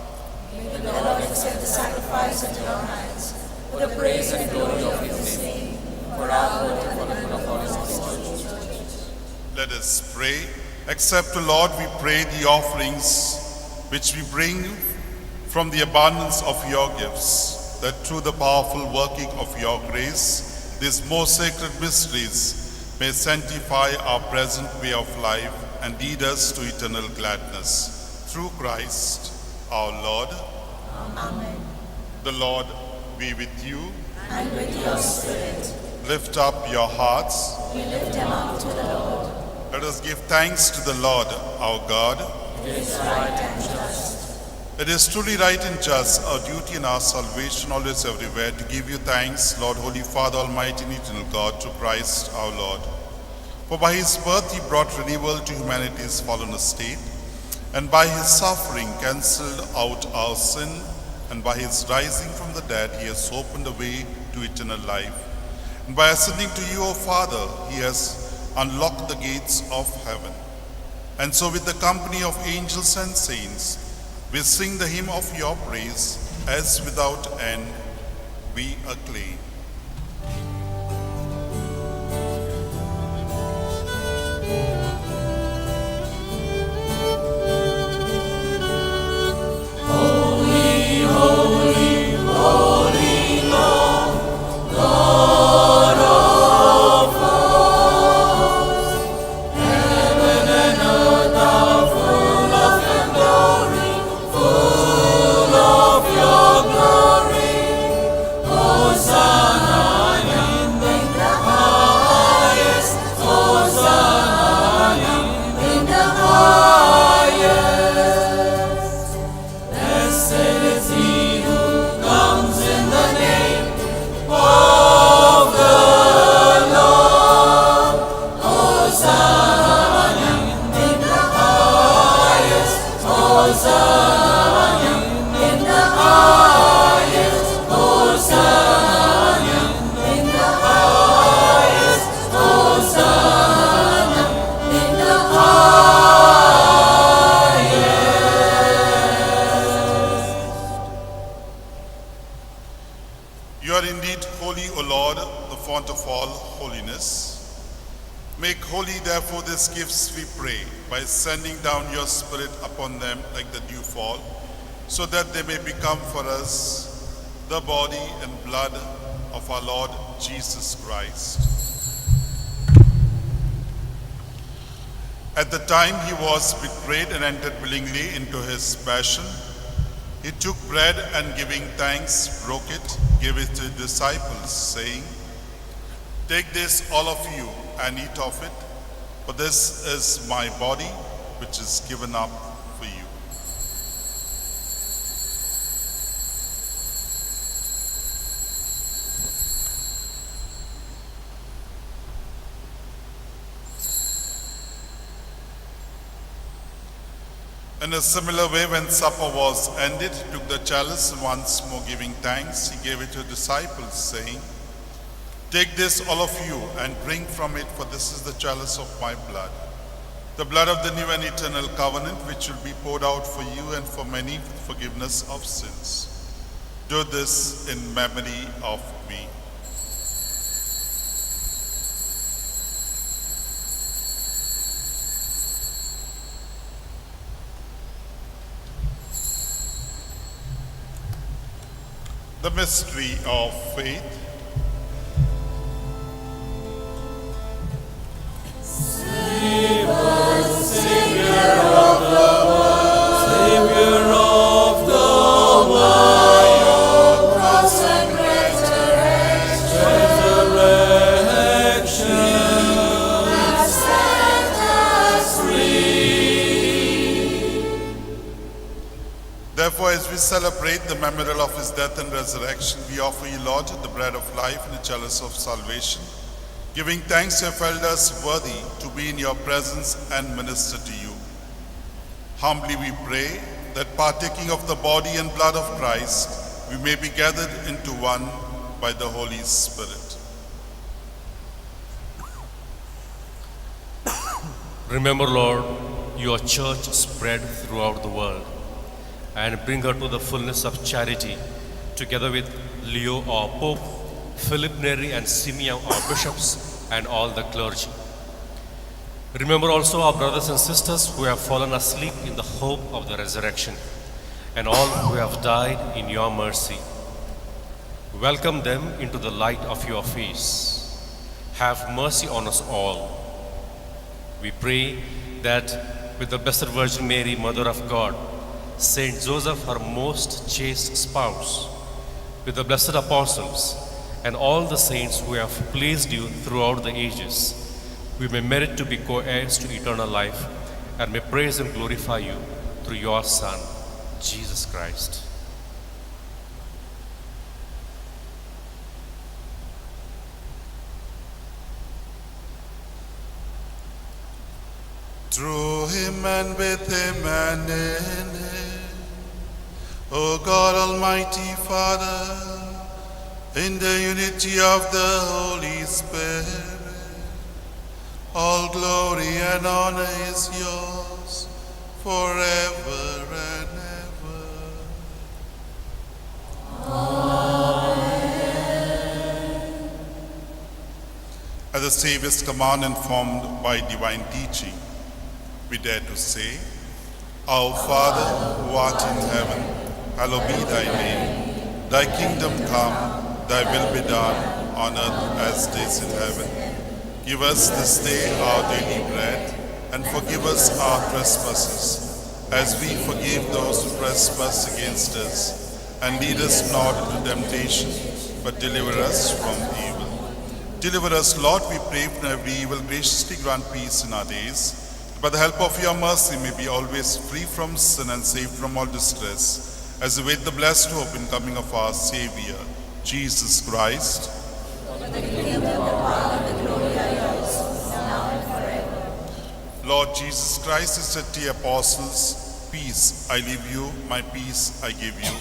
May the Lord accept the sacrifice at your hands, for the praise and glory of his name, for our good and for the good of all his church. Let us pray. Accept, O Lord, we pray, the offerings which we bring from the abundance of your gifts, that through the powerful working of your grace, these most sacred mysteries may sanctify our present way of life and lead us to eternal gladness. Through Christ our Lord. Amen. The Lord be with you. And with your spirit. Lift up your hearts. We lift them up to the Lord. Let us give thanks to the Lord our God. It is right and just. It is truly right and just, our duty and our salvation always everywhere, to give you thanks, Lord, Holy Father, Almighty and eternal God, through Christ our Lord. For by his birth he brought renewal to humanity's fallen estate, and by his suffering cancelled out our sin, and by his rising from the dead he has opened the way to eternal life. And by ascending to you, O Father, he has unlocked the gates of heaven. And so with the company of angels and saints, we sing the hymn of your praise, as without end we acclaim. Holy, holy, holy Lord, God of hosts, heaven and earth are full of your glory, full of your glory. Hosanna in the highest, Hosanna in the highest. Blessed is he who comes in the name of the Lord. Hosanna in the highest, Hosanna in the highest, Hosanna in the highest, Hosanna in the highest. You are indeed holy, O Lord, the font of all holiness. Make holy, therefore, these gifts, we pray, by sending down your Spirit upon them like the dewfall, so that they may become for us the body and blood of our Lord Jesus Christ. At the time he was betrayed and entered willingly into his passion, he took bread and, giving thanks, broke it, gave it to his disciples, saying, "Take this, all of you, and eat of it, for this is my body, which is given up for you." In a similar way, when supper was ended, he took the chalice, and once more giving thanks, he gave it to the disciples, saying, "Take this, all of you, and drink from it, for this is the chalice of my blood, the blood of the new and eternal covenant, which will be poured out for you and for many for the forgiveness of sins. Do this in memory of me." The mystery of faith. Save us, Savior of the world, Savior of the world. Your cross and resurrection have set us free. Therefore, as we celebrate the memorial of his death and resurrection, we offer you, Lord, the bread of life and the chalice of salvation, giving thanks you have held us worthy to be in your presence and minister to you. Humbly we pray that, partaking of the body and blood of Christ, we may be gathered into one by the Holy Spirit. Remember, Lord, your church spread throughout the world, and bring her to the fullness of charity, together with Leo our Pope, Philip Neri and Simeon our bishops, and all the clergy. Remember also our brothers and sisters who have fallen asleep in the hope of the resurrection, and all who have died in your mercy. Welcome them into the light of your face. Have mercy on us all. We pray that with the Blessed Virgin Mary, Mother of God, Saint Joseph, her most chaste spouse, with the blessed apostles and all the saints who have pleased you throughout the ages, we may merit to be co-heirs to eternal life, and may praise and glorify you through your Son, Jesus Christ. Through him and with him and in him, O God, Almighty Father, in the unity of the Holy Spirit, all glory and honor is yours forever and ever. Amen. At the Savior's command, informed by divine teaching, we dare to say, Our Father, who art in heaven, hallowed be thy name. Thy kingdom come, thy will be done, on earth as it is in heaven. Give us this day our daily bread, and forgive us our trespasses, as we forgive those who trespass against us. And lead us not into temptation, but deliver us from evil. Deliver us, Lord, we pray, from every evil. Graciously grant peace in our days. By the help of your mercy, may be always free from sin and safe from all distress, as we await the blessed hope in coming of our Savior, Jesus Christ. For the kingdom, the power, and the glory are yours, now and forever. Lord Jesus Christ, you said to your apostles, Peace I leave you, my peace I give you.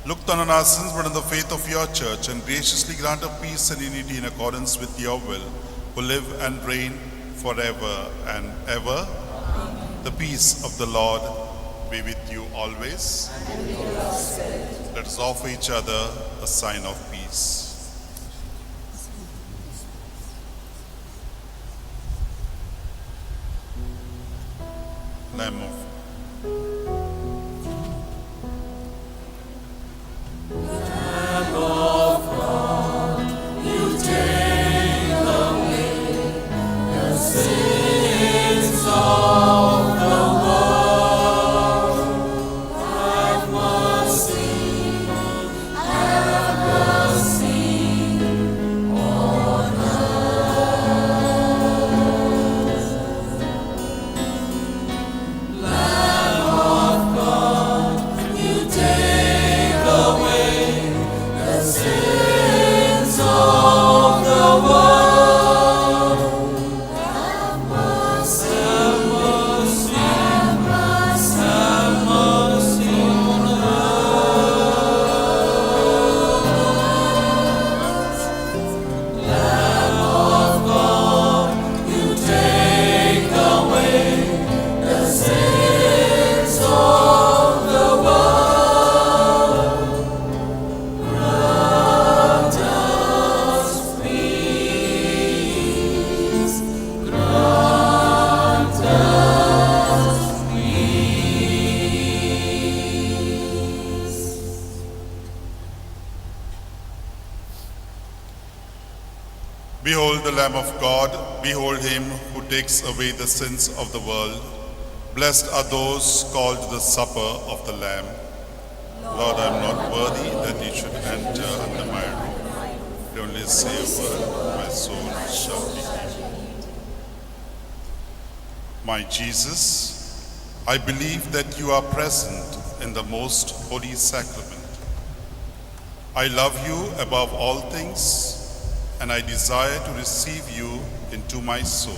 Look not on our sins, but on the faith of your church, and graciously grant her peace and unity in accordance with your will, who live and reign forever and ever. Amen. The peace of the Lord be with you always. And with your spirit. Let us offer each other a sign of peace. Lamb of Lamb of God, you take away the sins of the world. Have mercy, have mercy on us. Lamb of God, you take away the sins of the world. Have mercy, have mercy, have mercy on us. Lamb of God, you take away the sins of the world. Grant us peace. Grant us peace. Behold the Lamb of God, behold him who takes away the sins of the world. Blessed are those called to the supper of the Lamb. Lord, I am not worthy that you should enter under my roof. Only say a word, my soul shall be healed. My Jesus, I believe that you are present in the most holy sacrament. I love you above all things, and I desire to receive you into my soul.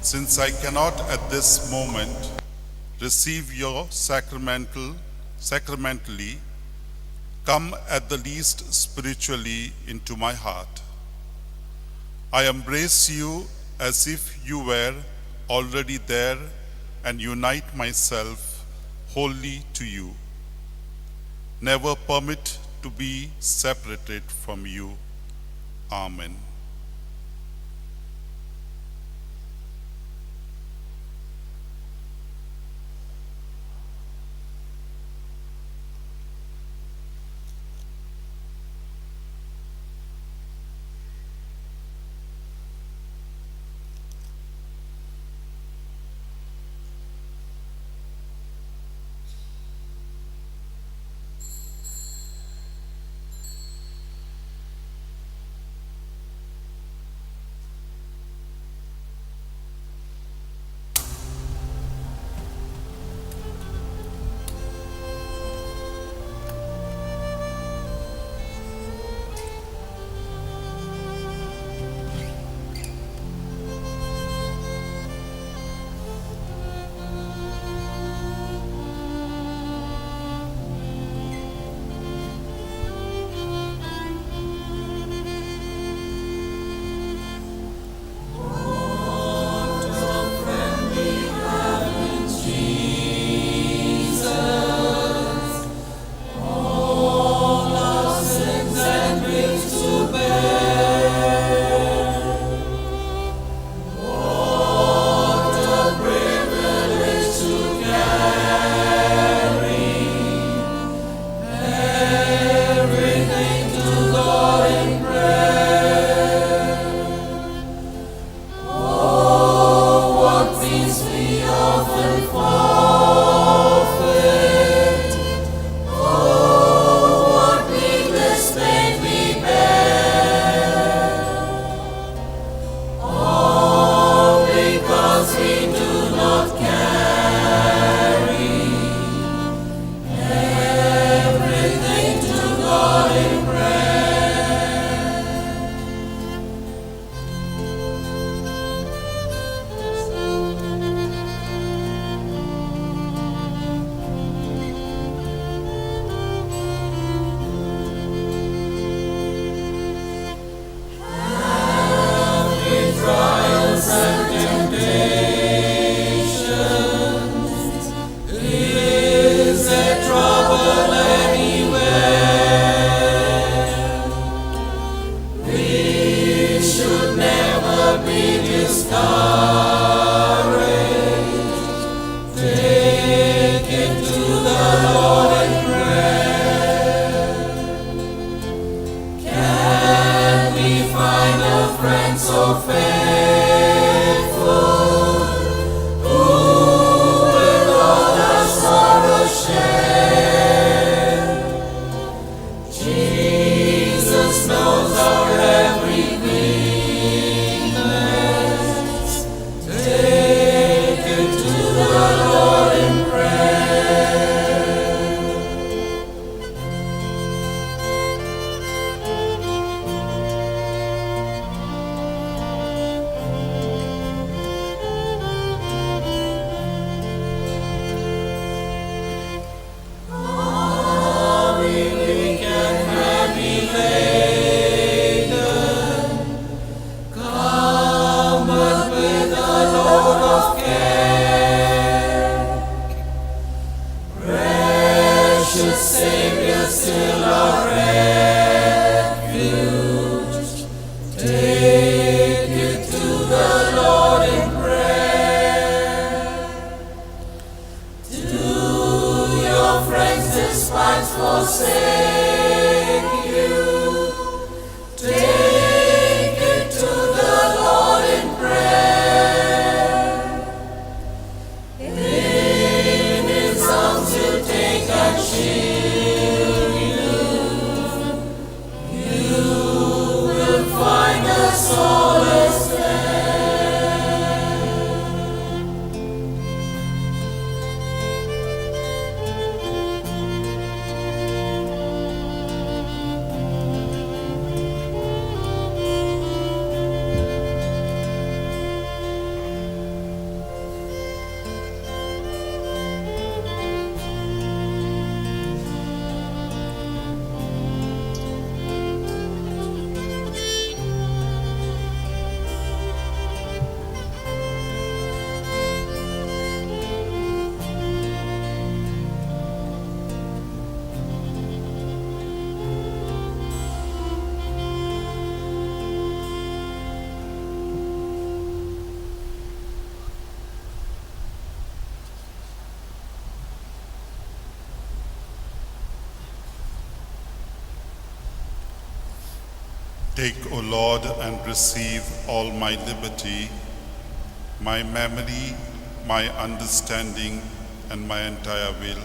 Since I cannot at this moment receive your sacramentally, come at the least spiritually into my heart. I embrace you as if you were already there and unite myself wholly to you. Never permit to be separated from you. Amen. forsake you. Take it to the Lord in prayer. In His arms He'll take and shield you. You will find a solace there. Take, O Lord, and receive all my liberty, my memory, my understanding, and my entire will,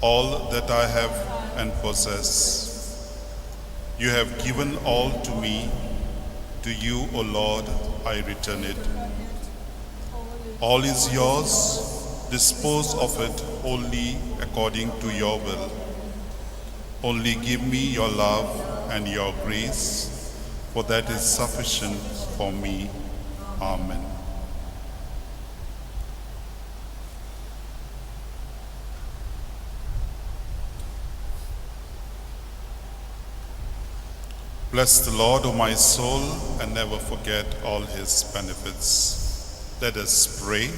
all that I have and possess. You have given all to me. To you, O Lord, I return it. All is yours. Dispose of it wholly according to your will. Only give me your love and your grace, for that is sufficient for me. Amen. Bless the Lord, O my soul, and never forget all his benefits. Let us pray.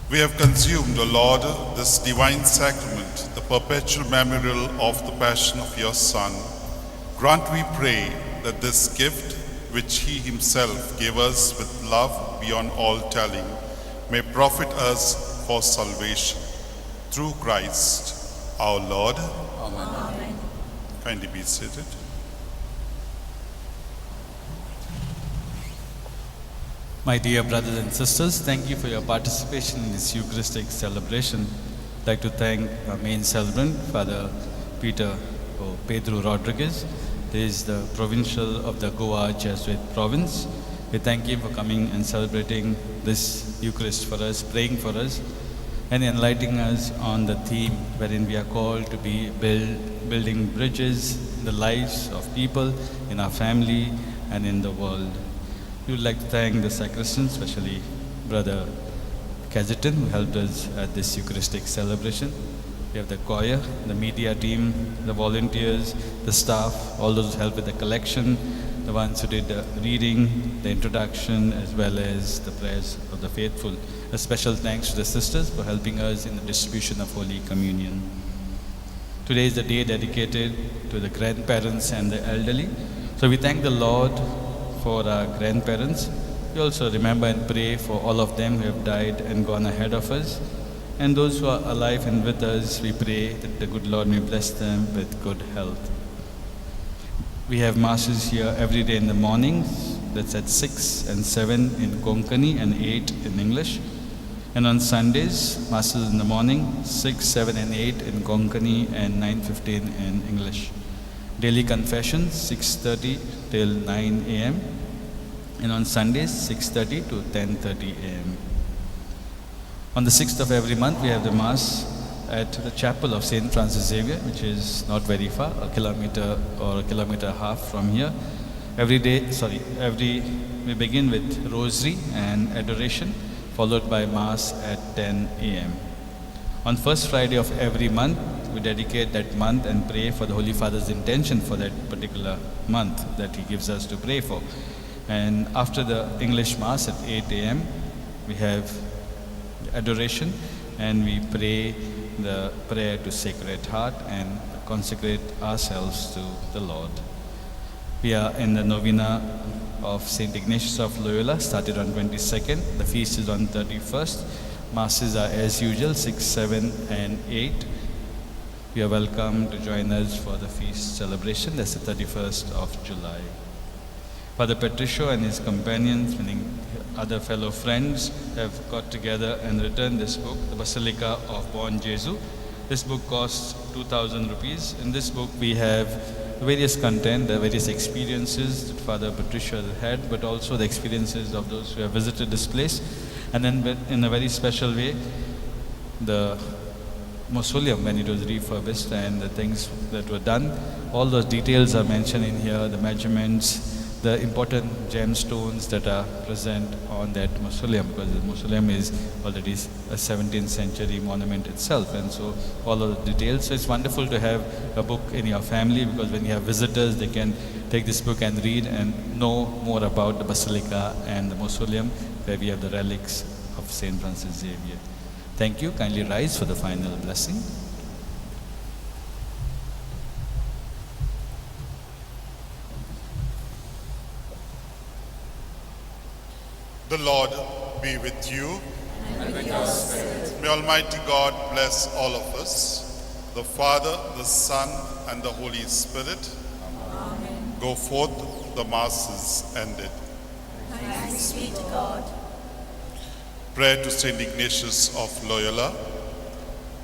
We have consumed, O Lord, this divine sacrament, the perpetual memorial of the passion of your Son. Grant, we pray, that this gift, which he himself gave us with love beyond all telling, may profit us for salvation. Through Christ our Lord. Amen. Amen. Kindly be seated. My dear brothers and sisters, thank you for your participation in this Eucharistic celebration. I'd like to thank our main celebrant, Father Peter or Pedro Rodriguez. He is the provincial of the Goa Jesuit province. We thank him for coming and celebrating this Eucharist for us, praying for us, and enlightening us on the theme wherein we are called to be building bridges in the lives of people, in our family, and in the world. We would like to thank the sacristan, especially Brother Cajetan, who helped us at this Eucharistic celebration. We have the choir, the media team, the volunteers, the staff, all those who helped with the collection, the ones who did the reading, the introduction, as well as the prayers of the faithful. A special thanks to the sisters for helping us in the distribution of Holy Communion. Today is the day dedicated to the grandparents and the elderly. So we thank the Lord for our grandparents. We also remember and pray for all of them who have died and gone ahead of us. And those who are alive and with us, we pray that the good Lord may bless them with good health. We have masses here every day in the mornings. That's at 6 and 7 in Konkani and 8 in English. And on Sundays, masses in the morning, 6, 7 and 8 in Konkani and 9:15 in English. Daily confession, 6:30 till 9 a.m. And on Sundays, 6:30 to 10:30 a.m. On the 6th of every month, we have the Mass at the chapel of St. Francis Xavier, which is not very far, a kilometer or a kilometer and a half from here. We begin with rosary and adoration, followed by Mass at 10 a.m. On first Friday of every month, we dedicate that month and pray for the Holy Father's intention for that particular month that he gives us to pray for. And after the English Mass at 8 a.m., we have adoration and we pray the prayer to Sacred Heart and consecrate ourselves to the Lord. We are in the novena of St. Ignatius of Loyola, started on 22nd. The feast is on 31st. Masses are as usual, 6, 7 and 8. You are welcome to join us for the feast celebration. That's the 31st of July. Father Patricio and his companions, meaning other fellow friends, have got together and written this book, The Basilica of Bom Gesù. This book costs 2,000 rupees. In this book, we have various content, the various experiences that Father Patricio had, but also the experiences of those who have visited this place. And then in a very special way, the mausoleum when it was refurbished and the things that were done. All those details are mentioned in here, the measurements, the important gemstones that are present on that mausoleum, because the mausoleum is already a 17th century monument itself, and so all of the details. So it's wonderful to have a book in your family, because when you have visitors, they can take this book and read and know more about the basilica and the mausoleum where we have the relics of Saint Francis Xavier. Thank you. Kindly rise for the final blessing. The Lord be with you. And with your spirit. May Almighty God bless all of us, the Father, the Son, and the Holy Spirit. Amen. Go forth, the Mass is ended. Thanks be to God. Prayer to Saint Ignatius of Loyola.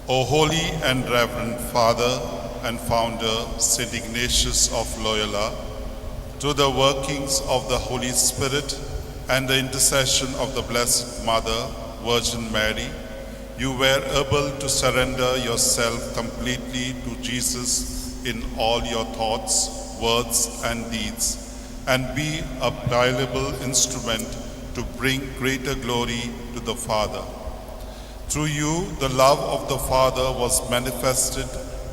O holy and reverend Father and Founder, Saint Ignatius of Loyola, through the workings of the Holy Spirit and the intercession of the Blessed Mother, Virgin Mary, you were able to surrender yourself completely to Jesus in all your thoughts, words, and deeds, and be a pliable instrument to bring greater glory to the Father. Through you, the love of the Father was manifested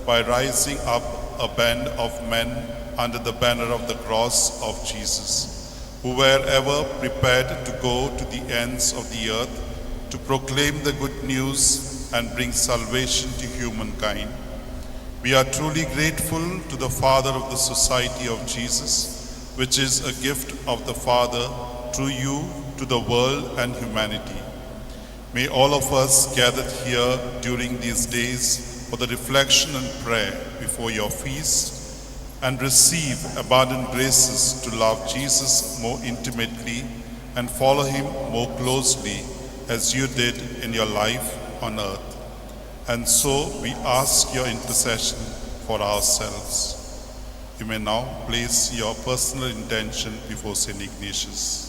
by rising up a band of men under the banner of the cross of Jesus, who were ever prepared to go to the ends of the earth to proclaim the good news and bring salvation to humankind. We are truly grateful to the Father of the Society of Jesus, which is a gift of the Father through you to the world and humanity. May all of us gathered here during these days for the reflection and prayer before your feast and receive abundant graces to love Jesus more intimately and follow him more closely as you did in your life on earth. And so we ask your intercession for ourselves. You may now place your personal intention before Saint Ignatius.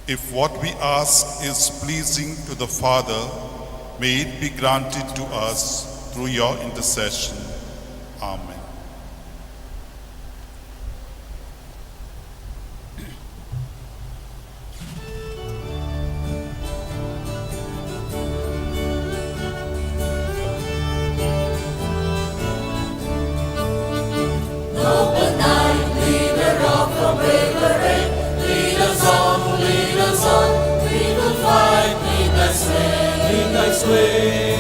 If what we ask is pleasing to the Father, may it be granted to us through your intercession. Amen. Noble knight, leader of the bravery, lead us on, we will fight, lead thy sway, lead thy sway.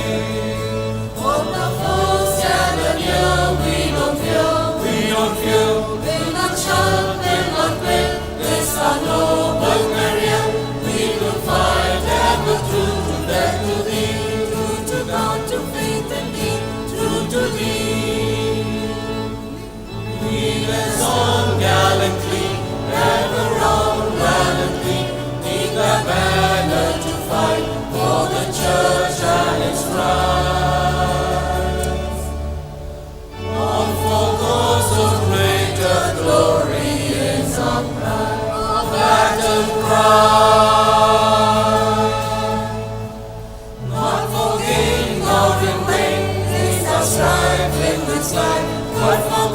On the foes gather near, we don't fear, we don't fear. We'll not shun, we'll not quit, this our noble career. We will fight ever true to death to thee, true to God, to faith and thee, true to thee. Lead us on gallantly, ever on valiantly, lead thy banner to fight for the church and its rights. On for cause of greater glory is our pride, our battle cry. Not for gain nor in vain is our strife in this life, but for